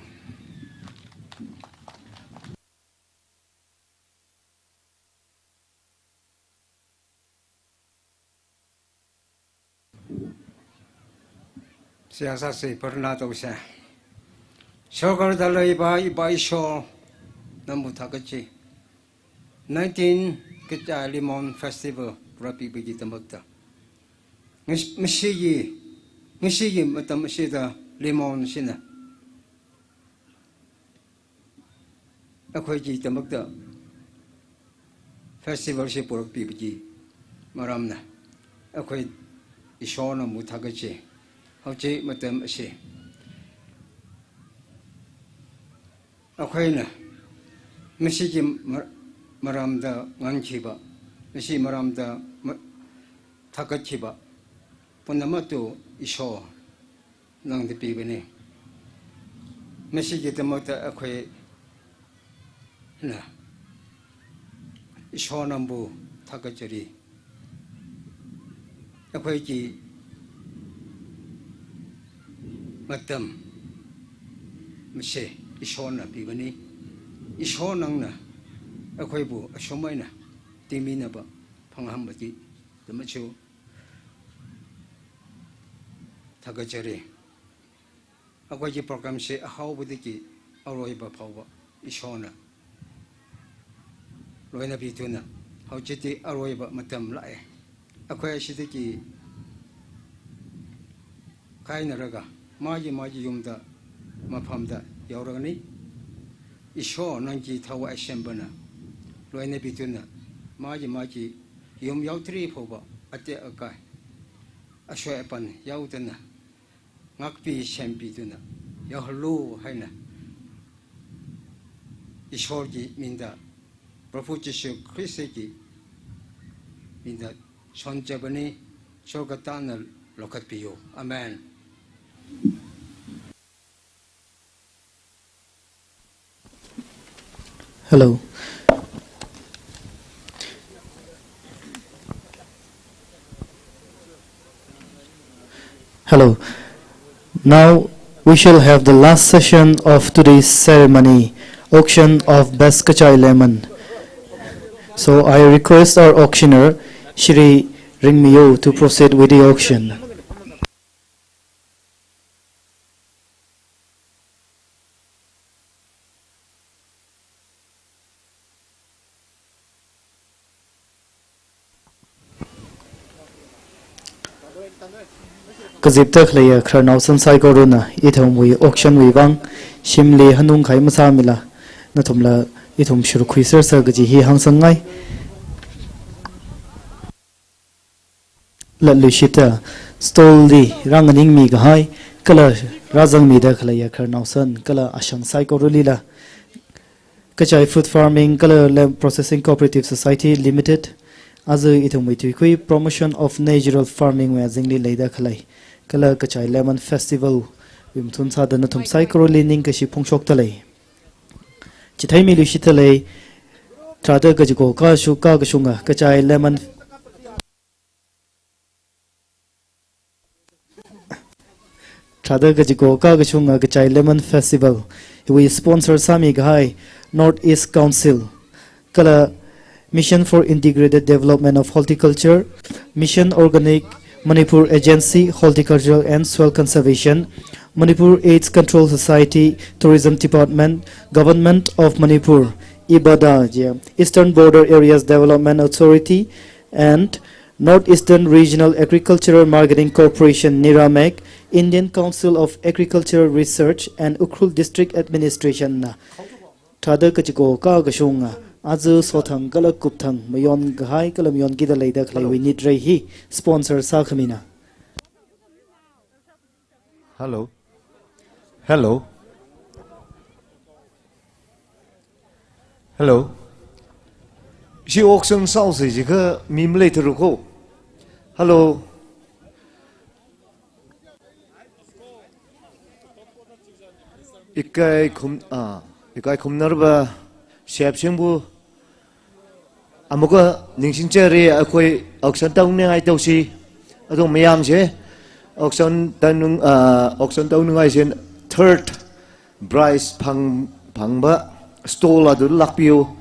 Seihā sāse, pratna tausa. Sorkarda leipa, ipa Ishor, nangbu thakatse. Nineteen Kachai Lemon Festival purapibagi dangmākta. Ngas-, mashigi, ngasigi matam ashida lemon shina. Akhoi chi dangmākta festival shi purapibagi maramna, akhoi Ishor nangbu thakatse, hao chi matam ashi. Akhoina, mashigi mar-, maramda ngankhiba, mashi maramda ma-, thakatkhiba, punnamatu Ishor nangda pibane. Mashigi dangmākta akhoina, Ishor nangbu thakatseri. Akhoi chi matam mashe Ishorna pibane. Ishor nangna akhoibu ashumai eina tingminaba phangahānba chi damachu thakatseri. Akhoi chi program shi ahaobadagi aroiba phaowa Ishorna loina pithuna, hao chiti aroiba matam lāke. Akhoi ashidagi kahaina rāga, maji maji yumda, maphamda yaorane. Ishor nangki thao ashembana loina pithuna, maji maji yum yaotri phaowa ate akai, ashoi apan yaodana, ngakpi shempiduna yaohalu haina Ishorki mingda, Prabhu Jishu Khristaki mingda shonchebane, Ishor katāna lokatpiyo. Amen. Hello. Hello. Now we shall have the last session of today's ceremony, auction of best Kachai lemon. So I request our auctioneer, Shri Ringmiyo, to proceed with the auction. Kazipda khaleiya khararnaosan saikorana ithumwui auction wui vang shimli hanung khai masāmila, nathumla ithum shurkhuisersa kaji hi hāngsangngai. Latluishita, stall li rānganingmi kahai, kala rāzangmida khaleiya khararnaosan, kala ashang saikoralila, Kachai Food Farming kala Lamb Processing Cooperative Society Limited, aja ithumwui tuikhui Promotion of Natural Farming wui azingli leida khalei, kala Kachai Lemon Festival wui mathun sāda nathum saikorali ningkashi phongshokda lei. Chitheimiluishita lei, tharāda kachiko kashung, kakashunga Kachai Lemon Tharāda kachiko kakashunga Kachai Lemon Festival hiwui sponsor sāmi kahai North East Council, kala Mission for Integrated Development of Horticulture, Mission Organic Manipur Agency, Horticulture and Soil Conservation, Manipur AIDS Control Society, Tourism Department, Government of Manipur, IBADA, Eastern Border Areas Development Authority, and North Eastern Regional Agricultural Marketing Corporation, NIRAMAC, Indian Council of Agricultural Research, and Ukhrul District Administration na thāda kachiko kakashunga, aja sothang kala kupthang mayonkahai kala mayonkida leida khaleiwui nit rei hi sponsor sākhamina. Hello. Hello. Hello. Ishi auction sāusa jiakha mi maleitharu ko. Hello. Ikai khum, ah, ikai khumnarva shep shengbu. Amuka ningshing chari akhoi auction tauningai tausi. Adong mayam she. Auction taunung, ah, auction taunungai shen third prize phang, phangba stall adu lakpiu.